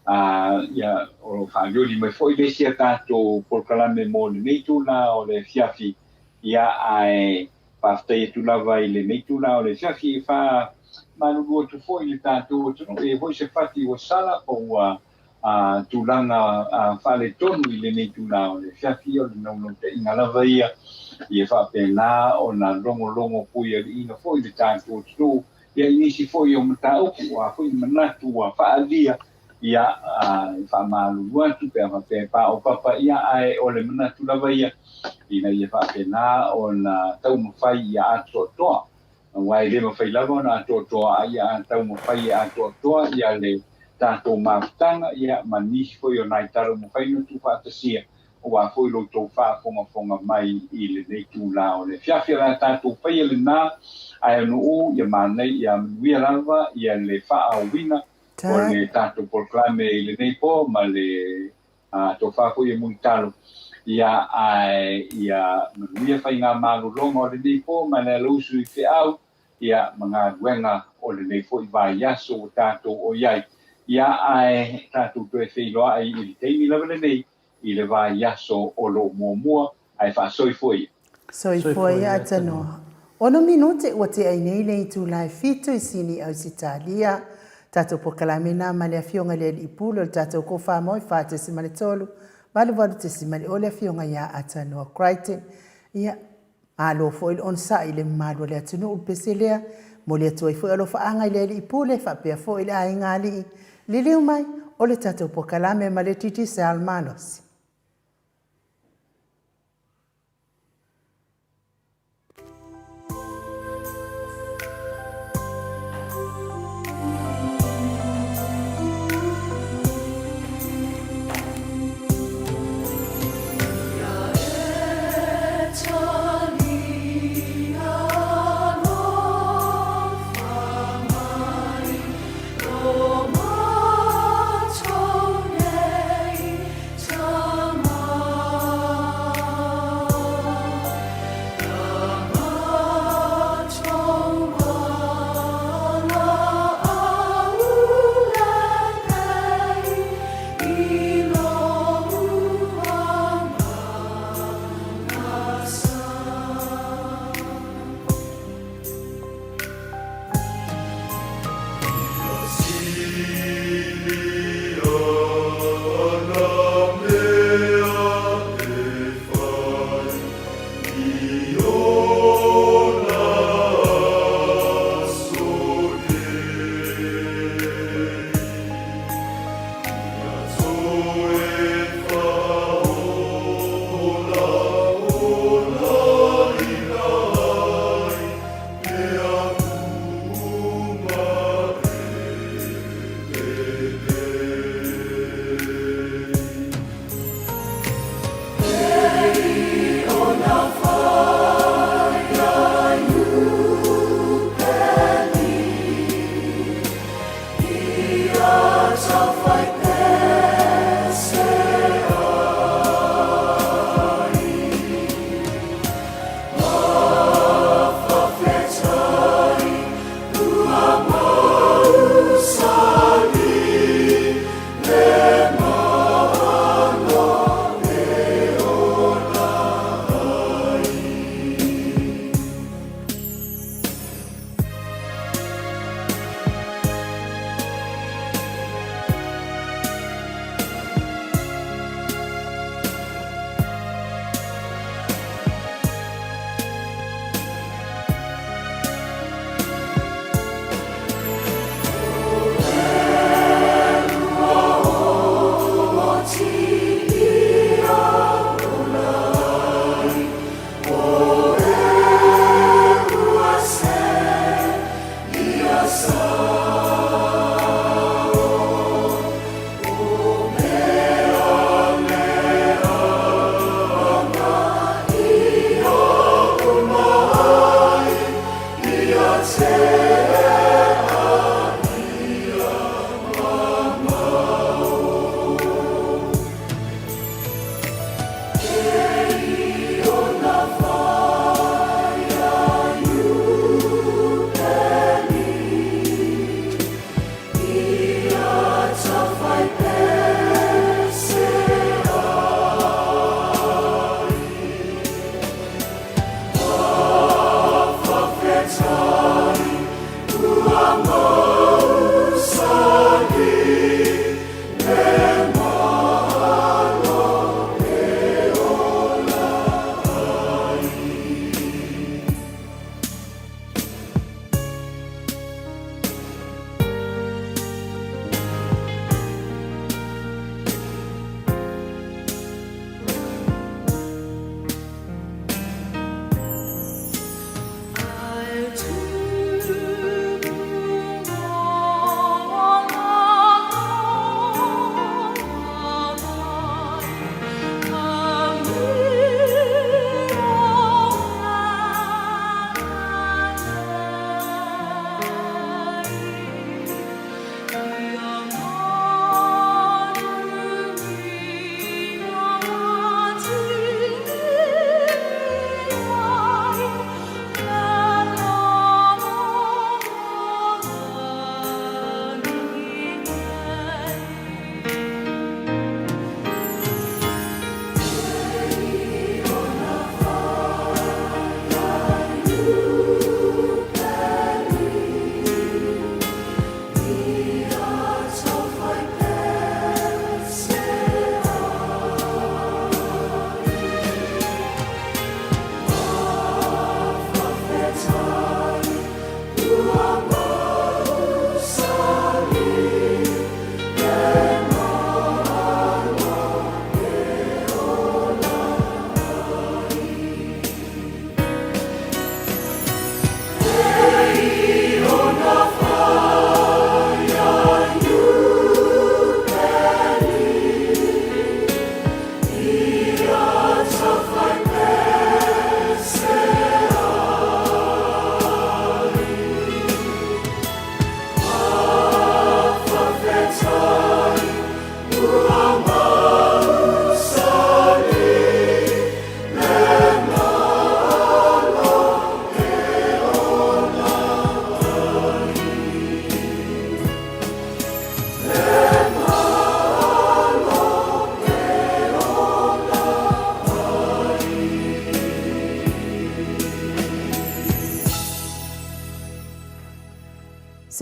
S2: a ia o lo o faalioli mai foi le isi a tatou polokalame mo lenei itula o le afiafi, ia ae faafetai atu lava i lenei itula o le afiafi e faamalulu atu foi i le tatou atunuu e i ai foi se fati ua sala po ua a tulaga faaletonu i lenei itula o le afiafi, o le naunautaiga lava ia ia faapena ona logologo puialiiina foi le tatou atunuu Ia i nisi foi o mataupu, o a foi manatu ua faaalia, ia, e faamalulu atu pe a faapea e paopapa, ia, ae o le manatu lava ia, ina ia faapena ona taumafai ia atoatoa. Aua e le mafai lava ona atoatoa, a ia a taumafai e atoatoa ia le tatou mafutaga, ia, ma nisi foi o nai tala ua mafai ona tuufaatasia, Aua foi lo outou faafogafoga mai i lenei itula o le afiafi. O le a tatou faia lena, ae nuu ia manai ia manuia lava ia le faaauina o le tatou polokalame i lenei po ma le tofa foi e Mulitalo. Ia ae ia manuia faigamalologa o lenei po ma le alausu i feau ia ma galuega o lenei foi vaiaso ua tatou o i ai. Ia ae tatou toe feiloai i le taimi lava lenei i le vaiaso o lo o muamua, ae faasoifua ia.
S1: Soifua ia Atanoa. Ono minute ua tea ai nei le itula e fitu i Sini Ausitalia. Tatou polokalame na ma le Afioga i le Alii Pule o le tatou Kofamoi 4.3 88.0 le Afioga ia Atanoa Crichton. Ia, Malo foi le onosai i le mamalu o le atunuu le pese lea. Momoli atu ai foi alofaaga i le Alii Pule faapea foi le aiga alii. Liliu mai, o le tatou pokalame ma le Digicel malosi.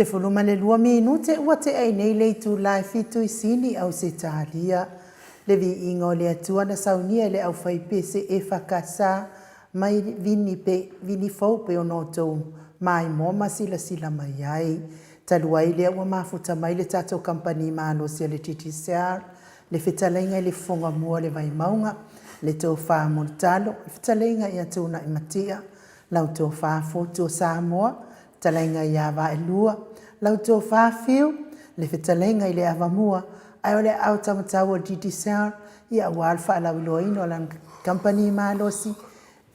S1: 12 minute ua tea ai nei le itula e fitu i Sini, Ausetalia. Le viiga o le Atua na saunia e le aufaipese EFKS mai Vini pe Vini Fou pei ona outou maimoa ma silasila mai ai. Talu ai lea ua mafuta mai le tatou kamupani malosi a le Digicel, le fetalaiga i le Fofoga Mua o le Vaimauga, le Tofa Mulitalo, le fetalaiga ia Tuunaimatia, lau Tofa Fotu o Samoa, fetalaiga ia Vaelua, lau Tofa Fiu, le fetalaiga i le Avamua, ae o le aao taumatau o le Digicel, ia aua le faalauiloaina o lana kamupani malosi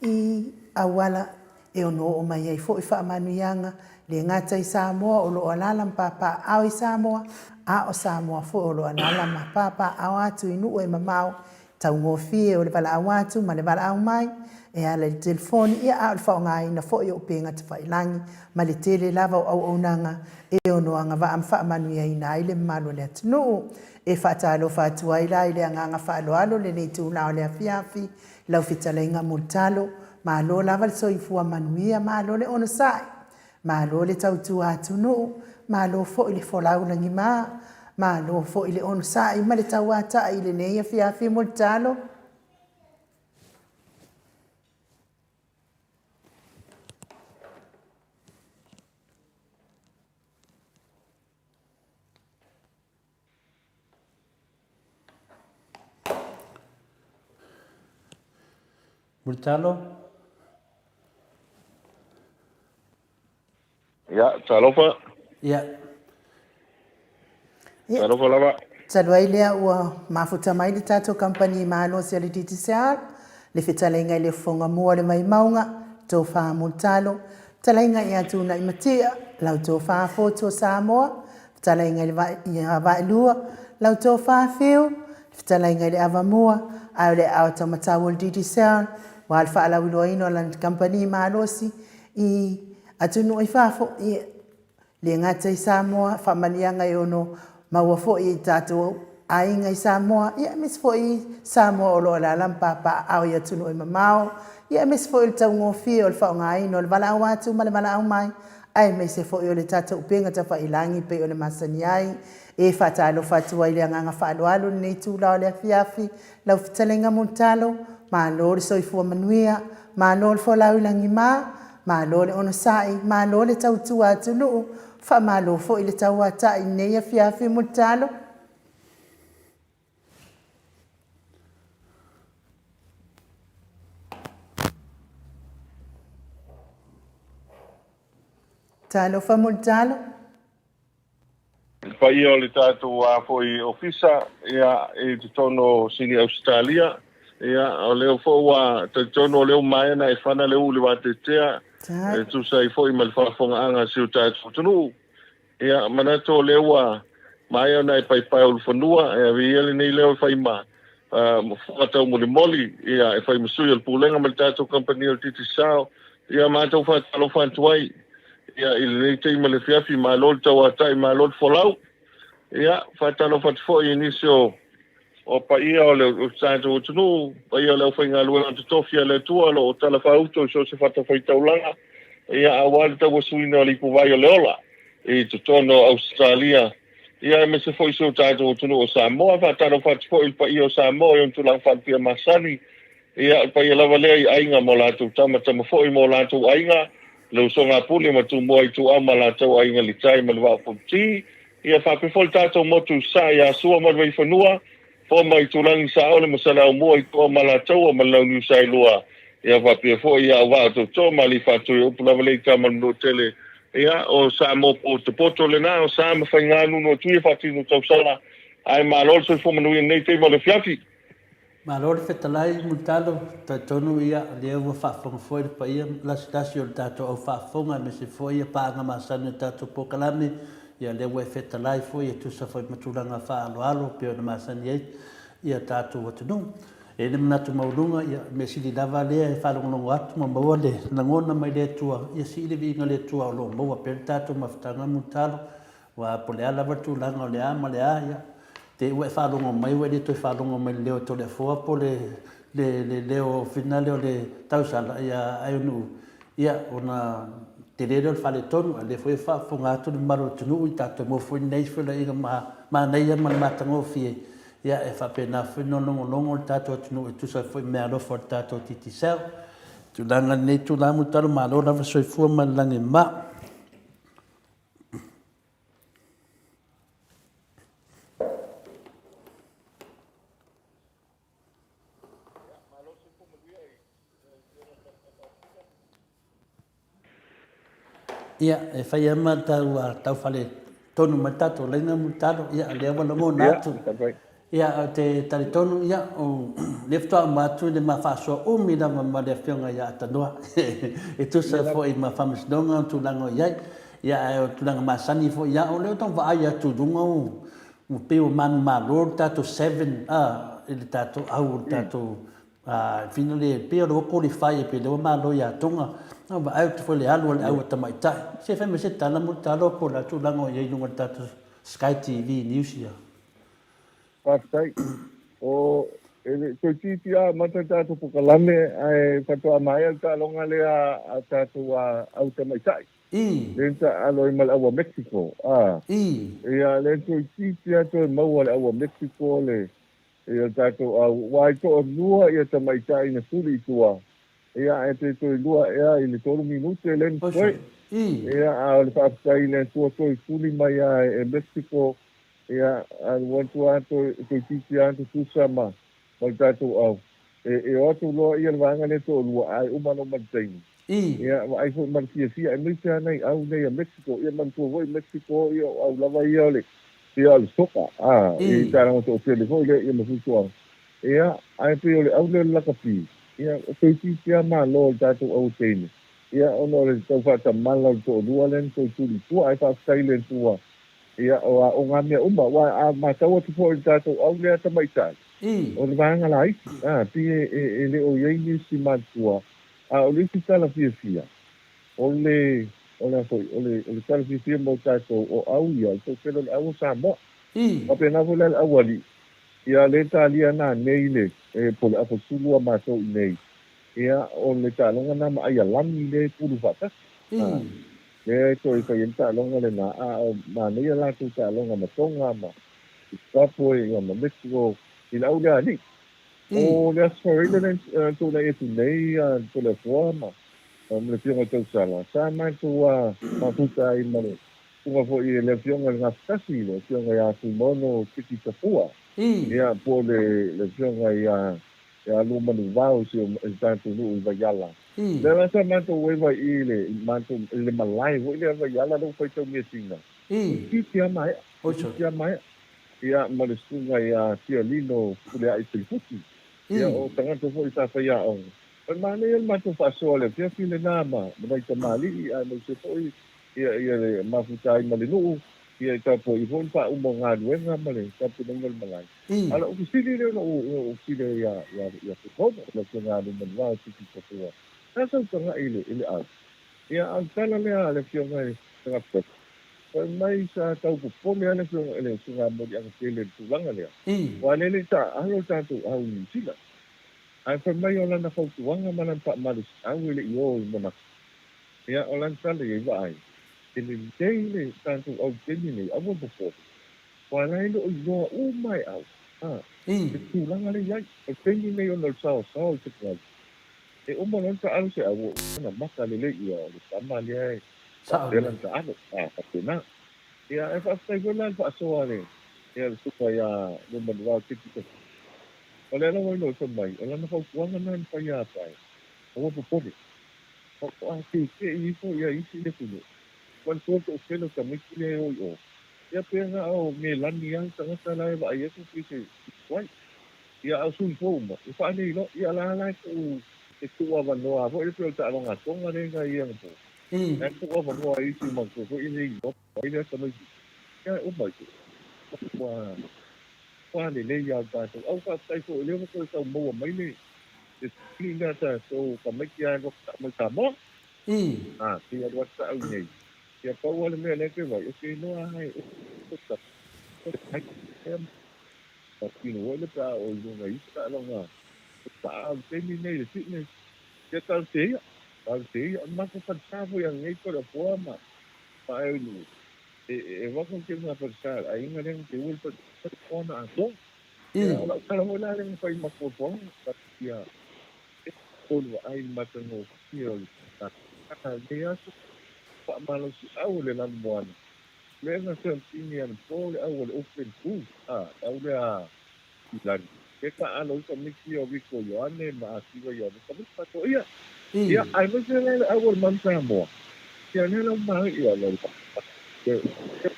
S1: i auala e ono oo mai ai foi faamanuiaga, le gata i Samoa o lo o alaala ma papaaao i Samoa, a o Samoa foi o lo o alaala ma papaaao atu i nuu e mamao, taugofie o le valaau atu ma le valaau mai e ala i le telefoni, ia a o le faaaogaina foi o upega tafailagi ma le tele lava o auaunaga e ono agavaa ma faamanuiaina ai le mamalu o le atunuu. E faatalofa atu ai la i le agaga faaaloalo lenei itula o le afiafi, lau fetalaiga Mulitalo, malo lava le soifua manuia, malo le onosai, malo le tautua atunuu, malo foi le folau lagima, malo foi le onosai ma le tauatai i lenei afiafi Mulitalo.
S3: Mulitalo.
S4: Ia, talofa.
S3: Ia.
S4: Talofa lava.
S1: Talu ai lea ua mafuta mai le tatou kamupani malosi a le Digicel, le fetalaiga i le Fofoga Mua o le Vaimauga, Tofa Mulitalo, Fetalaiga ia Tunaimatia, lau Tofa Fotu o Samoa, Fetalaiga i le ia Vaelua, lau Tofa Fiu, Fetalaiga i le Avamua, ae o le aao taumatau o le Digicel, aua le faalauiloaina o lana kamupani malosi i atunuu i fafo, i le gata i Samoa, faamanuiaga e ono maua foi i tatou aiga i Samoa, ia aemaise foi Samoa o lo o alaala ma papaaao i atunuu e mamao, ia aemaise foi o le taugofie o le faaaogaina o le valaau atu ma le valaau mai, aemaise foi o le tatou upega tafailagi e pei ona masani ai. E faatalofa atu ai i le agaga faaaloalo i lenei itula o le afiafi, lau fetalaiga Mulitalo, malo le soifua manuia, malo le folau i lagima, malo le onosai, malo le tautua atunuu, faamalo foi le tauatai i lenei afiafi Mulitalo. Talofa Mulitalo.
S4: Le paia o le tatou a foi ofisa ia i totonu o Sini Ausetalia ia o lea foi ua talitonu o lea ua maea ona e fana le uu i le vateatea e tusa ai foi ma le faafofogaaga a si o tatou atunuu. Ia manatu o lea ua maea ona e paepae ulufanua e ave ia lenei leo e fai ma fofoga taumolimoli ia e fai ma sui o le Pulega ma le tatou kamupani o le Digicel. Ia matou faatalofa atu ai ia i lenei taimi ma le afiafi, malo le tauatai, malo le folau. Ia faatalofa atu foi i nisi o o paia o le tatou atunuu, paia o le aufaigaluega totofi a le Atua o lo o talafaauto i so o se fatafaitaulaga, ia aua le tauasuina o le ipuvai o le ola i totonu o Ausetalia, ia aemaise foi si o tatou atunuu o Samoa. Faatalofa atu foi i le paia o Samoa i ona tulaga faalupea masani, ia o le paia lava lea i aiga ma o latou tama, tama foi ma o latou aiga, le usoga a Pule ma Tumua Ituau ma latou aiga Litai ma le Vaa o Fonoti, ia faapea foi le tatou motu i Sasae ia Sua ma le Vaifanua, Foa ma Itulagi Saole ma Saleaaumua Ituau ma Alataua ma le Launiu Saelua, ia faapea foi ia Auvaa o Tootoo ma Alii Faatui, o upu lava lea i tama o le Manuatele, ia o Samoa potopoto lena, o sa ma faiga nuunuuatuia faatino tausala, ae malo le soifua manuia i lenei taimi o le afiafi.
S3: Malo le fetalai Mulitalo, talitonu ia o lea ua faafofoga foi le paia lasilasi o le tatou au faafofoga aemaise foi ia paaga masani o le tatou polokalame, ia lea ua e fetalai foi e tusa foi ma tulaga faaaloalo pei ona masani ai ia tatou atunuu. E i ai le manatu maualuga, ia mea sili lava lea e faalogologo atu ma maua le lagona mai le Atua, ia sii le viiga o le Atua o lo o maua pea le tatou mafutaga Mulitalo. Aua po o le a lava le tulaga o le a ma le a, ia, te i ua e faalogo mai ua e le toe faalogo mai i le leo o Toleafoa po o le, le, le leo finale o le tausala, ia, ae o Nu'u, ia, ona tele lea o le faaletonu, a o lea foi e faafofoga atu le mamalu o le atunuu i tatou maua foi lenei feulaiga manaia ma le matagofie, ia e faapena foi ona logologo le tatou atunuu e tusa ai foi ma meaalofa a le tatou Digicel. Tulaga i lenei itula Mulitalo, malo lava soifua ma le lagi e mama. Ia, e fai lava ma tau, tau faaletonu mai le tatou laina Mulitalo, ia, o lea ua lagona atu. Ia, ou te talitonu, ia, o lea faatoa uma atu le ma faasoa umi lava ma le Afioga ia Atanoa e tusa foi ma faamasinoga ma tulaga o i ai. Ia, ae o tulaga masani foi ia, o lea ou te vaai atu i luga o, ua pei ua manumalo le tatou seven, a, i le tatou au o le tatou A fina le pei o le ua qualify e pei lea ua malo ia Tonga. Na vaai atu foi le alu a le au a tamaitai. Se fai mai se tala mo le talo po o le a tulaga o i ai i luga o le tatou Sky TV News ia.
S4: Faafetai. O, e le toeitiiti lava amata le tatou pokalame ae faatoa maea le taaloga lea a tatou au tamaitai.
S3: I.
S4: Lea na taaalo ai ma le au a Mexico. A.
S3: I.
S4: Ia, lea toeitiiti lava toe maua le au a Mexico le Ia tatou au, ua ai toalua ia tamaitai na tuli i tua, ia ae pe toe lua ea i le tolu minute lea na toe. Ia a o le faafetai i le Atua toe tuli mai a e Mexico, ia a ua atu a toe toeitiiti a tutusa ma ma le tatou au. E e o atu loa ia le vaega lea toalua ae uma loa ma le taimi. Ia vaai foi ma le fiafia aemaise a nai au nei a Mexico, ia manatua foi Mexico ia o au lava ia o le Ia, o le soka, a, i taaloga toatele foi lea, ia ma fuafuaga. Ia, ae pei o le au lea o le lakapi, ia, toeitiiti lava malo i le tatou au teine, ia, ona o le tau faatamala o le toalua lea na toe tuli i tua, ae faafetai i le Atua, ia, o aoga mea uma. Aua a matau atu foi i le tatou au lea tamaitai, o le vaega laiti, a, pei e le o i ai nisi matutua, a o le isi tala fiafia, O le, o le a foi, o le, o le tala fiafia mo tatou, o au ia, o le toatele o le au o Samoa. Faapena foi la le aualii, ia lea e talia ana nei le, e, po o le afa sulu a matou i nei, ia, o le taaloga na ma Aialani lea e pulu faatasi. A, lea e toe fai ai le taaloga lena, a o manaia latou taaloga ma Tonga ma Zimbabwe, ia ma Mexico, i le au lea alii. O le Aso Faraile lea na tulai atu nei a le Toleafoa ma le Afioga i Tausala, sa matou mafuta ai ma le susuga foi i le Afioga i le Gafatasi, le Afioga ia Tuimono Tiki Tafua, ia po o le Afioga ia Luamanuvao i si o tatou nuu i Vaiala. Lea la sa matou eva i i le matou i le malae foi lea Vaiala lea ua faitau measina, toeitiiti lava maea, toeitiiti lava maea. Ia, ma le susuga ia Tialino Pulea'i Pilifuti, ia, o tagata foi sa faiaoga. O le manaia o le matou faasoa i le afiafi lena ma nai tamalii aemaise foi ia, ia le mafuta ai ma le nuu, ia i tapuai foi le faauma o galuega ma le tapenaina o le malae. A o lau fesili lea na ou fesili ai ia, ia, ia Tuhono, le afioga ia Lumanuvao Titi Tafua, e a sau tagai i le, i le au? Ia, a o le tala lea a le afioga i le Gafeta, Fai mai sa tau popole lava le afioga i le Sugamoliaga tele i le tulaga lea, aua lea e le i taaalo le tatou au i Niu Sila. Ae fai mai o lana fautuaga ma lana faamalosiau e le i o i Monaco. Ia, o lana tala i ai, Vaai, e lelei le tatou au i le taimi nei, aua le popole, aua la e le o iloa uma e au, a, le tulaga lea e i ai. O le taimi nei ona o le saoasaoa i technology, e uma loa ona taaalo se au, ua uma ona maka lelei ia o le tama lea e
S3: Sao
S4: Faapea lana
S3: lelei.
S4: taalo, a, faapena. Ia, ae faafetai foi la i le faasoa a le, ia, le suka iā Luamanuvao Titi Tafua. O lea lava i lou fai mai, o lana fautuaga lena na fai ia Pae, aua popole. Faatoa teitei ifo ia isi le atunuu, manatua le toatele o tamaiti lea e o i o. Ia pe na o Melani lava le tagata la e vaai atu pe se tuai. Ia a o sui fou uma, e faalei loa. Ia la la e tuu, e tuu avanoa foi le pei o le taaloga a Tonga lea na i anapo. Ae tuu avanoa i isi matou foi e le iloa ai lea tamaiti. Ia e uma i ua ua lelei lava le tatou. Au faafetai foi o lea ua toe tau maua mai le le sili lea tatou tamaiti lava e alu atu mai Samoa. A, pei e alu atu au nei. Ia pau lava le mea lea ke vaai, ou te iloa lava e Tino foi le pe a oo i luga i isi taaloga pa'a o le taimi lenei i le fitness, ia talosia ia. Talosia ia, o le matou falesa foi ananei Toleafoa ma Aeolue, e avatu le teuga falesa a le aiga lea na teua le falesa ona atoa. Ia, o lau tala foi la lea na fai i matou fuafuaga, talosia e tolu vaai i le matagofie o le talosaga i lenei aso, faamalosiau o le lanumoana, lea na sealutini anapo le au o le Open Pool, a, le au lea a Ilani, e taaalo ai tamaiti ia o Rico Ioane ma Akiva Ioane, tamaiti faatoia. Ia, aemaise la le au o le Manu Samoa. Ia, lea la ua manaia ia le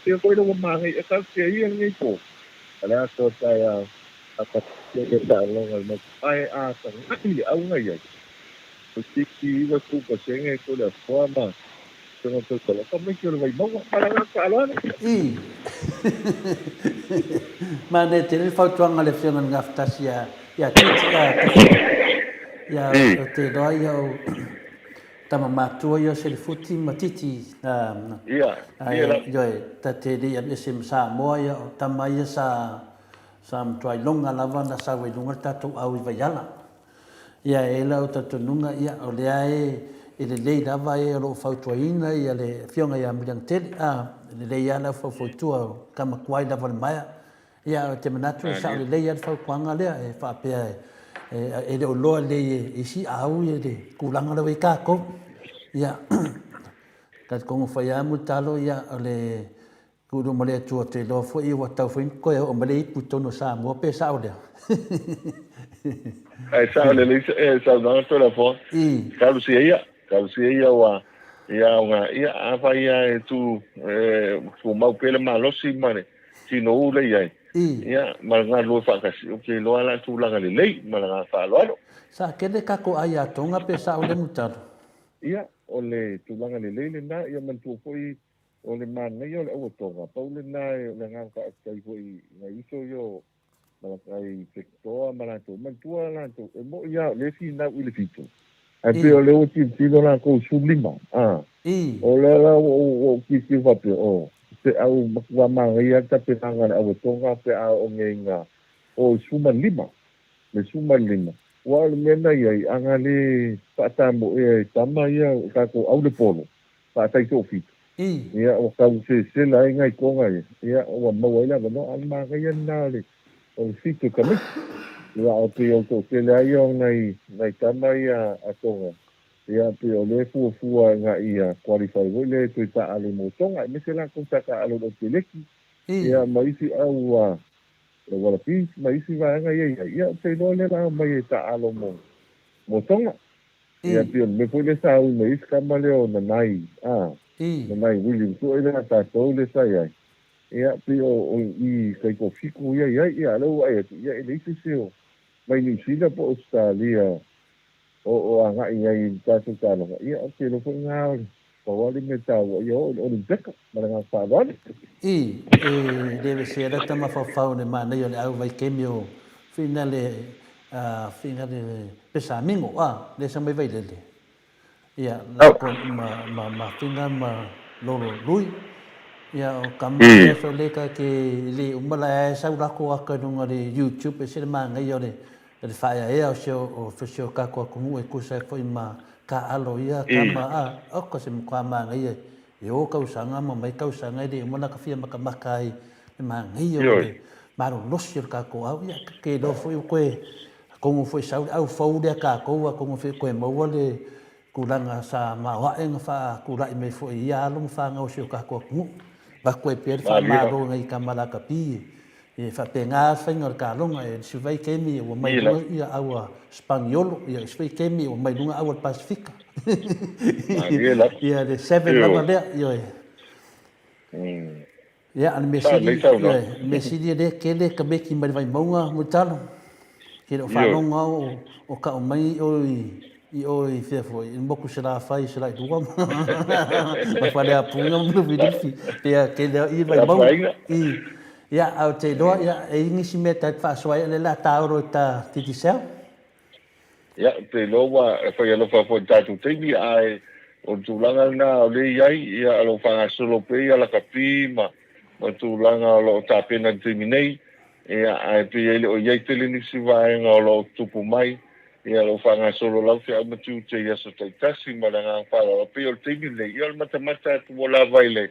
S4: Ia foi la ua manaia e talosia ia lenei po. A le aso taeao, a talosia ia taaloga i le motu. Ae a tagai le auga i ai, o le 90% ko le asoa ma Tautola, tamaiti o le Vaimauga. Ma le agaga faaaloalo.
S3: I. Manaia tele le fautuaga a le Afioga i le Gafatasi ia, ia Titi, ia Tafua. Ia, o te iloa ia o tama matua ia o Selefuti ma Titi.
S4: Ia, ia la.
S3: Ioe, ta te le i aveese ma Samoa, ia o tama ia sa, sa matuai loga lava na sau ai luga le tatou au i Vaiala. Ia, e i ai lau talitonuga, ia, o lea e lelei lava e o lo o fautuaina ia le Afioga ia Muliagatele, a, e lelei lava lau faufautua o tama tuai lava o le maea. Ia, ou te manatu e sao lelei lava le fautuaga lea, e faapea e le o iloa lelei e isi au le tulaga lea ua i ai tatou. Ia, talitonu foi lava Mulitalo, ia, o le Tuu luma le Atua ou te iloa foi ua tau foi ona toe oo mai le ipu i totonu o Samoa pe sao lea.
S4: Ae sao lelei e saunoaga Toleafoa. Talosia ia, talosia ia ua ia aoga ia afai lava e tu e tumau pea le malosi ma le tinou lea i ai. Ia ma le galulue faatasi ou te iloa la tulaga lelei ma le agaga faaaloalo.
S3: Sa tele tatou ai a Tonga pe sao lea Mulitalo?
S4: Ia o le tulaga lelei lena ia manatua foi O le manaia o le auatoga, pau lena o le agaga faafetai foi i nai uso ia o Malakai Fekitoa ma latou, manatua latou, e moni lava o lea e finau i le fitu, ae pei o lea ua tilotilo latou i 15, a, o lea la ua ou tilotilo faapea, o, se au matua manaia lava le tapenaga a le auatoga pe a oo nei ina o i 15, le 15. Aua o le mea na i ai, a na le faatamoea e tama ia tatou au le polo, fatai toafitu. Ia, ua tau sesela ai nai toga ia, ia, ua maua ai le avanoa, a o le manaia lena o le, o le fitu e tamaiti. Ia, ae pei o le toatele lava ia o nai, nai tama ia a Toga, ia, pei o lea e fuafua ina ia qualify foi lea e toe taaalo mo Toga, aemaise latou sa taaalo i le Oteleki, ia, ma isi au a le Wallabies ma isi vaega ia i ai. Ia, ou te iloa lea o le a omai e taaalo mo, mo Toga. Ia, pei o le mea foi lea sa ui mai ai si tama lea o Nanai, a, Nanai Williams foi lea a tatou lea sa i ai. Ia, pei o, o i taitoafitu ia i ai, ia, a o lea ua vaai atu, ia, e leai se isi o mai Niu Sila po o Ausetalia o, o agai i ai i le tatou taaloga. Ia, ou te iloa foi lena o le pau lava le mea taua, ia oo i le Olympeka ma le agaga faaaloalo.
S3: I, e le aveesea lata mafaufau i le manaia o le au vaikemi o Finale a finga le pesa mingo a le sa mai Vailele ia la ko ma ma ma finga ma lolo lui ia o ka ma ia so le ka ke le uma la e sau la ko aka lunga le YouTube e se le manaia o le le whaea o se o se o ka ko atunuu e kusa e foi ma ka alo ia ka ma a o ko se mkoa manaia E ō kausaga ma mai kausaga e le uma ona ka fia makamaka ai le manaia o le malolosi o le tatou au. Ia, ke iloa foi ua koe atonu foi sau le au fou lea tatou, atonu foi koe maua le tulaga sa maoae na faatulai mai foi i ia alo ma fanau o si o tatou atunuu. Avatu ai pea le faamalo i nai tama lakapi E faapena le faiga o le taloga, e isi vaitaimi ua mai luga ia au a Sipaniolo, ia isi vaitaimi ua mai luga au a le Pasifika. Ia le seven lava lea, ioe. Ia, a le mea sili, ioe, le mea sili o lea e tele tamaiti mai le Vaimauga, Mulitalo, e le o faalogo lava o tau mai oe i I o i fea foi, i le motu Salafai, Salailua ma Faleapuga ma Lufilufi, pea tele au i Vaimauga. I, ia, ae ou te iloa, ia, e i ai nisi mea ta te faasoa ai, o lea o le a taolo i ta Digicel.
S4: Ia, ou te iloa ua fai alofa foi i le tatou taimi, ae o le tulaga lena o lea e i ai, ia, o lo o faagasolo pea ia lakapi ma tulaga o lo o tapena i le taimi nei, ia, ae pei e le o i ai tele nisi vaega o lo o tutupu mai. Ia, o lo o faagasolo lava feau ma tiute i aso taitasi ma le agaga faaaloalo. Pei o le taimi lenei, ia o le matamata atu ua lava i le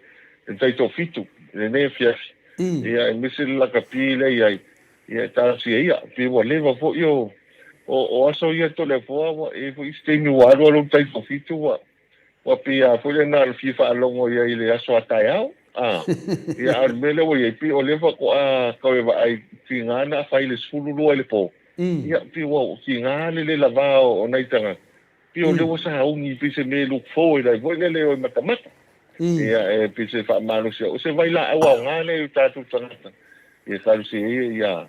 S4: taitoafitu i lenei afiafi. Ia, aemaise le lakapi lea e i ai, ia e talosia ia. Pei ua leva foi o, o, o aso ia Toleafoa, ua i ai foi isi taimi ua alu alu le taitoafitu ua, ua pei lava foi lea na o le fia faalogo i ai i le aso a taeao. A, ia, a o le mea lea ua i ai, pei o lea faatoa tau e vaai, tiga na fai i le 12 i le po. Ia, pei ua tiga le le lava o nai tagata, pei o lea ua sauni pei se mea e look forward ai foi lele e o e matamata. Ia, e pei se faamalosi o se vailaau aoga lea i o tatou tagata. Ia talosia ia, ia,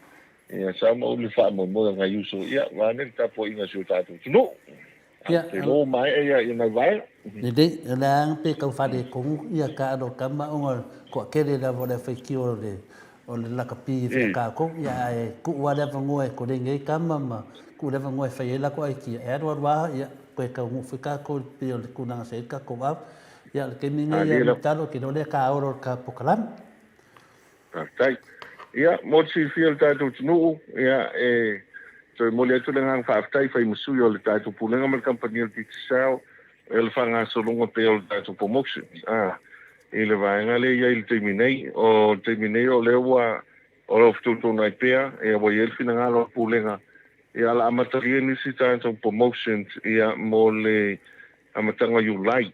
S4: ia sao ma uli le faamoemoe o nai uso, ia, vaeane le tapuaiga a si o tatou atunuu.
S3: Ia,
S4: Te lō maea ia i nai vaega.
S3: Lelei, o le a pe tau faaletonu ia taalo tama ona toatele lava o le faitio o le o le lakapi e fia tatou, ia ae tuu lava le avanoa e koleni ai tama ma tuu le avanoa e fai ai latou aitia. E alu alu lava ia toe taunuu foi tatou i pei o le tulaga sa i ai le tatou au. Ia o le taimi lenei ia Mulitalo ou te iloa o lea ta olo i le ta polokalame.
S4: Faafetai. Ia, mo le silafia e le tatou atunuu, ia, e toe momoli atu le agaga faafetai i fai ma sui o le tatou Pulega ma le Kamupani o le Digicel i le faagasologa pea o le tatou promotion, a, i le vaega lea e i ai i le taimi nei. O le taimi nei o lea ua, o lo o fetuutuunai pea, ia, ua i ai le finagalo o le Pulega, ia, o le a amatalia nisi tatou promotions, ia, mo le amataga o Iulai.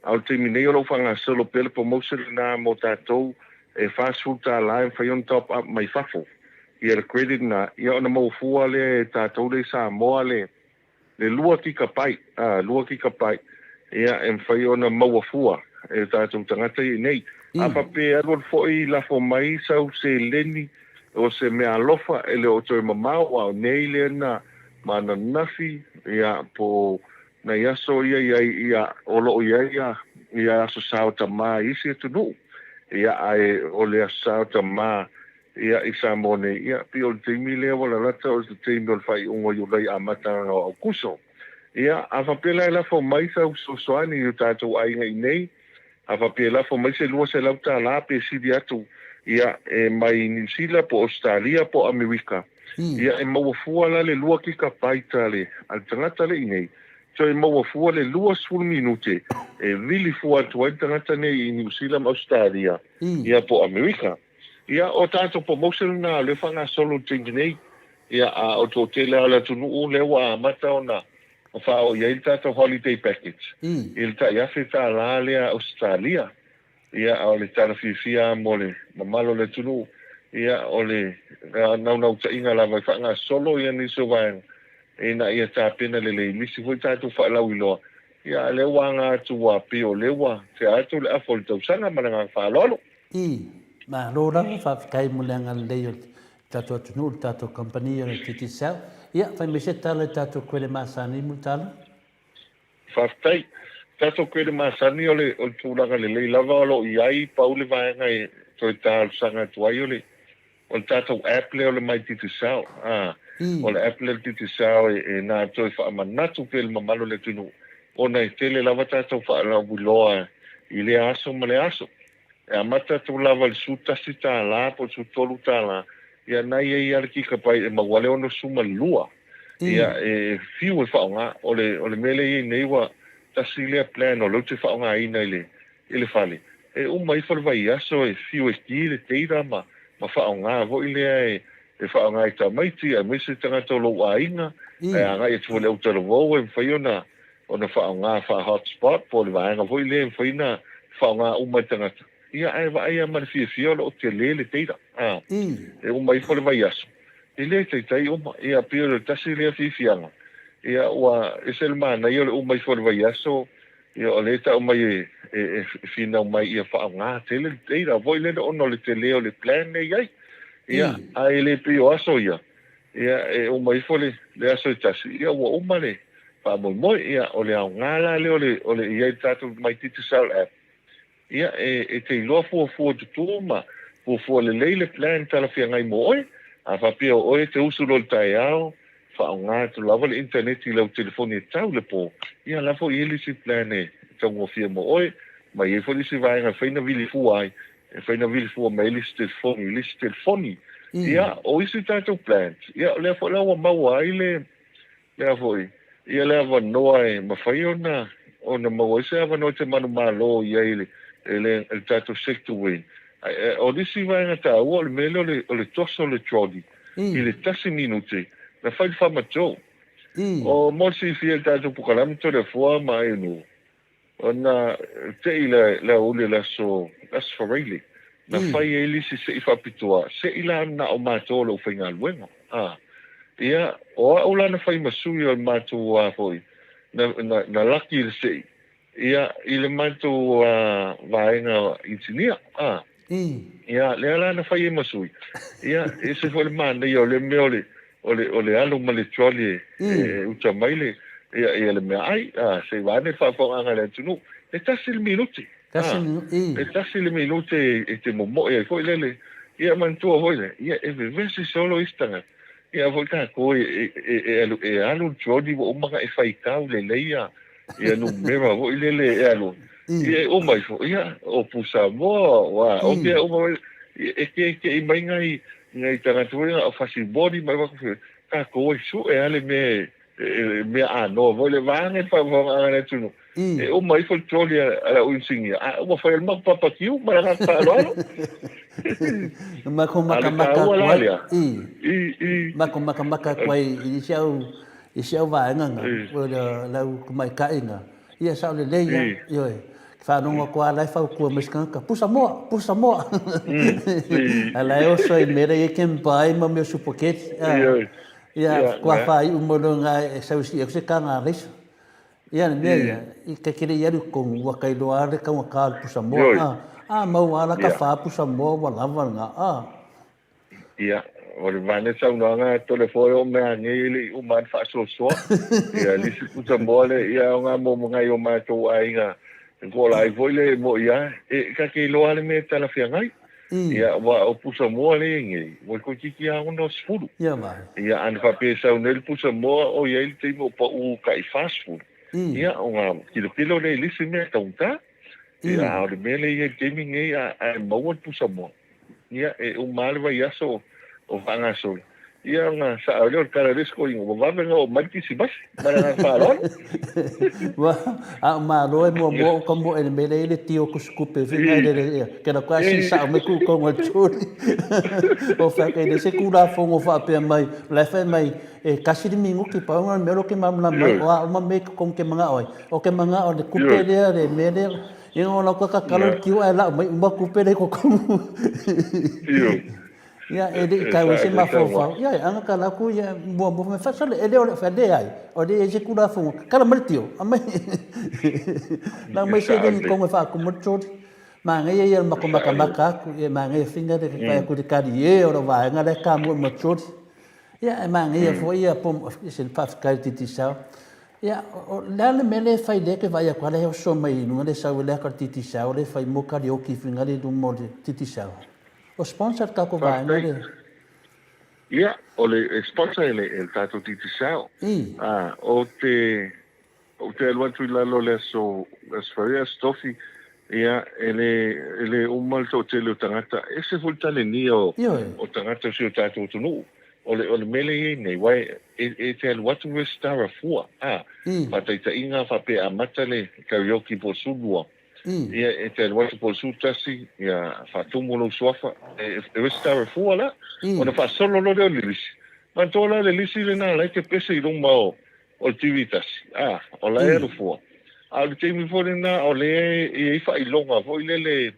S4: A o le taimi nei o lo o faagasolo pea le promotion lena mo tatou e $40 e mafai ona top up mai fafo ia le credit lena ia ona maua fua lea e tatou lea i Samoa le le lua kikapai a lua kikapai ia e mafai ona maua fua e tatou tagata ia i nei. A faapea e alualu foi lafo mai sau seleni o se meaalofa e le o toe mamao aua o nei lea na ma ananafi ia po o Nai aso ia i ai ia o lo o i ai ia ia Aso Sa o Tamā i isi atunuu, ia ae o le Aso Sa o Tamā ia i Samoa nei, ia pei o le taimi lea ua lalata o le taimi o le faaiuga o Iulai amataga o Aukuso. Ia, a faapea la e lafo mai sau fesoasoani i o tatou aiga i nei, A faapea e lafo mai se $200 pe sili atu, ia, e mai Niu Sila po o Ausetalia po o Amerika, ia, e maua fua la le lua kikapaita a le tagata le i nei, toe maua fua le 20 minute e vili fua atu ai le tagata nei i Niu Sila ma Ausetalia, ia, po o Amerika. Ia, o tatou promotion lena o lea e faagasolo i le taimi nei, ia, a o le toatele lava o le atunuu lea ua amata ona Ma faaoo i ai le tatou holiday package i le tai $1,000 lea Ausetalia. Ia, a o le tala fiafia lava mo le mamalu o le atunuu, ia, o le naunautaiga lava e faagasolo ia nisi o vaega ina ia tapena lelei nisi foi tatou faalauiloa, ia, a o lea ua aga atu ua pei o lea ua tea atu le afa o le tausaga ma le agaga faaaloalo.
S3: I, malo lava, faafetai mo le agalelei o le tatou atunuu, le tatou kamupani o le Digicel. Ia, fai mai se tala i tatou kuele masani, Mulitalo.
S4: Faafetai. Tatou kuele masani o le, o le tulaga lelei lava o lo o i ai, pau le vaega e toe talosaga atu ai o le, o le tatou app lea o le My Digicel. A, o le app lea o le Digicel e, e na toe faamanatu pea i le mamalu o le atunuu, ona e tele lava tatou faalauiloa i lea aso ma lea aso. E amata atu lava i le $11 po o le $13, ia na i ai lava le kikapai e maua ai le 62. Ia, e fiu e faaaoga. O le, o le mea lea e i ai nei ua tasi lea plan o lea ou te faaaogaina i le, i le fale, e uma ifo le vaiaso e fiu e ki le data ma, ma faaaoga foi lea e, e faaaoga i tamaiti aemaise tagata o lou aiga, e agai atu foi i le autalavou e mafai ona, ona faaaoga faa-hotspot po o le vaega foi lea e mafai ona faaaoga uma e tagata, ia ae vaai lava ma le fiafia o lo o tele le data, a, e uma ifo le vaiaso, e le taitai uma. Ia pei o le tasi lea fiafiaga, ia ua ese le manaia o le uma ifo o le vaiaso, ia o lea e tau mai e, e, e finau mai ia faaaoga tele le data foi lele ona o le tele o le plan lea e i ai. Ia, ae le pei o aso ia, Ia, e uma ifo le, le aso e tasi, ia ua uma le faamoemoe. Ia, o le aoga la lea o le, o le i ai le tatou My Digicel app, ia, e, e te iloa fuafua tutū ma fuafua lelei le plan talafeagai mo oe. A faapea o oe e te usu loa i le taeao, faaaoga atu lava le internet i lau telefoni e tau le po, ia la foi i ai le isi plan e taugofie mo oe, ma i ai foi le isi vaega e fai na vili fua ai, e fai na vili fua mai ai le isi telefoni i le isi telefoni. Ia, o isi tatou plans, ia, o lea foi la ua maua ai le, le a foi, ia le avanoa e mafai ona ona maua ai se avanoa e te manumalo i ai i le i le i le tatou sector way. O le isi vaega taua o le mea lea o le o le toso o le trolley i le tasi minute na fai le faamatou. O mo le silafia i le tatou pokalame Toleafoa ma Aionuu, Ona te i le aoauli o le aso aso Faraile, na fai ai le isi sei faapitoa, sei la na o matou o le aufaigaluega. A, ia, o au la na fai ma sui o le matou a foi, na, na, na laki i le sei, ia, i le matou a, vaega inisinia. A, ia, lea la na fai ai ma sui. Ia, e ese foi le manaia o lea mea o le, o le, o le alu ma le trolley e, e uta mai le, ia, ia le meaai, a, se i vaeane le faafofogaaga a le atunuu. E tasi le minute, a, e tasi le minute e te momoe ai foi lele, ia manatua foi lea, ia e vevesi solo isi tagata, ia foi tatou e, e, e, e alu, e alu le trolley ua uma ona e faitau lelei ia, ia numera foi lele e alu, ia e uma ifo, ia, o Pusamoa, ua, o mea uma foi, ia, e keke'i mai nai, nai tagata foi na o fasimoli mai fafo, tatou e sue lava le mea e mea anoa foi le vaega e faafofogaaga a le atunuu. E uma ifo le trolley a le au inisinia, a ua fai e le matou papakiu ma le agaga faaaloalo.
S3: Na matou matamata atu ai, i, matou matamata atu ai i isi au, isi au vaega na, o le au tamaitai na, Ia sao lelei lava, ioe. Ke faalogo atu lava la e fautua mai se tagata, pusa moa, pusa moa. A la e oso i mea la e kempa ai ma mea supaketi. Ia, faatoa faaiu mai loa ina e sau e sii atu se taga a alaisa. Ia, le mea ia, i ta te le i alu i totonu, ua ta iloa lava le taugata o le pusa moa. A maua lava la ta fa pusa moa ua lava lena.
S4: Ia, o le vane saunoaga tole foi o mea nei e le i uma le faasoasoa. Ia, lisi pusa moa le, ia, o ngā mo ngai o mātou aiga, e ko la ai foi le mo ia, e ka ke iloa le mea talafeagai. Ia, wa o pusa moa le nei, ua toeitiiti lava 60.
S3: Ia vai.
S4: Ia, ana faapea e sau nei le pusa moa, o i ai le taimi o pau kai 40. Ia, o ngā kilokilo le i lisi mea taugata. Ia, a o le mea le i ai le taimi nei, a, a e maua le pusa moa. Ia, e uma lava le vaiaso o faagasolo. Ia, ona sao lea o le tala a le isi toeaina, ua vave ona oo mai le kirisimasi. Ma le agaga faaaloalo.
S3: Ua, a o malo e muamua o ka moe le mea lea i le tio kusikupe whina i le ia. Ke la koe si sao mai ku konga le tuli. O whea kei le se kūlafongo whaapea mai, la e whai mai, e kasi le minuti pa unga le mea lo ke mamla mai, o a uma me kong ke manga oi. O ke manga o le kupe lea, le mea lea, Ia o lau kaka kalo le tio ae lau mai uma kupe le kokomu. Ia e le i tau ai se mafaufau. Ia e anga ka laku ia mua mua mai fasole e le o le fa le ai. O le e se kula fongo. Kala mai le tio. Amai. Lau mai se le kongo fa ku mo chori. Ma ngai ia ma ko maka maka aku ia ma ngai finga le ka ku le kari e o lo vaenga le ka mo mo chori. Ia e ma ngai fo ia po se faafetai Digicel. Ia, o le a le mea lea e fai lea ke vaai atu a lea e oso mai i luga le sau e lea ka le Digicel lea e fai mo karaoke whina le luma o le Digicel. O sponsor le tatou vaega lea.
S4: Ia, o le e sponsor e le e le tatou Digicel. A, o te ou te alu atu i lalo i le aso aso Faraile, aso Tofi, ia, e le e le uma le toatele o tagata, e ese foi le talenia o o tagata o si o tatou atunuu. O le o le mea lea e i ai nei, aua e e te alu atu resitala fua, a, faataitaiga faapea e amata le karaoke po o le 12, ia e te alu atu po o le 11, ia faatumu lou suafa, e resitala fua la, ona faasolo loa lea o le lisi. Manatua la le lisi lena la e te pese i luma o o le TV tasi, a, o la e alu fua. A o le taimi foi lena o lea e i ai faailoga foi lele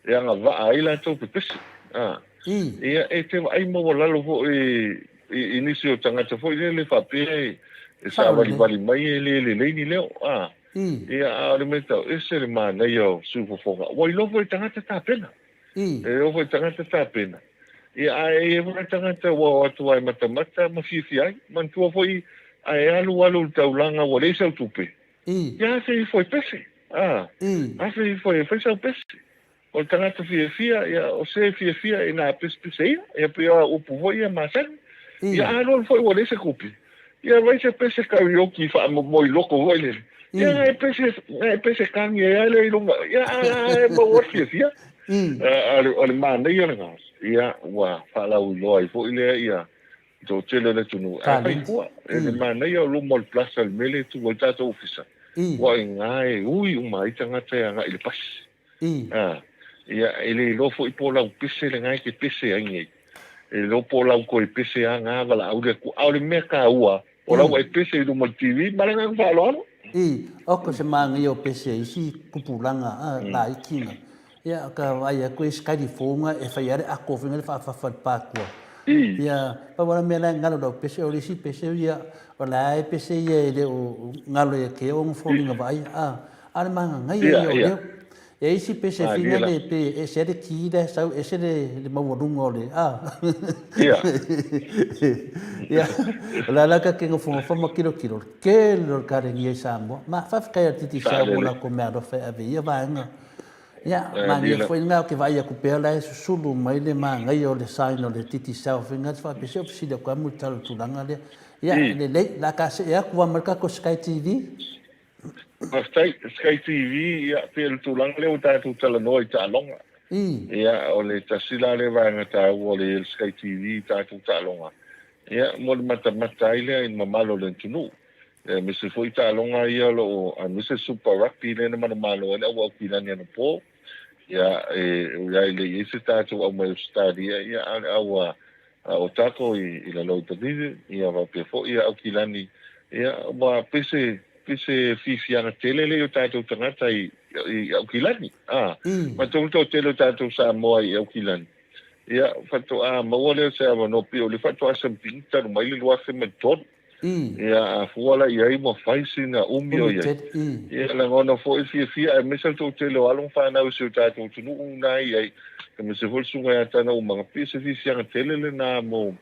S4: e agavaa ai latou pepesi, a. Ia, e te vaai maualalo foi i nisi o tagata foi lele faapea e savalivali mai e le lelei ni leo, a. Ia, a o le mea tau, ese le manaia o siufofoga. Ua iloa foi e tagata tapena. E iloa foi e tagata tapena. Ia, a e i ai foi nai tagata ua o atu lava e matamata ma fiafia ai. Manatua foi, a e alu alu i le taulaga ua leai sau tupe, ia afe ifo e pese, a, afe ifo e fai sau pese. O le tagata fiafia, ia, o se fiafia e na pesepese ia, ia pei o upu foi ia masani. Ia a alu alu foi ua leai se kupi. Ia vai se pese karaoke faamomoe loko foi lele. Ia nai pese, nai pese kagi ai lea i luga. Ia a e maua le fiafia. A o le manaia lena, ia ua faalauiloa ai foi lea ia. toatele o le atunuu, ae fai fua, e le manaia o luma o le plaza i le mea lea e tu ai le tatou ofisa, aua o i ina e ui uma ai tagata e agai i le pasi. A, ia, e le iloa foi po o lau pese lena e te pese ai nei, e le iloa po o lau toe pese lava na valaau lea atu, a o le mea taua, o la ua e pese i luma o le TV ma le agaga faaaloalo.
S3: I, oko se manaia o pese i isi tupulaga laiti na. Ia, ka vaai atu e isi kalifoga e fai lava le ako foi lea faafafa i le patua. Ia, pau lava le mea la e galo i lau pese, o le isi pese ia, o la e pese ia e le o galo ia te au ona foliga vaaia, a, a o le magagaia ia o leo. E isi pese fina le pe ese le ki la e sau, ese le maualuga o le, a. Ia, o le a la ka te nofonofo ma tilotilo, le tele o le kalenia i Samoa. Ma faafetai a le Digicel mo latou meaalofa e ave i ia vaega. Ia, manaia foi lena, ou te vaai atu pea o la e susulu mai le manaia o le sign o le Digicel foi lena, faapea se fesili atu lava Mulitalo i le tulaga lea. Ia, lelei, o le a ta see atu, ua mai le tatou Sky TV.
S4: Faafetai, Sky TV, ia, pei o le tulaga lea ua tatou talanoa i taaloga. Ia, o le tasi la lea vaega taua o le i ai o le Sky TV i tatou taaloga, ia, mo le matamata ai lea i le mamalu o le atunuu. Aemaise foi taaloga ia o lo o, aemaise le Super Rugby lea na manumalo ai le au Aukilani anapo. Ia, e ui lava e le i i ai se tatou au mai Ausetalia, ia, a o le au a o tatou i lalo i Dunedin, ia faapea foi ia Aukilani, ia, ua pei se, pei se fiafiaga tele lea i o tatou tagata i, i Aukilani, a, matou le toatele o tatou Samoa i Aukilani, ia, faatoa maua lea o se avanoa, pei o lea faatoa submit talu mai le 2003. Ia, a fua la i ai ua fai sina umi o i ai. Ia, lagona foi fiafia aemaise le toatele o alo ma fanau i si o tatou atunuu na i ai, aemaise foi le susuga ia Tana Umaga, pei o se fiafiaga tele lena mo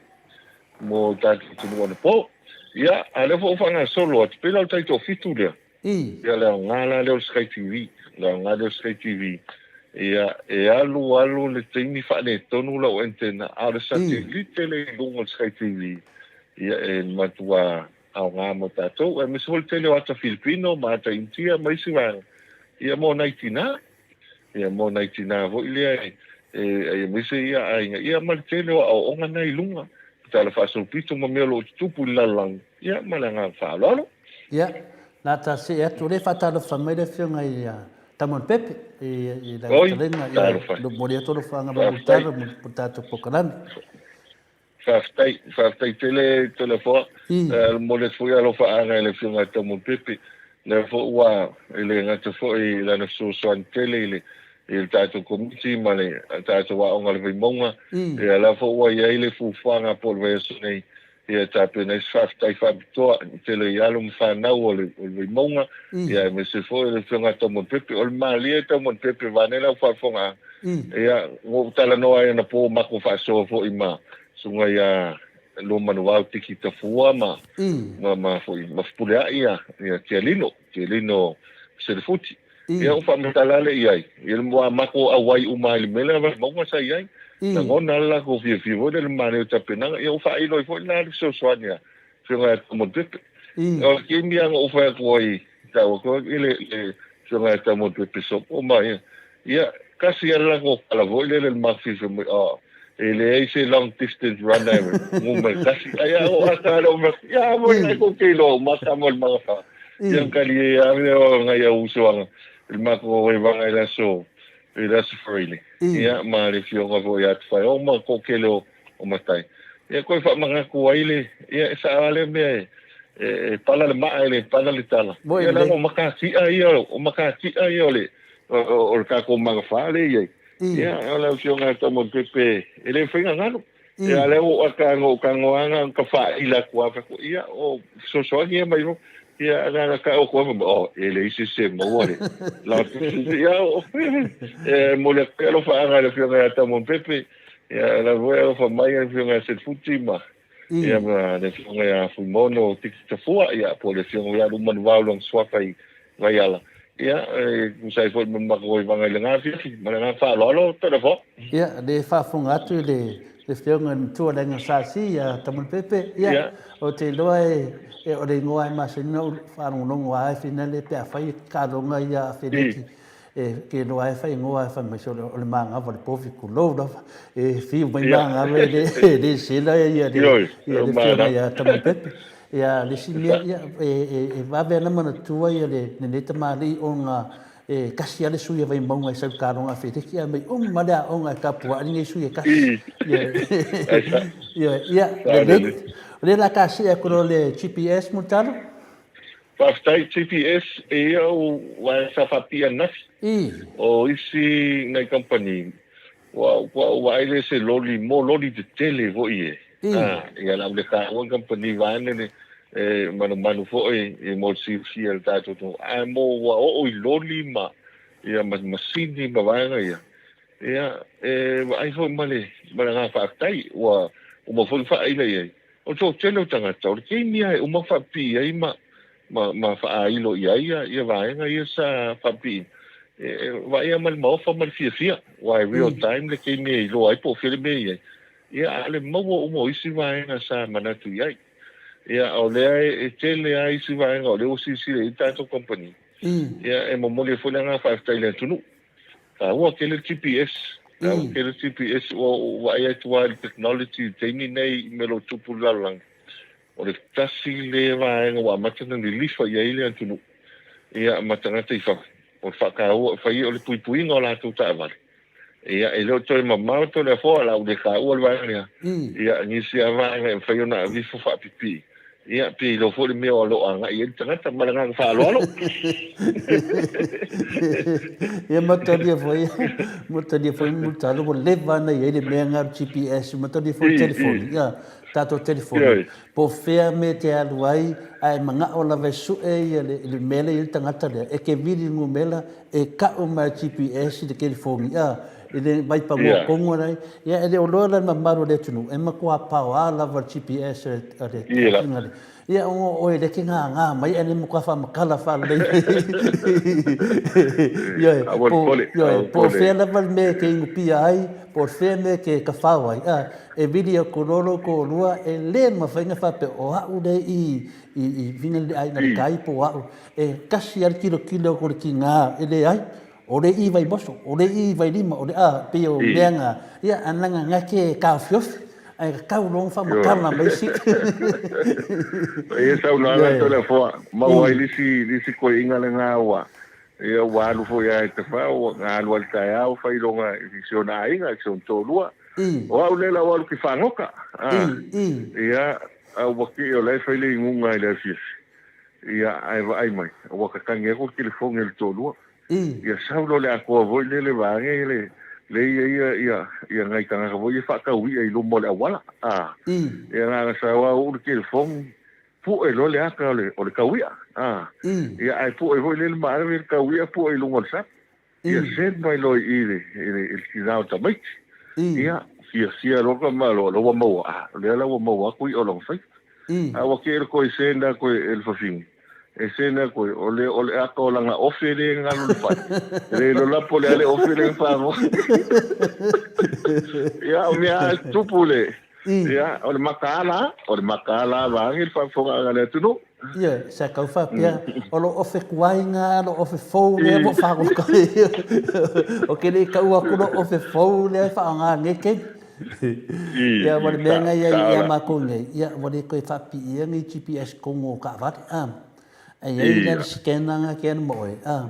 S4: mo tatou atunuu anapo. Ia, a o lea foi ua faagasolo atu, pei la o le taitoafitu lea. Ia, le aoga la lea o le Sky TV, le aoga lea o le Sky TV, ia, e alu alu le taimi faaletonu lau antenna, a o le satelite lea i luga o le Sky TV, ia, e matua aoga mo tatou, aemaise foi le tele o ata Filipino ma ata Initia ma isi vaega, ia, mo nai tina. Ia, mo nai tina foi lea e, e, aemaise ia aiga, ia, ma le tele o aoaoga na i luga, Tala faasolopito ma mea o lo o tutupu i le lalolagi, ia, ma le agaga faaaloalo.
S3: Ia, na ta see atu, o lea e faatalofa mai le Afioga ia Tamon Pepe i lau fetalaiga, ia, momoli atu alofaaga ma Mulitalo mo le tatou polokalame.
S4: Faafetai, faafetai tele Toleafoa. Momoli atu foi alofaaga i le Afioga ia Tamon Pepe, lea foi ua, e le gata foi i lana fesoasoani tele i le i le tatou Komiti ma le tatou Aoga o le Vaimauga, ia la foi ua i ai le fuafuaga po o le vaiaso nei, ia e tapena ai se faafetai faapitoa i le tele i alo ma fanau o le Vaimauga, ia aemaise foi o le Afioga ia Taumoepepe. O le malie Taumoepepe vaeane lau faafofogaaga, ia ua ou talanoa ai anapo matou faasoa foi ma Susuga ia Luamanuvao Tiki Tafua ma ma foi ma Fepuleai ia Tialino, Tialino Selefuti. Ia ua faamatala lea i ai, ia ua matou auai uma ai i le mea lea Vaimauga sa i ai. Lagona lava le latou fiafia foi lea i le manaia o le tapenaga. Ia ua faailo ai foi la le fesoasoani a Afioga ia Taumoepepe. O le taimi lava na ou fai atu ai, tau atu ai i le Afioga ia Taumoepepe Sopo ma ia, ia, tasi lava le latou tala foi lele i le matou fiafia mai, oh, e leai se long distance runner e numera tasi. Ai a o ata le o mea, ia a mo nai kou te iloa uma ka mo le magafa. Ia kali e a me o ngai au usoanga i le matou vaevaga i le aso i le aso Faraile. Ia ma le afioga foi ia Tufaeogo ma ko kele o o matai. Ia koe faamanatu ai le ia e saa lea mea e e pala le maa e le pala le tala. Ia leaga o makatia ia o makatia ia o le o le tatou magafa lea e i ai. Ia o le afioga ia Taumoepepe e le mafai ona galo. Ia a lea ua ou ata na ou tago lava na ona faaila atu lava fai atu, ia o fesoasoani ia mai fafo. Ia na ona tau atu lava, oh e leai se isi e maua le ia e momoli atu ai alofaaga i le afioga ia Taumoepepe, ia o la foi e alofa mai le afioga ia Selefuti ma ia ma le afioga ia Fuimaono Tiki Tafua, ia po o le afioga ia Luamanuvao Luang Suafa i Vaiala, ia, e tusa ai foi ma le matou vaivaiga i lena afiafi. Ma le agaga faaaloalo, Toleafoa.
S3: Ia, le faafofoga atu i le Afioga i le Matua o le Aiga Sa Si ia Tamulipepe, ia, ou te iloa e, o le igoa e masani ona ou faalogologo lava e finale pe afai taaloga ia a Feliki. E ke loa e faaigoa e fai mai sole o le magava o le povi kulou lava. E fiu mai magava e le e le sela ia le ia le fioga ia Tamapepe. Ia le isi mea ia e e e vave ana manatua ia le lenei tamalii ona e kasi lava le sui a Vaimauga e sau i le taloga a Feleki ae mai uma le aoga e tapuai lenei sui e kasi. Ia ia lelei. O lea o le a ta see atu loa i le GPS Mulitalo.
S4: Faafetai GPS e ia ua sa faapipii ananafi. O isi nai kamupani ua ua vaai lea se loli mo loli tetele foi e. Ia la ule taua ni kamupani vaene le e manumanu foi i mo le silafia e le tatou atunuu ae mo ua oo i loli ma ia ma masini ma vaega ia. Ia e vaai foi ma le ma le agaga faafetai ua uma foi ona faaila i ai. O le toatele o tagata, o le taimi lava e uma faapipii ai ma, ma, ma faaailo i ai ia, ia vaega ia sa faapipii, e, e vaai lava ma le maofa ma le fiafia, aua e real time le taimi e iloa ai po o fea le mea e i ai. Ia, a o le maua uma o isi vaega sa manatu i ai. Ia, o lea e, e tele lava isi vaega o lea ua silasila i ai le tatou kamupani. Ia, e momoli ai foi le agaga faafetai i le atunuu. Taua tele le GPS, taua tele le GPS ua ou vaai atu lava i le technology i le taimi nei i mea o lo o tupu i le lalolagi, o le tasi lea vaega ua amata ona lilifa i ai le atunuu ia ma tagata i fafo, o le faataua, fai o le puipuiga o latou taavale. Ia, e le o toe mamao Toleafoa, o le a ou le taua le vaega lea, ia nisi lava vaega e mafai ona aveifo faapipii Ia, pe iloa foi le mea o lo o agai i ai le tagata. Ma le agaga faaaloalo.
S3: Ia matalia foi, matalia foi Mulitalo ua leva ona i ai le mea lena o le GPS, matalia foi le telefoni, ia, tatou telefoni, po o fea mea e te alu ai, a e manao lava e sue ia le, le mea lea e i ai le tagata lea, e te vili i le numera, e tau mai e le GPS i le telefoni, a, i le vaipanoa tonu la ia e le o loa la le mamalu o le atunuu e matua paoa lava le GPS a le faiga lea ia ona o oe lea e te gagā mai ae le matua faamatala faalelei ioe ioe po o fea lava le mea e te inupia ai po o fea le mea e te tafao ai a e vili atu loa lou toalua e le mafai ona faapea o au lea i i fina le aiga le tai po o au e tasi lava le tilotilo atu o le tiga e leai O le i Vaimoso, o le i Vailima, o le a, pei o mea na, ia, a na na ke taofiofi, ae tatau loa ona faamatala mai si.
S4: Ia saunoaga Toleafoa, maua ai le isi, le isi koiina lena ua, ia ua alu foi lava i Tafao, ua alu lava i le taeao fai lona, i si ona aiga, i si ona toalua. O au lea la ua alu ki faagoka, a, ia, a ua kii o la e fai le inuga i le afiafi. Ia, ae vaai mai, ua tatagi atu le telefoni a le toalua. Ia sau loa le atoa foi lele vaega le le ia ia ia ia nai tagata foi ia faatau i'a i luma o le auala. A, ia na ona sau lava uu le telefoni, pue loa le ata o le o le tau i'a. A, ia ae pue foi lele ma ave le tau i'a pue i luga o le sami. Ia send mai loa i i le i le i le tina o tamaiti. Ia, fiafia loa ka malo, o lea ua maua, a, o lea la ua maua atu i'a o lona faiva. A ua kē le koe send aku e le fafine, e send aku e, o le, o le aka o lana ofe le galu le fale. E le iloa la po o le a le ofe lea na fagoa. Ia, o mea lava e tupu le, ia, o le makaala, o le makaala vaeane le faafofogaaga a le atunuu.
S3: Ia, sa tau faapea, o lo ofe tuai na, lo ofe fou lea po o fagoka. O ke le i tau atu lo ofe fou lea e faaaoga nei taimi. Ia, ua le mea na i ai ia matou nei, ia, ua le toe faapiia ni GPS i totonu o taavale, a. Ae i ai la le scanner na kea na ma oe, a.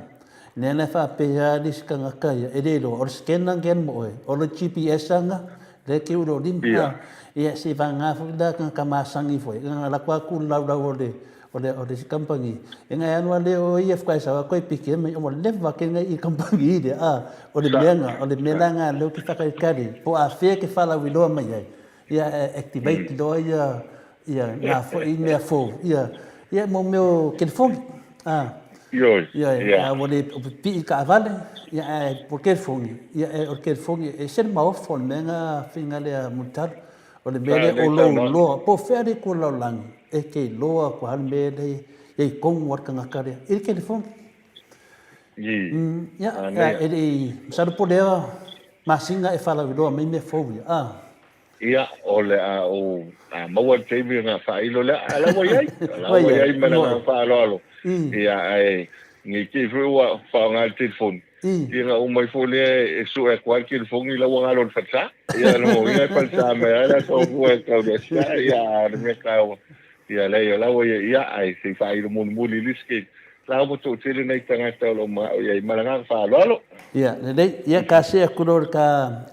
S3: Lea la e faapea le isi tagata ia, e le iloa, o le scanner kea na ma oe, o le GPS na, lea e te ulo lima, a. Ia, se i vagana foi la tagata masani foi, na alu atu lava tu i le laulau o le, o le, o le isi kamupani, e ngai anu a le o ia whakae sawa koe piki e mai, ua leva ke ngai i kamupani i le, a, o le mea nga, o le mea la nga leo ki whakaikari, po a whea ke whalau i loa mai ai, ia e activate loa ia, ia nga foi mea fou, ia, ia mo mea o telefoni, a, ia, a ua le pipii kaavale, ia, ae po telefoni, ia, e, o le telefoni, e se le maofo o le mea nga whinga lea mulitalu. O le mea lea o lou loa, po o fea le itu o le lalolagi, e te iloa atu lava le mea lea e i tonu lava le tagata lea i le telefoni. Ia, e le i, masalo po o lea masina e faalauiloa mai mea fou ia, a.
S4: Ia, o le a ou maua le taimi ona faailo lea, a o la ua i ai, o la ua i ai ma le agaga faaaloalo. Ia, ae. Ne i te i foi ua faaaoga le telefoni, ia na uma ifo lea e sue atu ai le telefoni i lau agalo i le falesa. Ia lona uiga e falesa mai ai le aso fua e tau le asia, ia a o le mea taua. Ia leai o la ua ia ia ae se i faailo mulimuli i le isi taimi. La ua toatele nai tagata o lo o manao i ai ma le agaga faaaloalo.
S3: Ia, lelei. Ia, ka see atu loa i le ta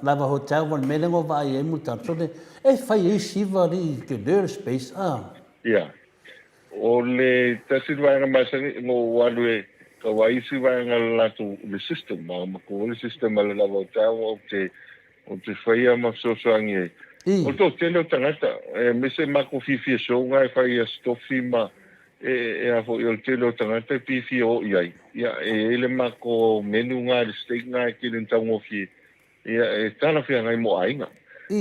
S3: lava hotel ma le mea lea na ou vaai ai Mulitalo. E fai ai siva alii ke le space, ah.
S4: Ia. O le tasi le vaega masani na ou alu e tau ai isi vaega o le latou le system, ma matua le system a le lava o tau ou te ou te faia ma fesoasoani ai. O le toatele o tagata, aemaise matou fiafia show na e fai i Aso Tofi ma e e a foi o le tele o tagata e fiafia o i ai. Ia e i ai le matou menu na le steak na e tele na taugofie Ia, e talafeagai mo aiga.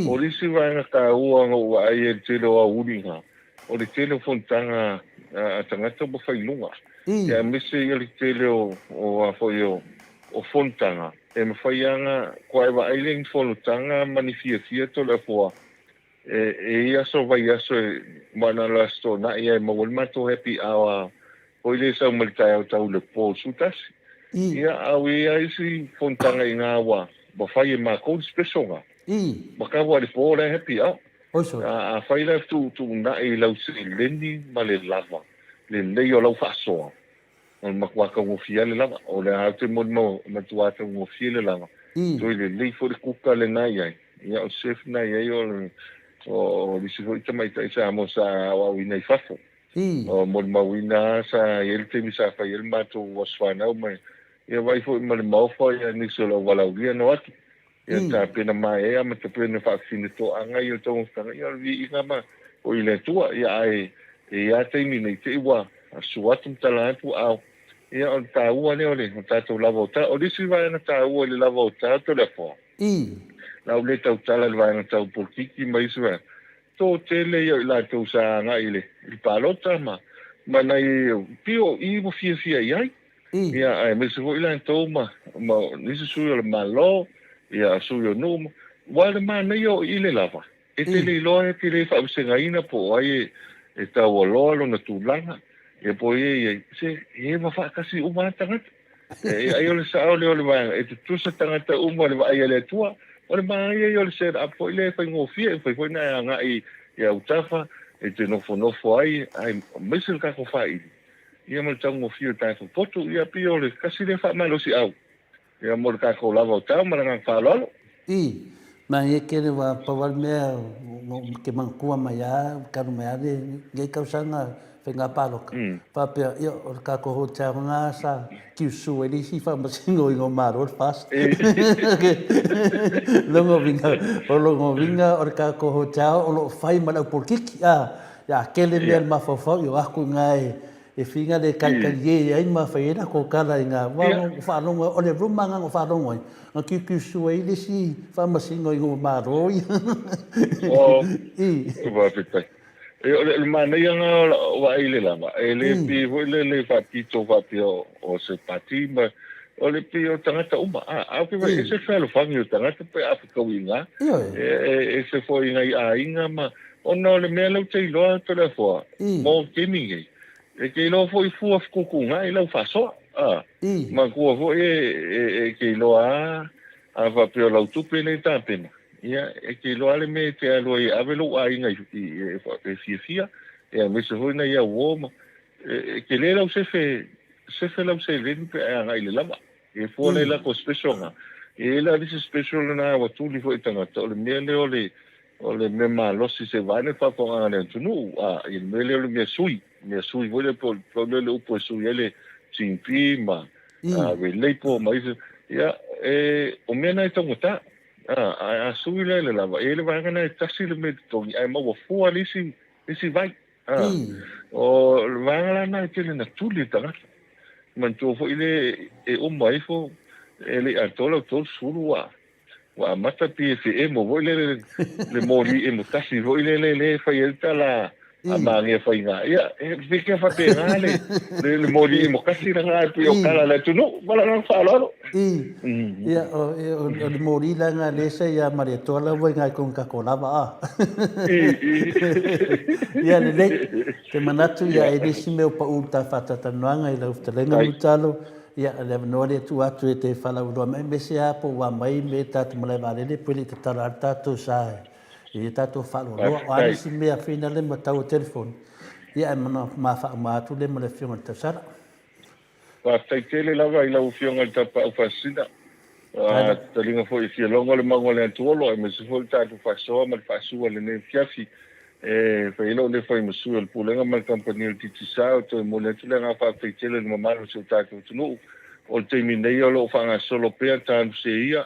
S4: O le isi vaega taua na ou vaai ai i le tele o aoauli na, o le tele o fonotaga a tagata ua fai i luga. Ia, aemaise ia le tele o, o a foi o, o fonotaga e mafai lava ona toa e vaai lea i ni fonotaga ma ni fiafia Toleafoa e, e i aso vaiaso e ma na o le Aso Toonai e maua ai le matou happy hour foi lea e sau mai le taeao tau i le po 11. Ia, a ua i ai isi fonotaga i ina ua fai e matou le special na. Ma kau lava i le po la e happy hour. A afai la e fetuutuunai i lau seleni ma le lava lelei o lau faasoa, O le matua taugofie lava le lava. O le a ou te molimau, e matua taugofie le lava. Toe lelei foi le kuka lena e i ai. Ia, o le chef lena e i ai o le, o le isi foi tamaitai Samoa sa aoaoina i fafo. O molimauina lava sa i ai le taimi sa fai ai le matou aso fanau ma ia vaai foi ma le maofa ia nisi o le auvalaaulia na o atu. Ia tapena maeaea ma tapena faafefine toaga ia le taumafataga, ia o le viiga ma o i le Atua. Ia ae e i a taimi nei te i ua sua atu ma tala atu ao, ia o le taua lea o le tatou lava o tau. O le isi vaega taua i le lava o tau Toleafoa, la u le tautala i le vaega tau polokiki ma isi vaega, toatele ia o i latou sa agai i le palota ma ma nai pio i ua fiafia i ai. Ia, aemaise foi latou ma ma nisi sui o le Malo, ia sui o nuu ma, aua o le manaia o i le lava, e te le iloa e te le faavasegaina po o ai e taualoa lona tulaga, ia po o ai e i ai, se e eva faatasi uma lava tagata. E ai o le sao lea o le vaega, e tutusa tagata uma i le vaai a le Atua. O le manaia ia o le set up foi lea e faigofie, e mafai foi ona e agai i autafa, e te nofonofo ai, aemaise le tatou faili. Ia ma le taugofie o tatou potu, ia pei o le tasi lea faamalosiau, ia mo le tatou lava o tau ma le agaga faaaloalo.
S3: I, Malie tele ua pau a le mea ke manatua mai a talu mai a lenei tausaga faiga palota faapea ia o le tatou hotel lena sa kiusu ai le isi faamasino ina o malo le FAST. Lona uiga, o lona uiga o le tatou hotel o lo o fai ma le au polokiki a Ia tele mea le mafaufau i o aku ina e whina le kalikali e ai ma whai e lako kala i ngā wā o whaalogo o le ruma ngā o whaalogo ai. Ngā kiukiu sua i le si whamasino i ngō mārō ia.
S4: O, whawhetai. E, o le manaia ngā o wa i le lava. E le pi foi le le whapito whapia o se pati ma o le pi o tangata uma. A, au ke wai, e se whalofangi o tangata pe a whakau i ngā. E, e, e se foi ngai a inga ma Ona o le mea lea ou te iloa Toleafoa, mo taimi nei, e te iloa foi fua fekukuga i lau faasoa, a, matua foi e te iloa a, a faapea o lau tupe lea e tapena, ia, e te iloa le mea e te alu ai e ave lou aiga e fiafia, ia, aemaise foi nai au uo ma, e tele lau sefe, sefe lau seleni pe a e agai i le lava. E fua lea i lako special na. E i ai la le isi special lena ua tuli foi i tagata, o le mea lea o le, O le mea malosi se vae le faafofogaaga a le atunuu, a i le mea lea o le mea sui, mea sui foi lea po o le le upu e sui ai le TP ma relay po ma isi, ia, e, o mea na e taugata. A, ae a sui la i le lava, e i ai le vaega na e tasi le mea e totogi, ae maua fua le isi, isi vai. A, o le vaega la na e tele na tuli e tagata. Manatua foi le e uma ifo, e le i atoa lau 30 ua Ua amata pei e feemo foi lele le moli emo tasi foi lele le e fai ai le tala A mānia whainga. Ia, e whike whapena le, le, le mōri i mokasi la ngā pui o kala le tunu, wala ngā whaaloalo.
S3: I, ia, o, o, o le mōri la ngā lesa ia Maria Toa la wai ngā kong kako lava a.
S4: I, i.
S3: Ia, le lei, te manatu ia e nisi mea o pa ulu tā whātatanoanga i lau whatalenga mutalo, ia, le avanoa le tu atu e te whalauloa mai, me se a po wā mai me tātou malae vārere, pele te tara ar tātou sa e. I e tātou whaaloaloa, o a nisi mea whina le ma taua telefoni, ia e mana mā whaama atu le ma le whionga le tausara.
S4: Faafetai tele lava i lau Afioga i le Tapaau Faasisina. A taliga foi i fia logo le mago o le Atuolo aemaise foi le tatou faasoa ma le faasua i lenei afiafi. E fai ai lou le fai ma sui o le Pulega ma le Kamupani o le Digicel e toe momoli atu le agaga faafetai tele i le mamalu o si o tatou atunuu. O le taimi nei o lo o faagasolo pea tanu seia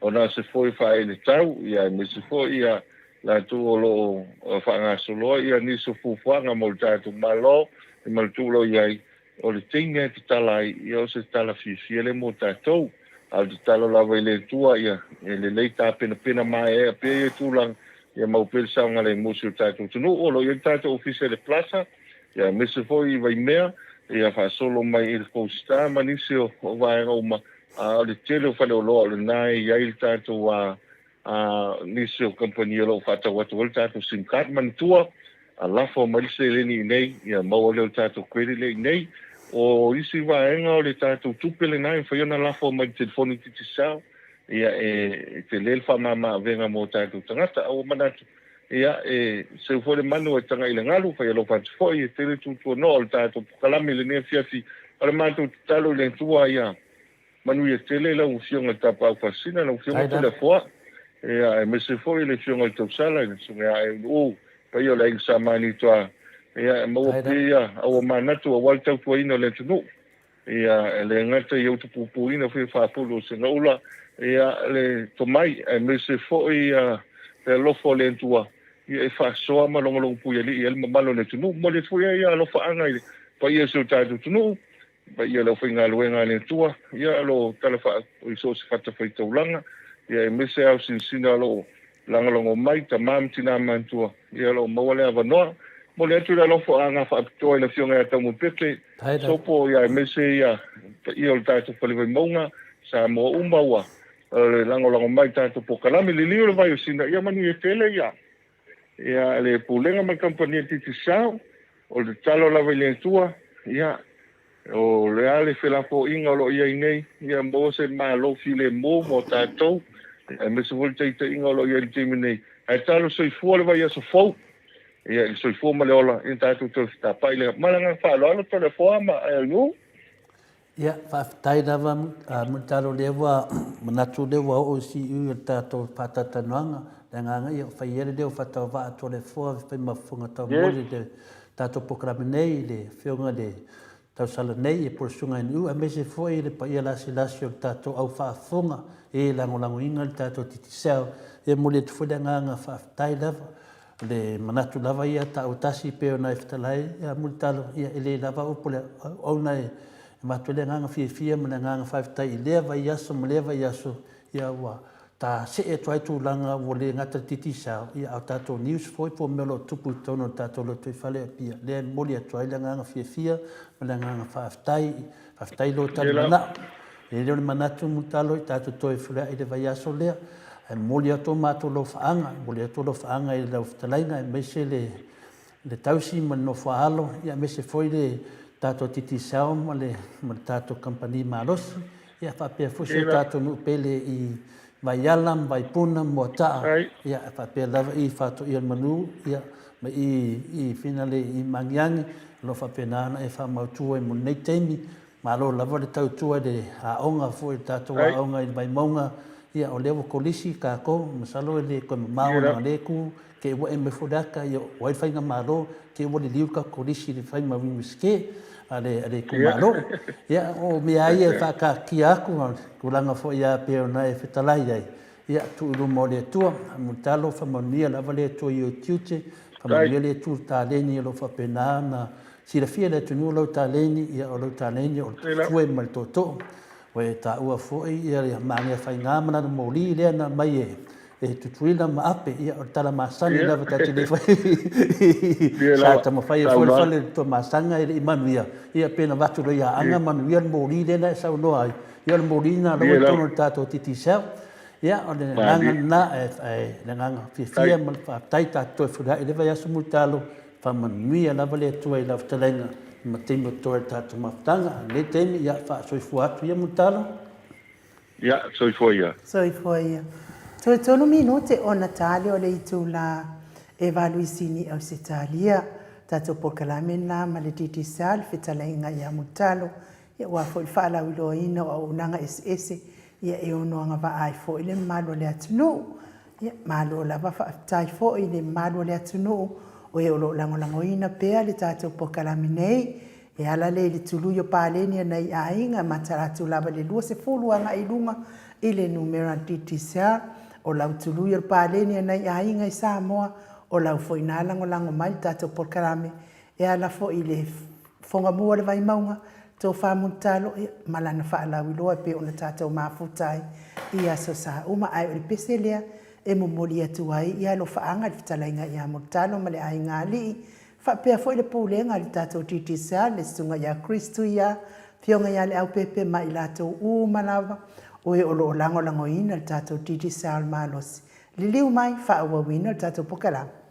S4: Ona se foi faaele tau, ia aemaise foi ia latou o lo o faagasoloa ia nisi o fuafuaga mo le tatou Malo e manatua o lo o i ai, o le taimi lava e tatala ai, ia o se tala fiafia lea mo tatou. A o le tatalo lava i le Atua ia e lelei tapenapena maeaea pea ia tulaga, ia mau pea le saogalemu o si o tatou atunuu. O lo o i ai le tatou Ofisa i le Plaza, ia aemaise foi i Vaimea, ia faasolo mai i le Coastar ma nisi o vaega uma, A o le tele o faleoloa o lena e i ai le tatou a nisi o kamupani o lo o faatau atu ai le tatou sim card. Manatua, a lafo mai le seleni i inei, ia maua lea o le tatou credit lea i inei. O isi vaega o le tatou tupe lena e mafai ona lafo mai i le telefoni Digicel, ia e tele le faamama-avega mo tatou tagata. A ua manatu, ia e seu foi le manu e taga i le galu, fai alofa atu foi, e tele tuatuanoa o le tatou pokalame i lenei afiafi. O le matou tatalo i le Atua ia manuia tele lau Afioga i le Tapaau Faasisina, lau Afioga Toleafoa, ia aemaise foi le Afioga i le Tausala, le Susuga ia Aeuluu, paia o le Aiga Sa Manitoa, ia e maua pea ia aua manatu aua le tautuaina o le atunuu. Ia, e le gata i utupupuina foi faapulu o Segaula, ia, le tomai, aemaise foi ia, le alofa o le Atua, ia, e faasoa ma logologopuialii ai le mamalu o le atunuu. Momoli atu foi ia alofaaga i le paia o si o tatou atunuu, paia o le aufaigaluega a le Atua, ia, o lo o tala faa, i so o se fatafaitaulaga, ia, aemaise ao sinasina o lo o Lagolago mai tama ma tina matutua, ia o lo o maua le avanoa. Momoli atu le alofa faapitoa i le Afioga ia Taumapete Sopo ia aemaise ia paia o le tatou Fale Vaimauga, Samoa uma ua lagolago mai i tatou polokalame. Liliu le vai o Sina, ia manuia tele ia ia le Pulega ma le Kamupani a Digicel. O le tatalo lava i le Atua, ia, o le a le felafoaiga o lo o i ai nei, ia maua se Malo filemu mo tatou, aemaise foi le taitaiga o lo o i ai i le taimi nei. Ae talo soifua le vaiaso fou, ia, i le soifua ma le ola, ia tatou toe fetapai le ma le agaga faaaloalo, Toleafoa ma Aeau.
S3: Ia, faafetai lava Mulitalo o lea ua manatu o lea ua oo i siuiu o le tatou faatalatalanoaga. Le agaga ia fai ia le leo faatauvaa Toleafoa fai ma fofoga taumoli i le tatou polokalame nei i le Afioga i le Tausala nei po o le Susuga NU aemaise foi le paia lasilasi o le tatou au faafofoga e lagolagoina le tatou Digicel. E momoli atu foi le agaga faafetai lava. O le manatu lava ia taua tasi pei ona e fetalai ia Mulitalo, ia e le lava upu le auauna e avatu ai le agaga fiafia ma le agaga faafetai i lea vaiaso ma lea vaiaso, ia ua ta see atu ai tulaga ua le gata le Digicel, ia a o tatou news foi po o mea o lo o tupu i totonu o le tatou lotoifale o Apia, lea e momoli atu ai le agaga fiafia ma le agaga faafetai, faafetai i lou tali manao. E le o le manatu Mulitalo i tatou toe feuleai i le vaiaso lea, ae momoli atu o matou lofaaga, momoli atu lofaaga i lau fetalaiga aemaise le le tausi ma le nofoaalo, ia aemaise foi le tatou Digicel ma le ma le tatou kamupani malosi, ia faapea foi si o tatou nuu pele i Vaiala ma Vaipuna ma Moataa, ia faapea lava i Faatoia o le Manu, ia ma i i Finale i Magiagi, o lo o faapena ona e faamautu ai mo lenei taimi. Malo lava le tautua i le aoga foi, le tatou aoga i le Vaimauga, ia o lea ua kolisi tatou, masalo e le toe mamao ona lea itu, te i ua eme foi le ata, ia o ai le faigamalo, te i ua liliu le tatou kolisi i le fai ma Iunivesite a le a le itumalo. Ia o mea lava ia e faataatia atu, tulaga foi lava pei ona e fetalai ai, ia tuu i luma o le Atua, Mulitalo faamanuia lava le Atua i ou tiute, faamanuia le Atua i le taleni o lo o faapena ona Silafia e le atunuu lau taleni, ia o lau taleni o le fue ma le tootoo. Ua e taua foi ia le Magea Faiga ma lana moli lea na aumai e e Tutuila ma Ape, ia, o le tala masani lava tatou te le fai. Sa taumafai ai foi le fale i Tuamasaga e le i manuia, ia pe na avatu loa ia Aana manuia le moli lea na e saunoa ai. Ia o le moli lena lea ua i totonu o le tatou Digicel. Ia, o le agaga lena, ae le agaga fiafia ma le faafetai tatou toe feiloai i le vaiaso mulitalo. Faamanuia lava le Atua i lau fetalaiga ma taimi o totoe o le tatou mafutaga. I lenei taimi, ia faasoifua atu ia mulitalo.
S4: Ia, soifua ia.
S1: Soifua ia. Toe tolu minute ona tali o le itula e valu i Sini Ausetalia. Tatou polokalame lena ma le Digicel, fetalaiga ia Mulitalo, ia aua foi le faalauiloaina o auaunaga eseese ia e ono agavaa ai foi le mamalu o le atunuu. Ia, malo lava faafetai foi i le mamalu o le atunuu o e o lo o lagolagoina pea le tatou polokalame nei. E ala lea i le tului o paleni a nai aiga e matala atu lava i le 20 agai i luga i le numera Digicel. O lau tului o le paleni a nai aiga i Samoa, o lau foi na lagolago mai le tatou polokalame. E ala foi i le Fogamua o le Vaimauga, Tofa Mulitalo, ia, ma lana faalauiloa e pei ona tatou mafuta ai i aso sa uma. Ae o le pese lea e momoli atu ai ia alofaaga i le fetalaiga ia Mulitalo ma le Aiga Alii, faapea foi le pulega a le tatou Digicel, le Susuga ia Chris Tuia, Afioga ia Leaupepe ma i latou uma lava o e o lo o lagolagoina le tatou Digicel malosi. Liliu mai, faaauauina le tatou pokalame.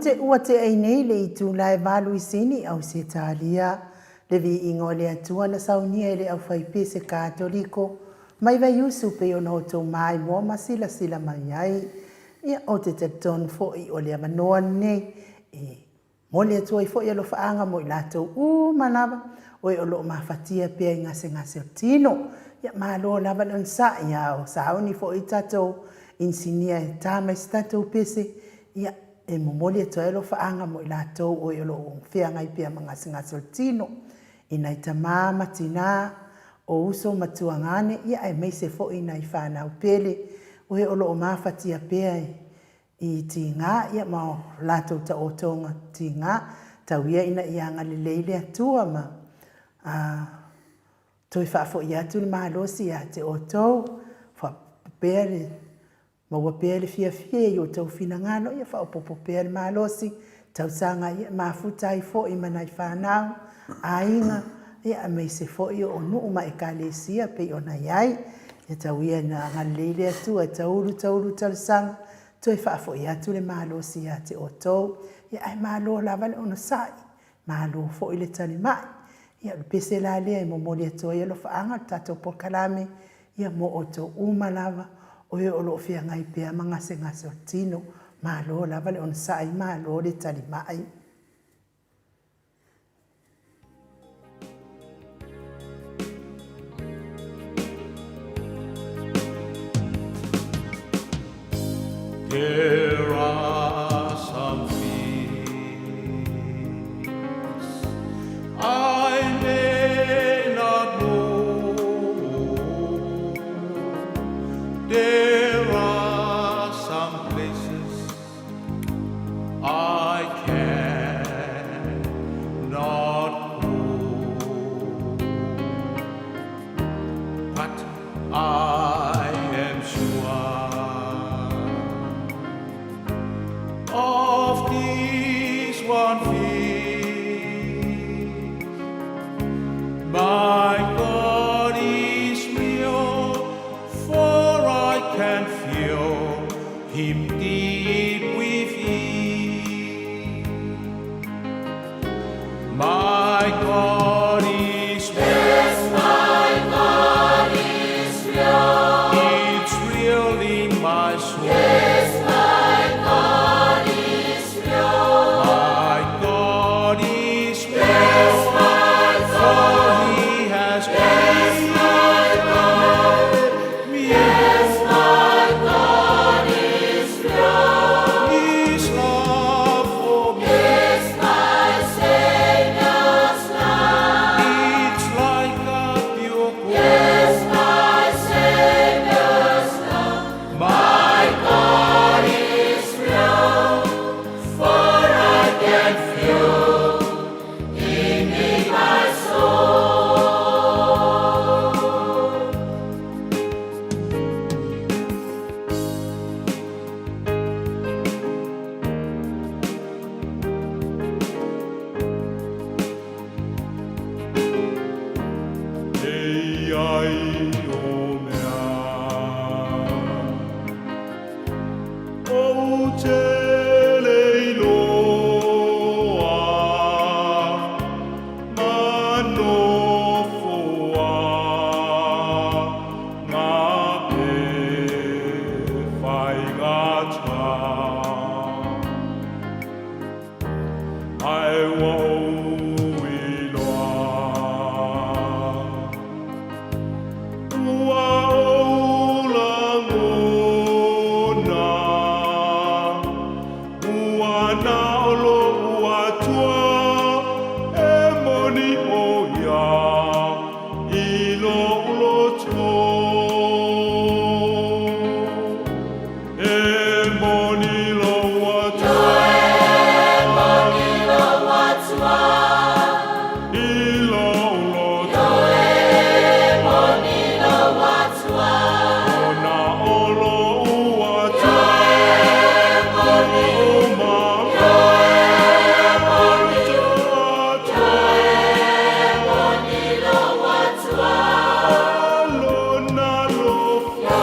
S1: minute ua tea ai nei le itula e valu i Sini, Ausetalia. Le viiga o le Atua na saunia e le aufaipese Katoliko mai Vaiusu pei ona outou maimoa ma silasila mai ai. Ia, ou te talitonu foi o le avanoa lenei e momoli atu ai foi alofaaga mo i latou uma lava o e o lo o mafatia pea i gasegase o tino. Ia, malo lava le onosai, a o sauni foi tatou inisinia e ta mai se tatou pese, ia, e momoli atu ai alofaaga mo i latou o e o lo o feagai pea ma gasegase o le tino, i nai tama ma tinā, o uso ma tuagane, ia aemaise foi nai fanau pele o e o lo o mafatia pea i tiga, ia ma o latou taotoga tiga, tau ia ina ia agalelei le Atua ma toe faafoi atu le malosi ia te outou, faapea le Maua pea le fiafia i outou finagalo, ia faaopoopo pea le malosi, tausaga ia mafuta ai foi ma nai fanau, aiga, ia aemaise foi o nuu ma ekalesia pei ona i ai. Ia tau ia ina agalelei le Atua e taulu taulu talosaga, toe faafoi atu le malosi ia te outou, ia ae malo lava le onosai. Malo foi le talimai. Ia o le pese la lea e momoli atu ai alofaaga o le tatou polokalame, ia mo outou uma lava o e o lo o feagai pea ma gasegase o le tino. Malo lava le onosai, malo le talimai.
S5: There are some things I may not know. There are some places I cannot go. But I am sure of this one thing, my God is real, for I can feel him deep within. My God is real. Yes, my God is real. It's real in my soul. Yes, my God is real. My God is real. Yes, my God. For he has yes, my God. Me. Yes, my God is real. His love for me. Yes, my Savior's love. It's like a pure gold. Yes, my Savior's love. My God is real, for I can feel Him in my soul. E ai o mea ou te le iloa ma nofoa ngā e whaigata. Ae ua ou iloa, ua ou lagona, ua na o lou Atua e moni ʻo ia i lou loto. E moni lou Atua. E moni lou Atua. I lou loto. E moni lou Atua. Ona o lou Atua. E moni. E moni. E moni lou Atua. Lona lofa.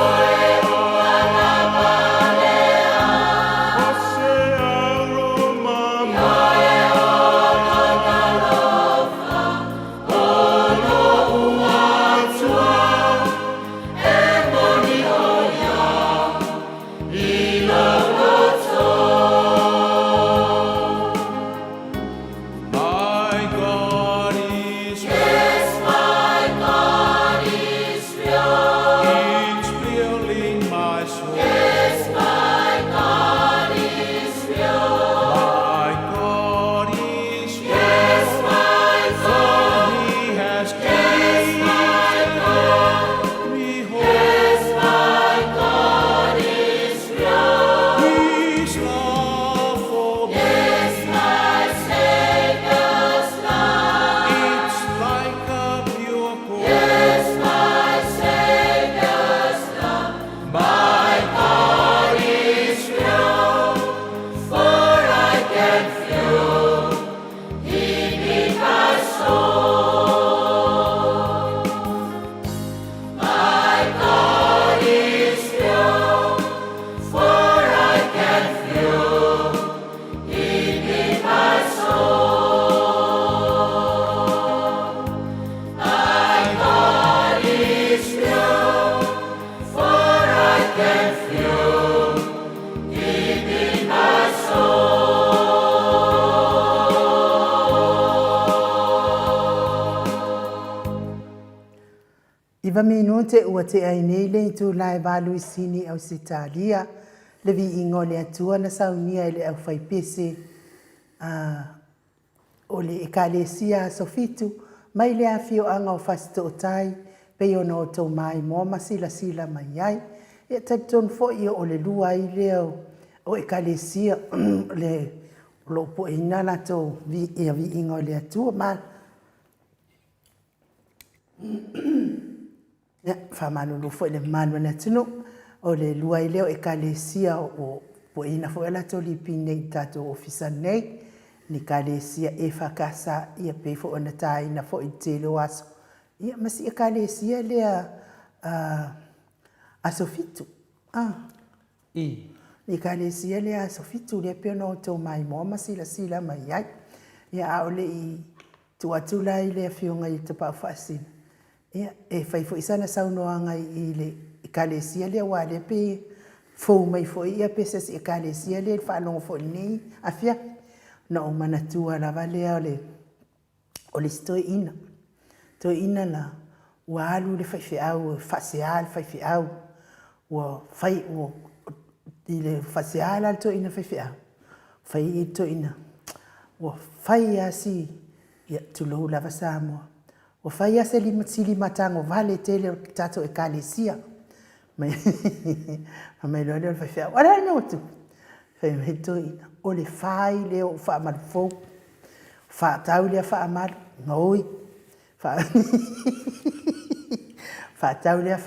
S1: Iva minute ua tea ai nei le itula e valu i Sini, Ausetalia, le viiga o le Atua na saunia e le aufaipese a o le Ekalesia Aso Fitu mai le afioaga o Fasitootai pei ona outou maimoa ma silasila mai ai. Ia talitonu foi o le lua ai lea o Ekalesia le o lo o pueina latou ia viiga o le Atua ma Ia, faamalulu foi i le mamalu o le atunuu, o le lua ai lea o Ekalesia o pueina foi a latou lipi nei i tatou ofisa nei, ni Ekalesia EFKS, ia pei foi ona taina foi i le tele o aso, ia ma si Ekalesia lea Aso Fitu. Ah. I Ekalesia lea Aso Fitu lea pei ona outou maimoa ma silasila mai ai. Ia, a o le i tuu atu la i le Afioga i Tapaau Faasina, ia, e fai foi sana saunoaga i le Ekalesia lea, aua o lea pei e fou mai foi ia pe se isi Ekalesia lea i le faalogo foi i lenei afiafi. Ona ou manatua lava lea o le o le isi toeaina. Toeaina la, ua alu le faifeau e faasea le faifeau, ua fai, ua, i le faasea la le toeaina faifeau, fai i le toeaina, ua fai lava si, ia tulou lava Samoa, ua fai lava se lima, si limatago vale tele o le tatou Ekalesia. Mai, fai mai loa lea o le faifeau, o le a le mea ua tupu? Fai mai le toeaina, o le fai lea o ou faamalu fou. Faatau lea faamalu, gaoi. Faatau lea,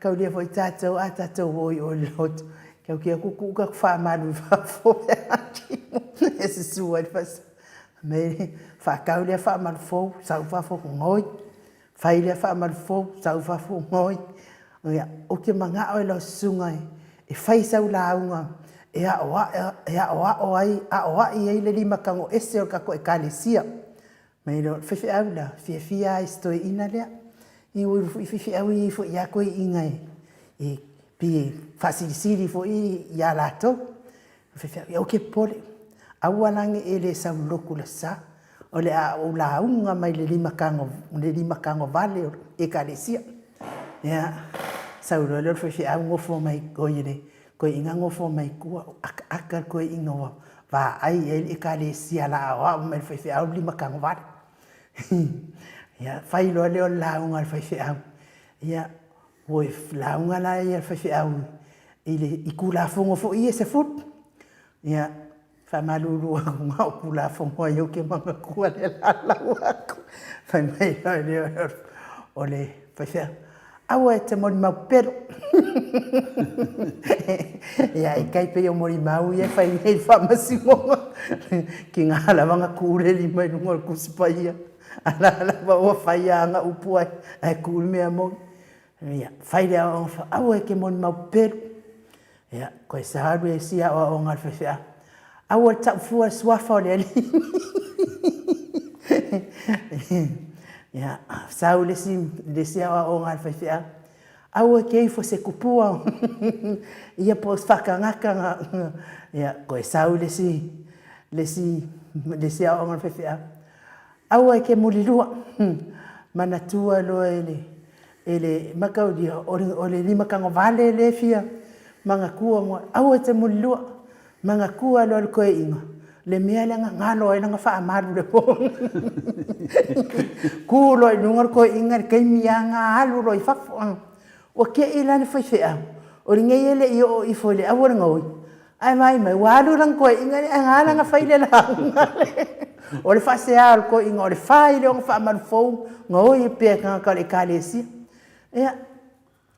S1: kaulia foi tatou a tatou o i o i le lotu. Kau kia kuku ka faamalu i fafo pe atimo e susu ai le fasa. Me faatau lea faamalu fou, sau fafo, gaoi. Fai lea faamalu fou, sau fafo, gaoi. Ia, ou te manao e lau susuga e fai sau lauga e aoao ai, aoai ai le limatago ese o le tatou Ekalesia. Mai le faifeau la, fiafia lava i si toeaina lea. Ia ua iloa foi faifeau e i ai foi lava toeaiina e pei e faasilisili foi ia latou. Faifeau, ia aua e te popole, aua la ne i e le sau i le lotu i le Aso Sa, o le a ou lauga mai le limatago vale o le Ekalesia. Ia, sau loa lea o le faifeau nofo mai oi le toeaina nofo mai tua, akaaka le toeaina ua vaai i ai le Ekalesia o le a aoao mai e le faifeau le limatago vale. Ia, fai loa lea o le lauga a le faifeau, ia, ua lauga la ia le faifeau i le i Tulafono foi ia e 10. Ia, faamalulu atu na o Tulafono ai ou te manatua le lalau atu. Fai mai loa lea o le faifeau, aua e te molimau pelo. Ia, e tai pei o molimau ia e fai nei i le faamasinoga. Tiga lava na tu le lima i luga o le Tusi Paia. Ala lava ua fai a ana upu ai, ae tu le mea moni. Ia, fai le aoaoga, aua e te molimau pelu. Ia, koe sa alu e isi aoaoga a le faifeau. Aua le tau fua le suafa o le Alii. Ia, sau le isi, le isi aoaoga a le faifeau. Aua e te ifo se kupua. Ia po o se faatagata. Ia, koe sau le isi, le isi, le isi aoaoga a le faifeau. Aua e te mulilua. Manatua loa e le e le mataulia o le, o le limatagovale lea e fia manatua mo aua e te mulilua. Manatua loa le toeaina le mea lea na galo ai lana faamalu i le po. Ku loa i luga le toeaina i le taimi lava na alu loa i fafo. Ua te i la le faifeau, o lenei e le i oo ifo i le aua le gaoi, Ae vaai mai, ua alu lana toeaiina lea, ae na ala ona fai le lauga lea. O le faasea o le toeaiina, o le fai lea o ona faamalu fou, gaoi pea e tagata o le Ekalesia. Ia,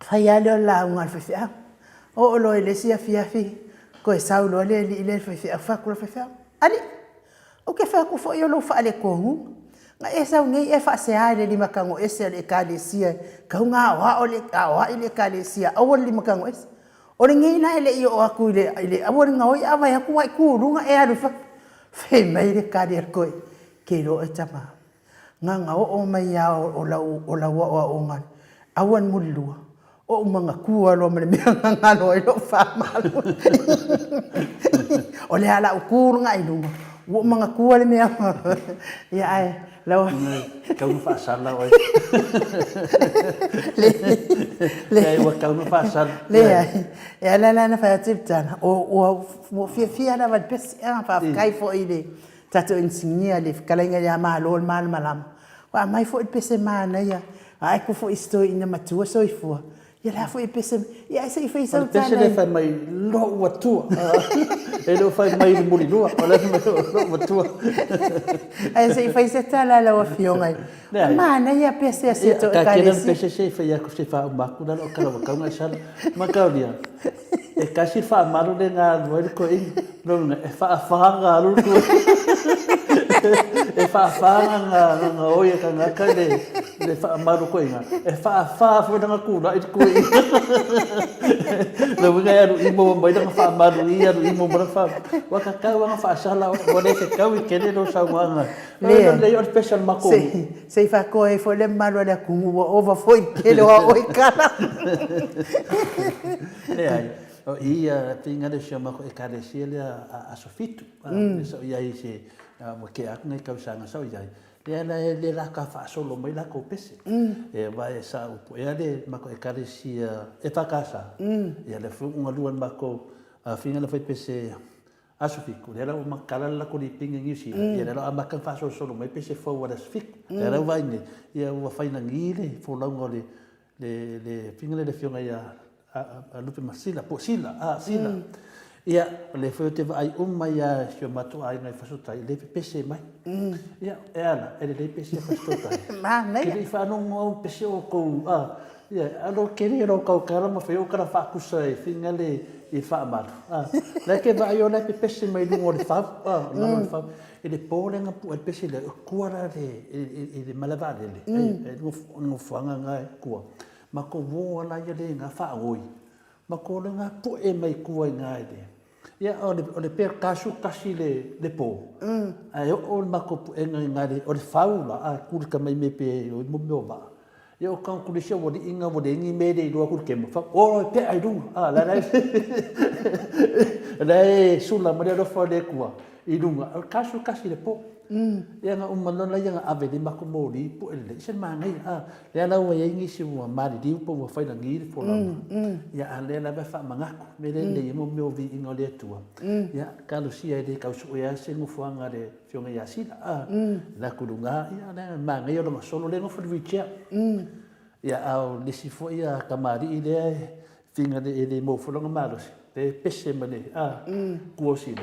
S1: fai lava lea o le lauga a le faifeau. Oo loa i le isi afiafi, toe sau loa le alii lea i le faifeau, fai atu le faifeau, Alii, ou te fai atu foi o lou faaletonu. Na e sau nei e faasea i le limatago ese a le Ekalesia, e tatau ona aoaoai le Ekalesia, aua le limatago ese. O lenei la e le i oo atu i le, i le aua le gaoi a vaai atu ua e tu luga e alu i fafo. Fai mai le tali a le toeaina, Ke iloa oe tama, na ona oo mai lava o lau, o lau aoaoga aua le mulilua, ou manatua loa ma le mea na galo ai lou faamalu. O le a lau tu lena i luga, Ua ou manatua le mea. Ia ae lau
S3: Tau na faasala oe. Leai ua tau na faasala.
S1: Leai. E ala la ona fai atu le tala, ua ou fiafia lava i le pese. Faafetai foi i le tatou inisinia le fetalaiga ia Malo le Malamalama, ua aumai foi le pese manaia, ae atu foi i si toeaina matua soifua, Ia la foi e pese, ia ae se i fai sau
S3: tala. O le pese lea fai mai lou atua. E le o fai mai i le mulilua, o lea fai mai lou atua.
S1: Ae se i fai se tala a lau Afioga. Leai. Manaia pese a si o tou
S3: Ekalesia. Taatia le pese se i fai atu se i faauma atu lalo o kala ua tau na sala. Mataulia, e tasi le faamalu lea na alu ai le toeaina. Lona uiga, e faafa na alu le toeaina. E faafa na gaoi e tagata le le faamalu toeaina. E faafa foi lana tulai le toeaina. Lona uiga e alu i maua mai lana faamalu i, alu i maua mai lana faamalu. Ua tatau lava ona faasala oe, ua le fetaui tele lau saunoaga. Leai, o le pese a le matou nuu.
S1: Se i faatoa ai foi le mamalu o le atunuu ua ova foi le tele o au kala.
S3: Leai, o i ia faiga lea o si o matou Ekalesia lea a Aso Fitu, lea sa ou i ai i se, ua tea atu nai tausaga sa ou i ai, lea la e le la ta faasolo mai latou pese. E aua e sa ou puea le matou Ekalesia EFKS, ia lea foi ua galue le matou faiga lea fai pese Aso Fitu, lea la ua matala le latou lipini i Niu Sila, ia lea la ua amata ona faasolosolo mai pese fou a le Aso Fitu. Lea la ua vaai nei, ia ua failagi le folauga o le le le faiga lea le afioga ia Lupe Masila, po o Sila, a, Sila. Ia, o lea foi ou te vaai uma ai lava i si o matou aiga i Fasitoouta, lea e pepese mai. Ia, e a la, e lelei pese a Fasitoouta.
S1: Manaia.
S3: Ke le i faalogo au pese outou, a, Ia, alo kele lo kau kala ma fai o kala faakusa e finga le i faamalu. Ah, la ke vaai o la pepese mai lunga o le fau, ah, lalo o le fau. I le po le nga pu e pese le kua la le i le mala vaalele. E nofoaga nga e kua. Ma ko wo ala ia le nga faagoi. Ma ko le nga pu'e mai kua i nga e le. Ia, o le, o le pea kasu kasi le, le po. Ae oo le matou puega i nga le, o le fau la, a kulika mai me pe o mo mea o vaa. Ia o kau kulisia ua li'i nga ua leai ni mea le iloa atu le kema, fa, o e pea i luga, a, la la e, la e sula mai le alofa o le Atua i luga, o le kasu kasi le po. Ia na uma loa laia na ave le matou moli pue lelei, se manaia, a, lea la ua i ai nisi ua maliliu po ua failagi le folauga. Ia a lea lava e faamanatu, mea lea e lelei ai mo mea o viiga o le Atua. Ia talosia e le tau suea se nofoaga a le Afioga ia Sila, a, la atu i luga, ia lea e manaia lona solo lea e nofo i le wheelchair. Ia a o le isi foi a tamalii lea e figa e le maua foi lona malosi, lea e pese mai le, a, tua o Sila.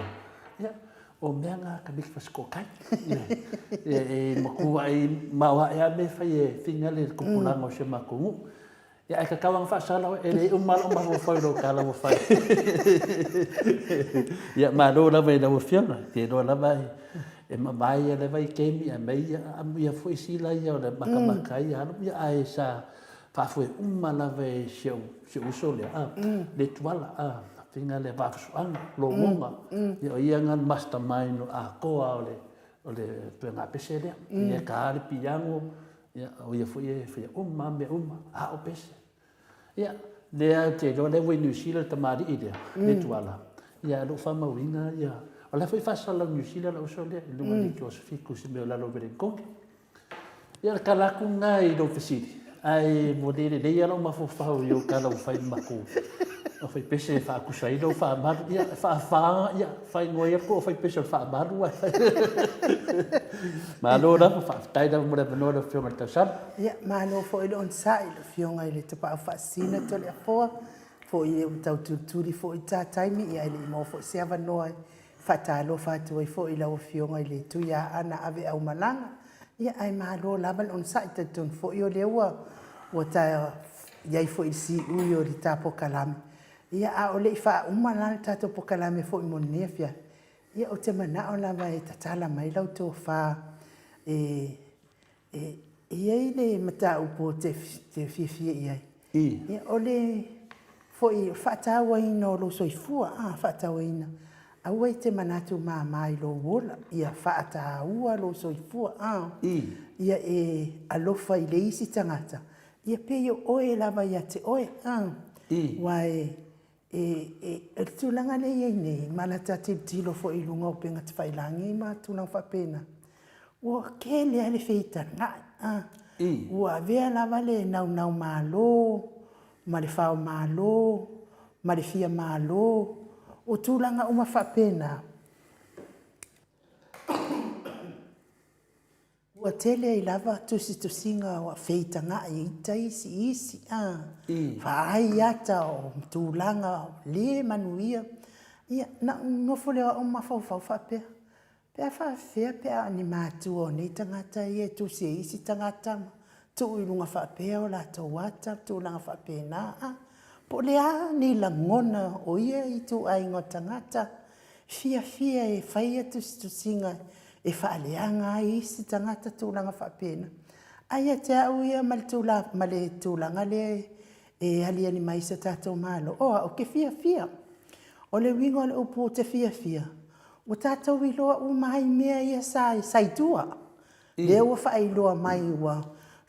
S3: Ia, o mea na ka miki fasikotai. E matuai maoae lava mea e fai e figa le tupulaga o si o matou nuu. Ia, ae tatau lava ona faasala oe, e le uma lava lou mafaufau i lou tala ua fai. Ia, malo lava i lau Afioga, ou te iloa lava e mavae ia lea vaitaimi, ae ia amuia foi sila ia o le makamaka ai alo, ia ae sa faafoe uma lava e si ou, si ou uso lea, a, le Tuala, a, faiga lea vaafusuaga, logoga, ia o ia na mastermind atoa o le, o le ituaiga pese lea. Ia e ta le piano, Ia, o ia foi e faia uma lava mea uma, a o pese. Ia, lea ou te iloa lea ua i Niu Sila le tamalii lea, le Tuala. Ia, o lou faamauina, ia, o la foi e faasalalau i Niu Sila lou uso lea, i luga o le Leitioa Aso Fitu i se mea o lalo o Wellington. Ia, o le tala atu lena i lou fesili, ae ua le lelei lava lou mafaufau i ou tala ua fai i le matou faipese e faatusa ai lou faamalu. Ia, e faafa, ia, Faaigoa ai atu o faipese o le faamalu ae. Malo lava, faafetai lava mo le avanoa lau Afioga i le Tausala.
S1: Ia, malo foi le onosai i le Afioga i le Tapaau Faasisina Toleafoa, foi ua tau tulituli foi le ta taimi, ia ae le i maua foi se avanoa e faatalofa atu ai foi i lau Afioga i le Tuiaana Ave Aumalaga. Ia, ae malo lava le onosai, talitonu foi o lea ua ua ta i ai foi i le siui o le ta polokalame. Ia, a o le i faauma la le tatou polokalame foi mo lenei afiafi, ia ou te manao lava e tatala mai lau tofa e, e i ai le mataupu ou te, te fiafia i ai. Ia, o le foi faatauaina o lou soifua, a, faatauaina, aua e te manatu mama i lou ola, ia faataua lou soifua, a, ia e alofa i le isi tagata, Ia pei o oe lava ia te oe, a. Aua e, E, e, o le tulaga lea e i ai nei, ma la ta tilotilo foi i luga o upega tafailagi ma tulaga faapena, ua tele lava le feitaga'i, a. Ua avea lava le naunau malo ma le fao malo ma le fia malo, o tulaga uma faapena. Ua tele ai lava tusitusiga o feitaga'i i ita isi isi a, faaai ata o tulaga le manuia. Ia, na ou nofo lea o au ma mafaufau faapea, pe a faapefea pe a o ni matua o nei tagata ia e tusi ai isi tagata ma tuu i luga faapea o latou ata ma tulaga faapena a. Po o le a ni lagona o ia ituaiga o tagata fiafia e fai ia tusitusiga e faaleaga ai isi tagata tulaga faapena. Ae ia te au ia ma le tulaga lea e aliali mai i so tatou Malo, o au ou te fiafia. O le uiga o le upu ou te fiafia, ua tatou iloa uma ai mea ia sa i tua. Lea ua faailoa mai ua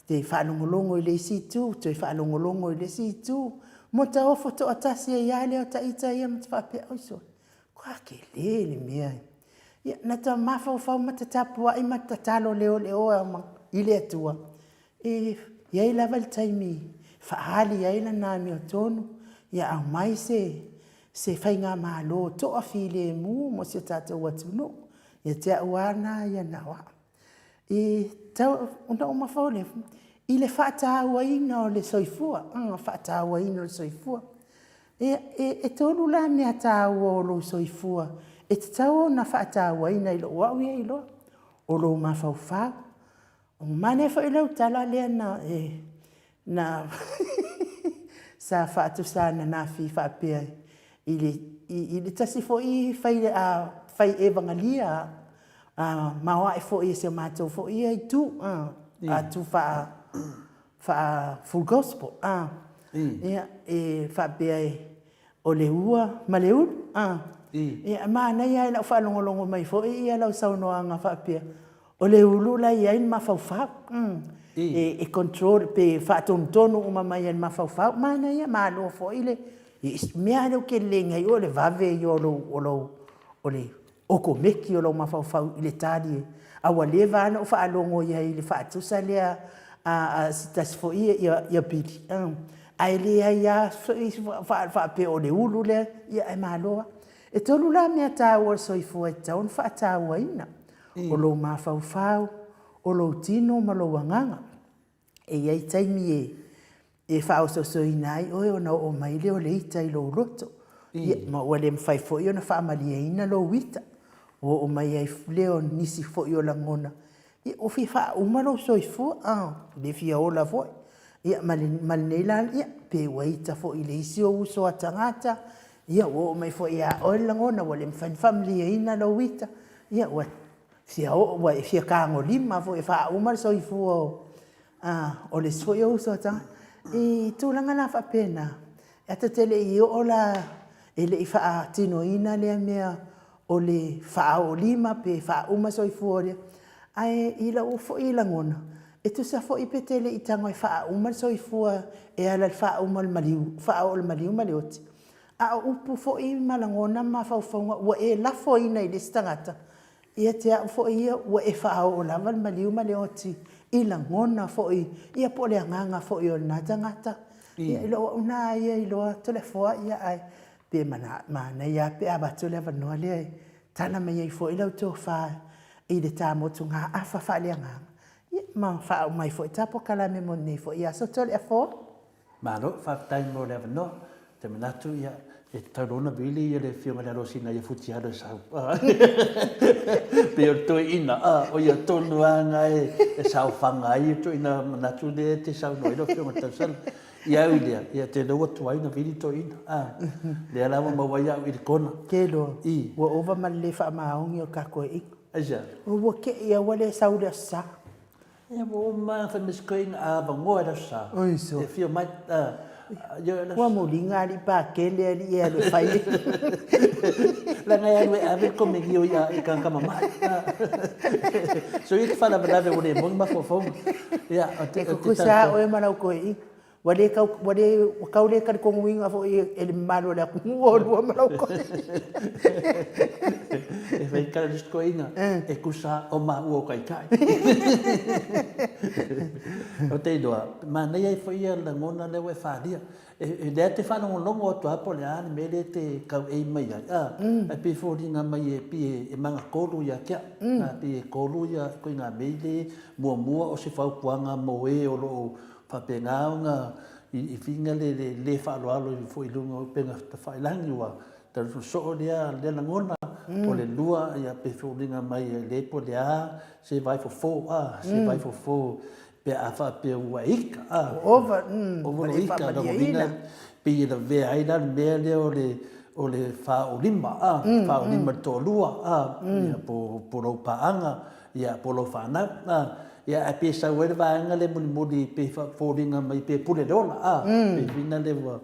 S1: te faalogologo i le isi itu, toe faalogologo i le isi itu, mataofo toatasi ai lava lea o ta ita ia ma ta faapea, oi sole, ua tele le mea. Ia, na ta mafaufau ma ta tapuai ma tatalo leoleoa i le Atua, e i ai lava le taimi e faaali ai lana amiotonu, ia aumai se se faigamalo toafilemu mo si o tatou atunuu. Ia te au lava lena ia na o au. E tau ona ou mafaufau lea i le faatauaina o le soifua, faatauaina o le soifua. E, e, e tolu la mea taua o lou soifua e tatau ona faatauaina i lou au ia iloa, o lou mafaufau. Manaia foi lau tala lea na e, na sa faatusa ananafi faapea i le, i, i le tasi foi fai, a, fai evagalia a, maoae foi e si o matou foi ia itu, a, a tu faa, faa full gospel, a, ia, e faapea e, o le ua ma le ulu, a, ia, manaia lava i lau faalogologo mai foi ia lau saunoaga faapea, O le ulu la e i ai le mafaufau. E, e control pe faatonutonu uma mai e le mafaufau. Manaia, malo foi le mea lea ou te lelei ai o le vave ia o lou, o lou, o le okomeki o lou mafaufau i le tali. A ua leva lava ona ou faalogo i ai i le faatusa lea a, a se tasi foi ia, ia Billy. Ae leai lava foi faapea o le ulu lea, ia ae malo lava. E tolu la mea taua o le soifua e tatau ona faatauaina. O lou mafaufau, o lou tino ma lou agaga. E i ai taimi e, e faaosoosoina ai oe ona oo mai lea o le ita i lou loto. Ia, ma ua le mafai foi ona faamalieina lou ita. Ua oo mai ai lea o nisi foi o lagona, ia, ua fia faauma lou soifua, a, le fia ola foi. Ia, ma, le, ma lenei la, ia, pe ua ita foi i le isi ou uso a tagata, ia, ua oo mai foi ia oe le lagona, ua le mafai ona faamalieina lou ita. Ia, ua fia oo, ua e fia tagolima foi e faauma le soifua o, a, o le isi foi ou uso a tagata. I tulaga la faapena, e ta te le i oo la, e le i faatinoina lea mea o le faaoolima pe faauma soifua o le, ae i lou foi lagona, e tusa foi pe te le i tago e faauma le soifua e ala i le faauma o le maliu, faaoo o le maliu ma le oti, A o upu foi ma lagona ma mafaufauga ua e lafoina i le isi tagata, ia te au foi ia, ua e faaoo lava le maliu ma le oti i lagona foi, ia po o le agaga foi o lena tagata. Ia, i lou au na ia iloa Toleafoa, ia ae pe manaia lava pe a avatu le avanoa lea e tala mai ai foi lau tofa i le ta motugaafa faaleagaga, ia ma faauma ai foi ta polokalame mo lenei foi aso Toleafoa.
S3: Malo, faafetai mo le avanoa. Ou te manatu ia, e tatau loa ona vili ia le Afioga i le Alosina ia Futialo e sau. Pei o le toeaina, a, o ia tonu lava lena e saofaga ai le ituaiga manatu lea e te saunoa ai lau Afioga i le Tausala. Ia ui lea, ia te lea ua tuai ona vili toeaina, a, lea la ua maua ai au i le kona.
S1: Ke loa, ua ova ma le le faamaoni o ta toeaina.
S3: Aisea?
S1: Ua te i a ua le sau i le Aso Sa.
S3: Ia ua uma fai mai si toeaina a avanoa i le Aso Sa.
S1: Oiso.
S3: E afio mai.
S1: Ua muliga alii pakele alii e alu e fai.
S3: Leaga e alu e ave le komelio i i tagata mamae. So ia te faalavelave ua le moni mafaufauga.
S1: Ia, e tutusa lava oe ma lau toeaina. Ua le kau, ua le, ua kau le talitonuina foi e le mamalu o le atunuu o lua ma lau toeaina.
S3: E fai tala le isi toeaina, e tusa o maua o taitai. Ou te iloa, manaia ai foi ia lagona lea ua e faaalia. E lea te faalogologo atu lava po o le a le mea lea e te tauei mai ai, a, ae pei e foliga mai e pei e magatolu ia te au. A, pei e tolu ia ituaiga mea ia muamua o se fautuaga mo e o lo o faapena ona i fina le le faaaloalo foi i luga o upega tafailagi ua talu soo lea lea lagona. O le lua ia pe foliga mai e le po le a se vai fofo a se vai fofo pe a faapea ua ika a
S1: ova
S3: ova lo ika la uiga pe i lavea ai la le mea lea o le o le faaolima a faaolima le toalua a ia po po lou paaga ia po o lou fanau, a, ia ae pei e sau ai le vaega lea mulimuli pei foliga mai pe pule le ola, a, pei uiga lea ua,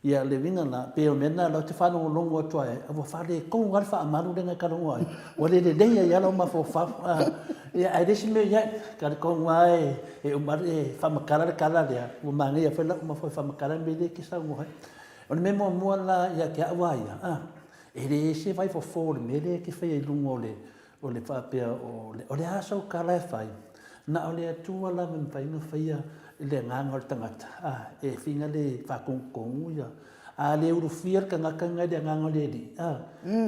S3: ia le uiga la, pei o mea na o lea ou te faalogologo atu ai, ua faaletonu lava le faamalu lea na e talanoa ai, ua le lelei ai lava lou mafaufau, a, ia ae leai se mea o i ai, talitonu lava e uma e faamatala le tala lea, ua manaia foi lau mafaufau e faamatala le mea lea e te saunoa ai. O le mea muamua la ia te au lava ia, a, e leai se vaifofo o le mea lea e te faia i luga o le O le faapea o le, o le a sau tala e fai, na o le Atua lava e mafai ona faia le agaga o le tagata, a, e fina le faatonutonu ia. A le ulufia le tagata lena i le agaga o le Alii, a,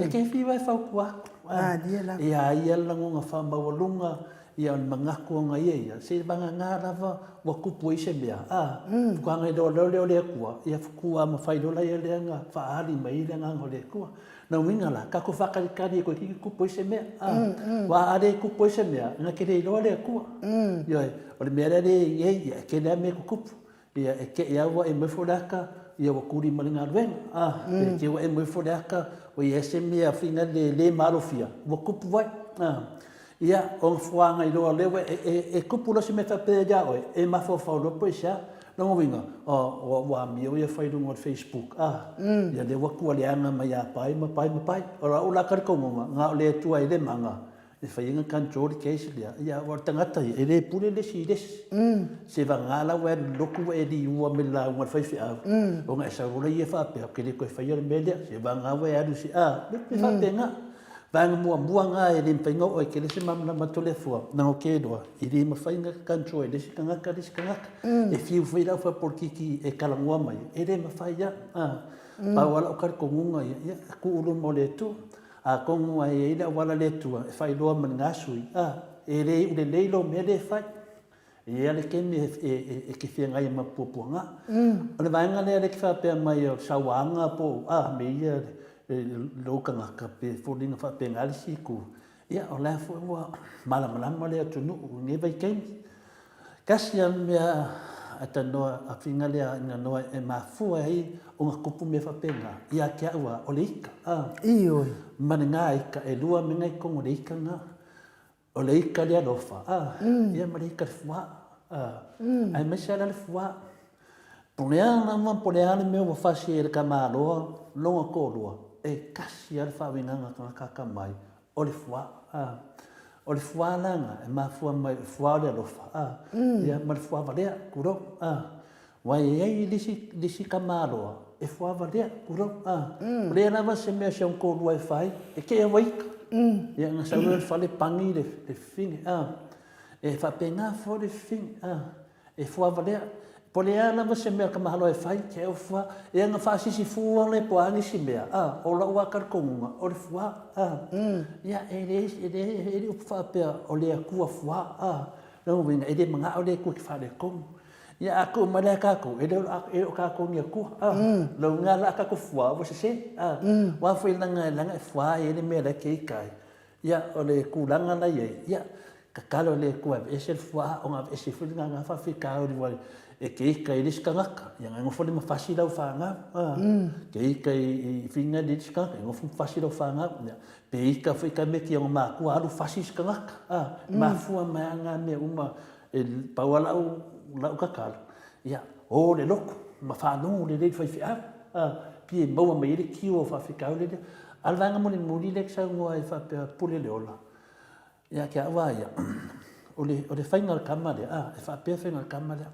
S3: e te fiu lava e fautua atu, a, e a ia le lagona faamaualuga, ia o le manatu ona ia ia, seivagana lava ua tupu ai se mea, a, faatoa iloa loa lea o le Atua, ia faatoa mafai loa lea ona faaali mai ai le agaga o le Atua. Na uiga la, tatou faatalitali e toeitiiti tupu ai se mea. Aua a le tupu ai se mea, na te le iloa le Atua. Ioe, o le mea lea e i ai, ia e tele lava mea e tutupu. Ia e te i lava ua e moe le ata, ia ua tuli ma le galuega. Pe te i ua e moe le ata, ua i ai se mea fina le le malofia, ua tupu ai. Ia, o fuaga iloa lea ua e tupu loa se mea faapea ia oe, e mafaufau loa po o se a. Lona uiga, ua amio ia fai i luga o le Facebook, a, ia lea ua tua leaga mai ia Pai ma Pai ma Pai. O lau la talitonuga, na o le Atua e le maga e fai ai ona control le case lea, ia aua o le tagata ia, e le pule le isi i le isi. Se vagana la ua e alu i le lotu ua e liua mai le lauga a le faifeau, ona e sau loa lea faapea, ou te le toe faia le mea lea, se vagana ua e alu i se, a, e faapena. Vaega muamua na e le mafai ona oo ai tele se malamalama atu le afua, na o ke iloa, e le mafai ona control e le isi tagata le isi tagata. E fiu foi le aufaipolikiki e talanoa mai, e le mafai lava. A, pau lava lau talitonuga ia, ia, tuu i luma o le Atua. Atonu e i ai le auala le Atua e faailoa mai lena sui, a, e le iu lelei lou mea lea e fai. E i ai lava le taimi e te feagai ai ma puapuaga. O le vaega lea lea e te faapea mai o le sauaga po o a mea ia lou tagata pe foliga faapena le isi itu, ia o la foi ua malamalama le atunuu i lenei vaitaimi. Tasi lava le mea a tanoa a fina lea ina noa e mafua ai ona tupu mea faapena, ia te au lava, o le ika.
S1: Ioe.
S3: Ma lena ika, e lua mea na i totonu o le ika lena. O le ika le alofa, a, ia ma le ika le fuā, a, aemaise lava la le fuā. Po o le a lava, po o le a le mea ua fasi e le tamaloa lona toalua, e tasi lava le faauigaga a tagata atamai, o le fuā, a. O le fuā la lena, e mafua mai, o le fuā o le alofa, a, ia ma le fuā valea, tulou, a. Aua e i ai le isi, le isi tamaloa e fuavalea, tulou, a. O lea lava se mea si ona toalua e fai, e te ua ika. Ia, ona sau lea i le fale pani le fafine, a. E faapena foi le fafine, a. E fuavalea. Po o le a lava se mea a le tamaloa e fai, te ua fua. Ia ona faasisifu lava lea po o a nisi mea, a, o lou lava talitonuga, o le fua, a. Ia, e le, e le, e le upu faapea o le Atua fua, a. Lona uiga, e le manao le Atua e te faaletonu. Ia a tuu mai la e tatou, e le o tatou ni Atua, a. Lona uiga la a tatou fua, ua sese, a. Aua foi leaga leaga e fua ai le mea la e te ita ai. Ia, o le tulaga la i ai, ia, tatalo i le Atua e aveese le fua ona aveese ai foi le gagā faafitauli aua e te ita i le isi tagata, ia ona e nofo lea ma fasi lau fanau, a. Te ita i fina le isi tagata, e nofo ma fasi lau fanau. Ia, pe ita foi tamaiti i ona matua alu fasi isi tagata, a. E mafua mai lava na mea uma E pau lava lau, lau tatalo, ia, o le lotu ma faalogo lelei i le faifeau, a, pei e maua mai ai le kiu o faafitauli lea. A o le vaega mulimuli lea e te saunoa ai faapea pule le ola, ia te au lava ia, o le, o le faiga o le tama lea, a, e faapea le faiga o le tama lea.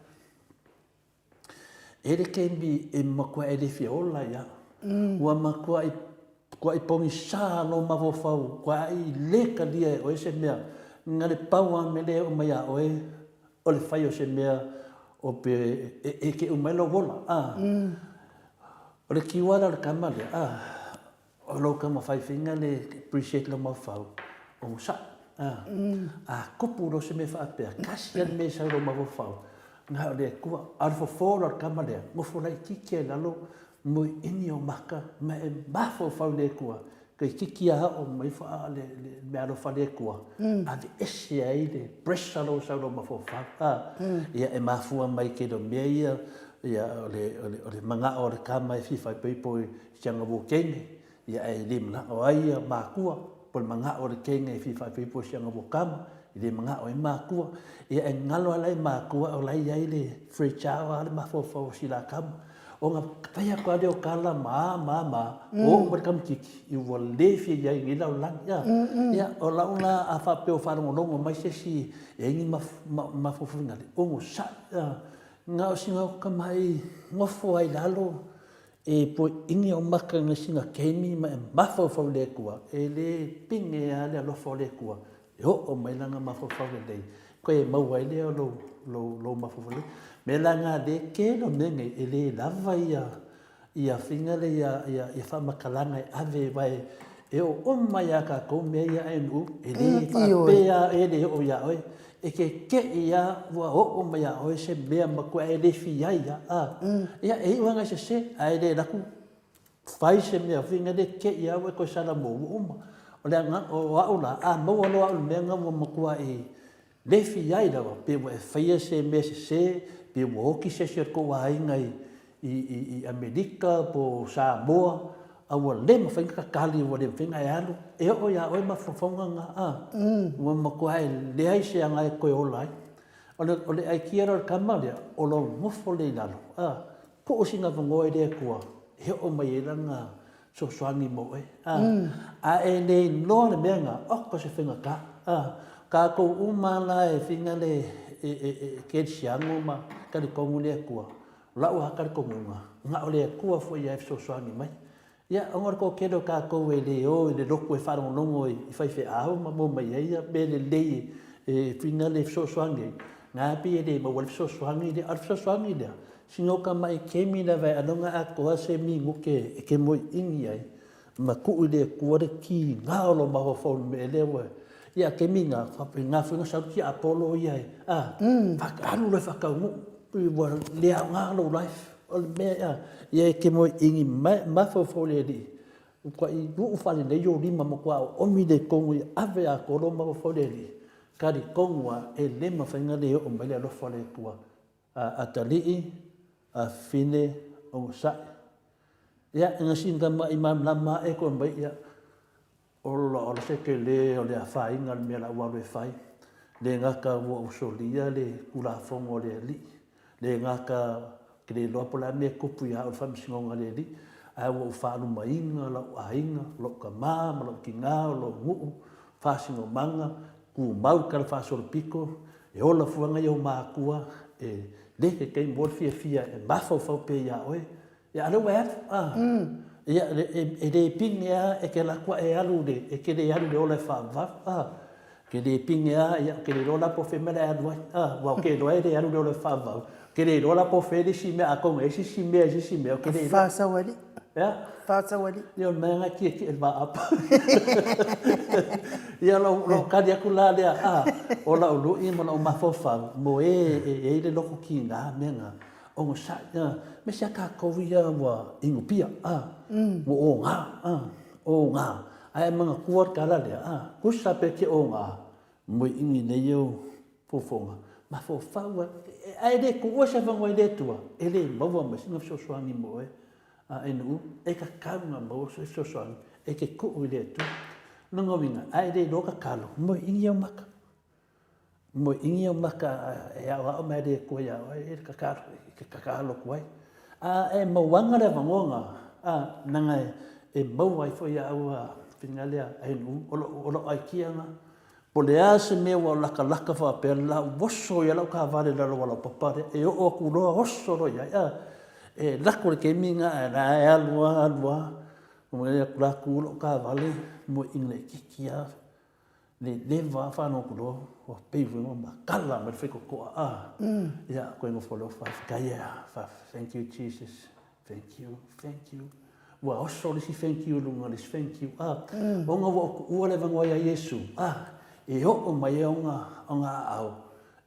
S3: E i ai le taimi e matua e le fia ola ai lava. Ua matuai tuai pogisa lou mafaufau, tuai le talia e oe se mea, na le pau lava mea lea e oo mai ia oe, o le fai o se mea o pe e te uma ai lou ola. A. O le kiua la o le tama lea, a, o lou taumafai faiga le appreciate lou mafaufau, onosai. A. A tupu loa se mea faapea, tasi lava le mea e sau i lou mafaufau, na o le Atua. A o le fofo la o le tama lea, nofo laitiiti lava i lalo, Moeini o maka ma e mafaufau i le Atua, toeitiiti a oo mai faa le meaalofa a le Atua, aveese ai le pressure lea ua sau i lou mafaufau. A, ia e mafua mai i tele o mea ia, ia o le, o le manao o le tama e fia faaipoipo i si ana vuakene, ia ae le manao ai ia matua, po o le manao o le kene e fia faaipoipo i si ana vuakama, e le manao ai matua. Ia e galo lava la i matua o la e i ai le fragile lava le mafaufau o si la tama. Ona fai atu lava lea o tala ma a ma a ma a, ua oo mai le tamaitiiti, ua le fia i ai i lenei lalolagi. A, ia, o lau la, a faapea o faalogologo mai se isi e i ai ni mafaufauga, onosai, a, na o sina tamai nofo ai i lalo e poiini ou maka i sina taimi ma e mafaufau i le Atua, e le pine lava le alofa o le Atua e oo mai lana mafaufau lelei, toe maua ai lea o lou, lou, lou mafaufau lelei. Mea la na lea e tele o mea nei, e le lava ia, ia faiga lea ia, ia, ia faamatalaga e ave, aua e, e oo uma ia tatou mea ia a nuu, e le faapea e le oo ia oe. E te te i lava ua oo mai ia oe se mea matua e le fia ai lava, a. Ia, e iu lava ina e sese, ae le alu atu Fai se mea foi na le te i au e toe sala mo ua uma. O le aga, o au la, a maua loa au i le mea na ua matuai le fia ai lava, pe ua e faia se mea sese, pe ua oti se isi o le tou aiga i, i, i, i Amerika po o Samoa, a ua le mafai ona tatali, ua le mafai ona e alu, e oo ia oe mafaufauga na, a, ua matuai leai se aga e toe ola ai. O le, o le aikia la o le tama lea, o lou nofo lea i lalo, a, Tuu sina avanoa i le Atua e oo mai ai lana fesoasoani mo oe. A, a e le iloa le mea lena, oka se faigata. A, tatou uma lava la e fina le e, e, e kerisiano ma talitonu i le Atua, o la'u lava talitonuga, na o le Atua foi ia e fesoasoani mai. Ia, ona o le toatele o tatou e le o i le lotu e faalogologo i faifeau ma maua mai ai mea lelei e fina le fesoasoani ai, na pei e le maua ai le fesoasoani lea. A o le fesoasoani lea, sina o tamai kemi lava e aloga atoa se minute e te moeini ai ma tuu i le Atua le tiga o lou mafaufau i le mea lea ua Ia, kemi na, faapena foi ona sau le tiapolo ia e, a, alu loa e faataunuu, ua le aoga lou life. O le mea, a, ia e te moeini mafaufau i le Alii, matuai uu faalelei ou lima, matua oomi le tonu ia ave atoa lou mafaufau i le Alii, talitonu lava e le mafai ona le oo mai le alofa o le Atua. A atalii, afafine, onosai. Ia, ina sina tamai malamalama ae koe mai, ia, Ola, ola se tele o le afaina o le mea la ua alu e fai. Le gata ua ou solia le Tulafono a le Alii, le gata ou te le iloa po o le a le mea e tupu ia au i le faamasinoga a le Alii, ae ua ou faalumaina lou aiga, lou tama ma lou tina, o lou nuu, faasinomaga, tumau i talafaasolopito, e ola fuaga i ou matua, e le te mo le fiafia e mafaufau pea ia oe, Ia, a lea ua e alu, a. Ia, e le pine lava e te alu atu e alu le, e te le alu i le ola e faavavau, a. E te le pine lava, ia, ou te le iloa la po o fea mea o le a e alu ai, a. Aua ou te iloa e le alu i le ola e faavavau. Ou te le iloa la po o fea le isi mea, atonu e i ai se isi mea i se isi mea, ou te le iloa.
S1: Faasaualii.
S3: Ea?
S1: Faasaualii.
S3: Ia, o le mea lena e tietie i le vaapa. Ia, o lau tali atu la lea, a, o lau lui ma lou mafaufau mo e e i ai le loto tiga, mea na. Onosai, a, me se a tatou ia ua inupia, a, ua oga, a, oga, ae manatua le tala lea, a, tusa pe te oga, moe ini nei ou fofoga, mafaufau ai, ae le tuua se avanoa i le Atua, e le maua mai sina fesoasoani mo oe, a e nuu, e tatau ona maua se fesoasoani, e te tuu i le Atua. Lona uiga, a e le iloa tatalo, moe ini ou maka. Moeini ou maka e aoao mai le Atua iā oe e tatalo, e te tatalo atu ai. A e mauaga le avanoa a, leaga e maua ai foi au a faiga lea a nuu, o lou, o lou aikia lena. Po o le a se mea ua latalata faapea, o le a ou oso i ai lau taavale i lalo o lau papa lea, e oo atu loa oso loa i ai, a. E lako le kemi nga ae la e alu a alu a ua e aku la ku lo ka vale mo ingle kiki a le leva fa no kulo o pei fu ma kala ma fai ko ko a ya ko ngo fo lo fa kai a fa thank you Jesus thank you thank you ua oso le si thank you lunga le thank you a onga ua ua le vangoa ia Yesu a e oo mai e onga onga au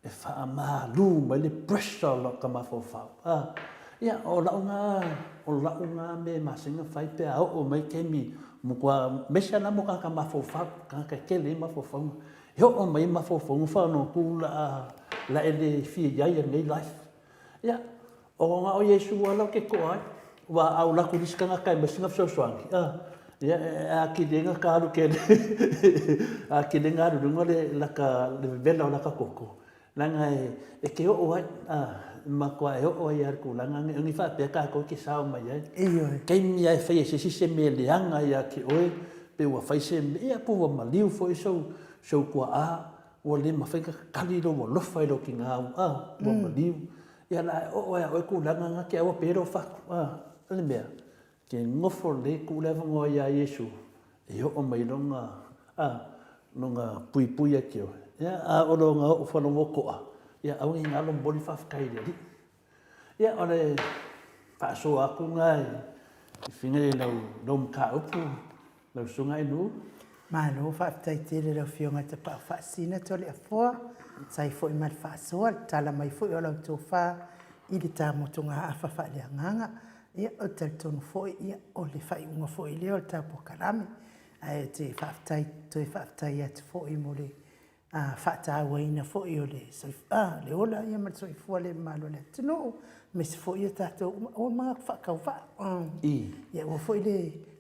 S3: e faamalu mai le pressure o lau mafaufau. A, ia, o lau ngā, o lau ngā me masina fai pe a oo mai kemi, mo kua, mese ana mo kaka mafaufau, kaka e kele i mafaufauga. E oo mai mafaufauga fa no ku la, la e le fia iai nei life. Ia, o ngā o Iesu ua lau ke koa ai, ua au laku nisi kangaka e masina fesoasoani. A, ia, e a kile nga ka alu ke a kile nga alu lunga le laka le vevela o laka koko. Langa e, e ke oo ai, a, ma kua e oo ai a le kulanga nge ngi whaapea kākou ke sao mai ai.
S1: Ioe.
S3: Kei mia e whai e se si se me leanga ia ke oe, pe ua whai se me, ia po ua maliu fo i sou, sou kua a, ua le mawhai ka kakali lo ua lofa i lo ki ngā au, a, ua maliu. Ia la e oo ai a oe kulanga nga ke aua pe ro whaku, a, le mea, Ke nofo lelei kuʻu le avanoa iā Iesū e oo mai lona, a, lona puipui ia te oe. Ia, a o lona oo whanaua koʻa, ia aua ne i ngalo momoli faafetai i le Alii. Ia, o le faasoa atu na i whina i lau, lau mataupu, lau susuga i nuu.
S1: Malo, faafetai tele lau Afioga i Tapaau Faasina Toleafoa, sa ai foi ma le faasoa, le tala mai foi o lau tofa i le ta motugaafa faaleagaga. Ia, ou te talitonu foi, ia, o le faaiuga foi lea o le ta polokalame. Ae ou te faafetai, toe faafetai atu foi mo le faatauaina foi o le le ola ia ma le soifua le mamalu o le atunuu, aemaise foi o tatou uma, ua manatu faatauvaa. Ia aua foi le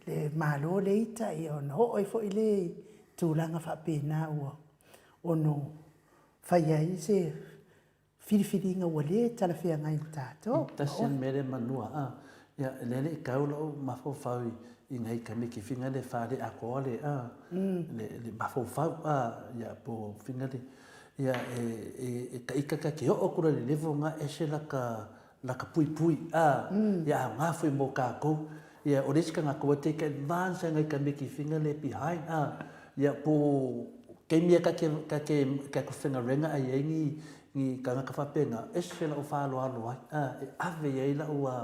S1: le malo le ita, ia ona oo ai foi lea i tulaga faapena ua ono fai ai se filifiliga ua le talafeagai ma tatou.
S3: E tasi a mea lea manua a ia lea le i kau lou mafaufau i nai kamiki finga le fa le atoa le a le le mafaufau a ia po finga le ia e e e ka ika ka ke oo kura le level nga ese la ka la ka pui pui a ia a nga foi mo kakou ia o le isi kanga ua take advance ngai kamiki finga le behind a ia po kei mea ka ke ka ke ka ku finga renga ai ai ni ni kangaka faapena, ese la'u faaaloalo ai, a e ave i ai la'u a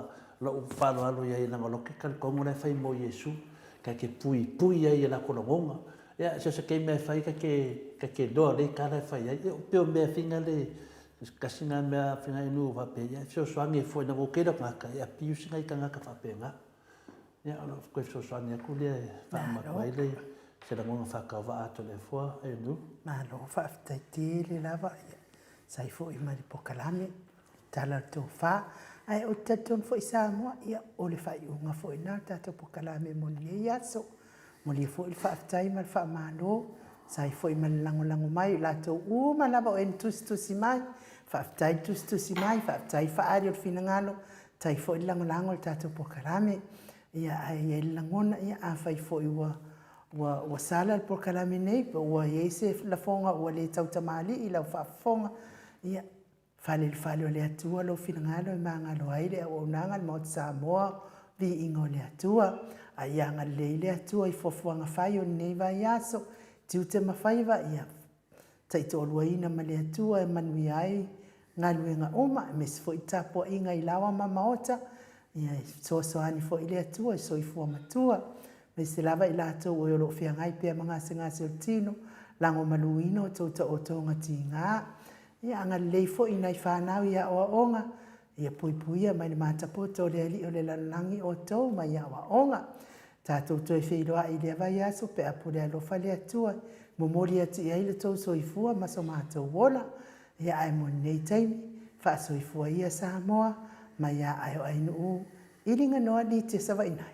S3: la'u faaaloalo i ai leaga o lou ke talitonu la e fai mo Iesu, ka ke puipui ai i lako lagona. Ia, so se kei mea e fai ka ke ka ke loa lei ka la e fai ai. Ia, o pei o mea finga le kasi na mea finga i nu faapea, ia e fesoasoani ai foi na o kei lau kangaka e abuse ngai kangaka faapena. Ia, o lau koe fesoasoani atu lea e faamatu ai le se lagona faatauvaa atu o le Afoa e nu.
S1: Malo, faafetai tele lava, ia, sai foi ma le polokalame, tala o le tofa. Ae ou te talitonu foi Samoa, ia, o le faaiuga foi lena o le tatou polokalame mo lenei aso. Molia foi le faafetai ma le faamalo, sai foi ma le lagolago mai o latou uma lava o e na tusitusi mai. Faafetai le tusitusi mai, faafetai le faaali o le finagalo, Tai foi le lagolago i le tatou polokalame. Ia, ae i ai le lagona, ia, afai foi ua, ua, ua sala le polokalame nei, pe ua i ai se lafoga ua le tautamalii i lau faafofoga, ia, fale i le fale o le Atua lou finagalo e magalo ai le auaunaga a le Maota Samoa, viiga o le Atua. A ia agalelei le Atua i fuafuaga fai o lenei vaiaso, tiute ma faiva, ia, taitoaluaina ma le Atua e manuia ai galuega uma, aemaise foi tapuaiga i laoa ma maota, ia e fesoasoani foi le Atua i soifua matua, aemaise lava i latou o e o lo o feagai pea ma gasegase o le tino, lagomaluina o tou taotoga tiga. Ia agalelei foi i nai fanau i aoaoga, ia puipuia mai le matapoto o le Alii o le lalolagi outou mai aoaoga. Tatou toe feiloai i lea vaiaso pe a pule alofa le Atua e momoli atu i ai lo tou soifua ma so matou ola. Ia ae mo lenei taimi, faasoifua ia Samoa mai ia Aeoainuu i Liganoa Litia Savainaea.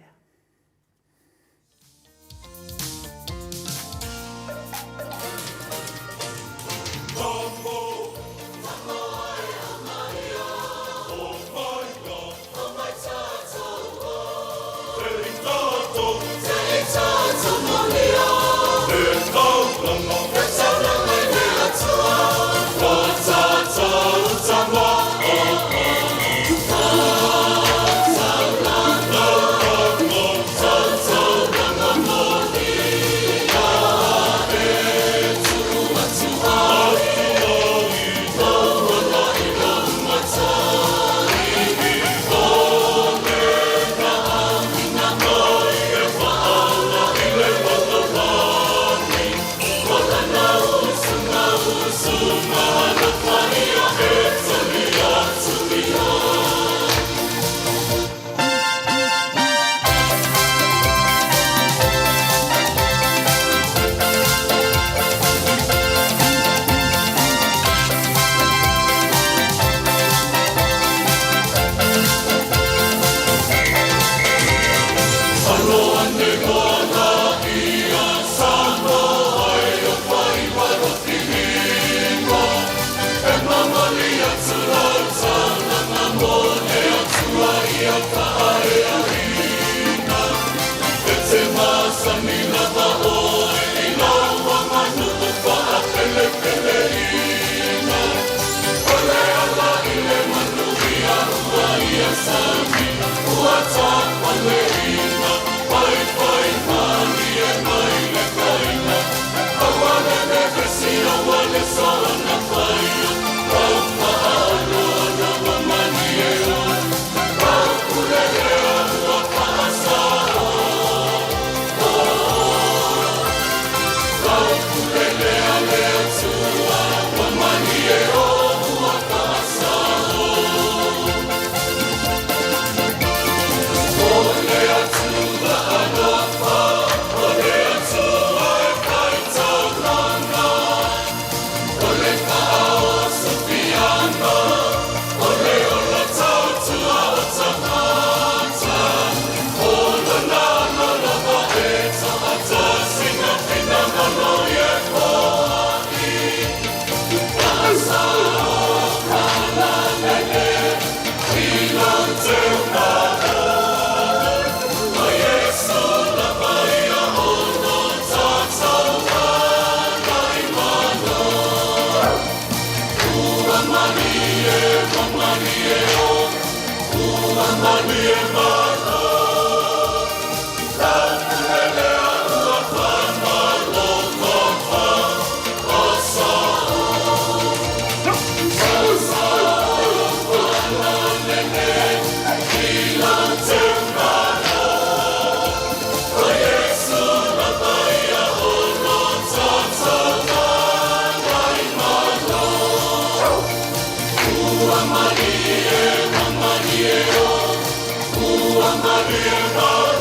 S5: Maria,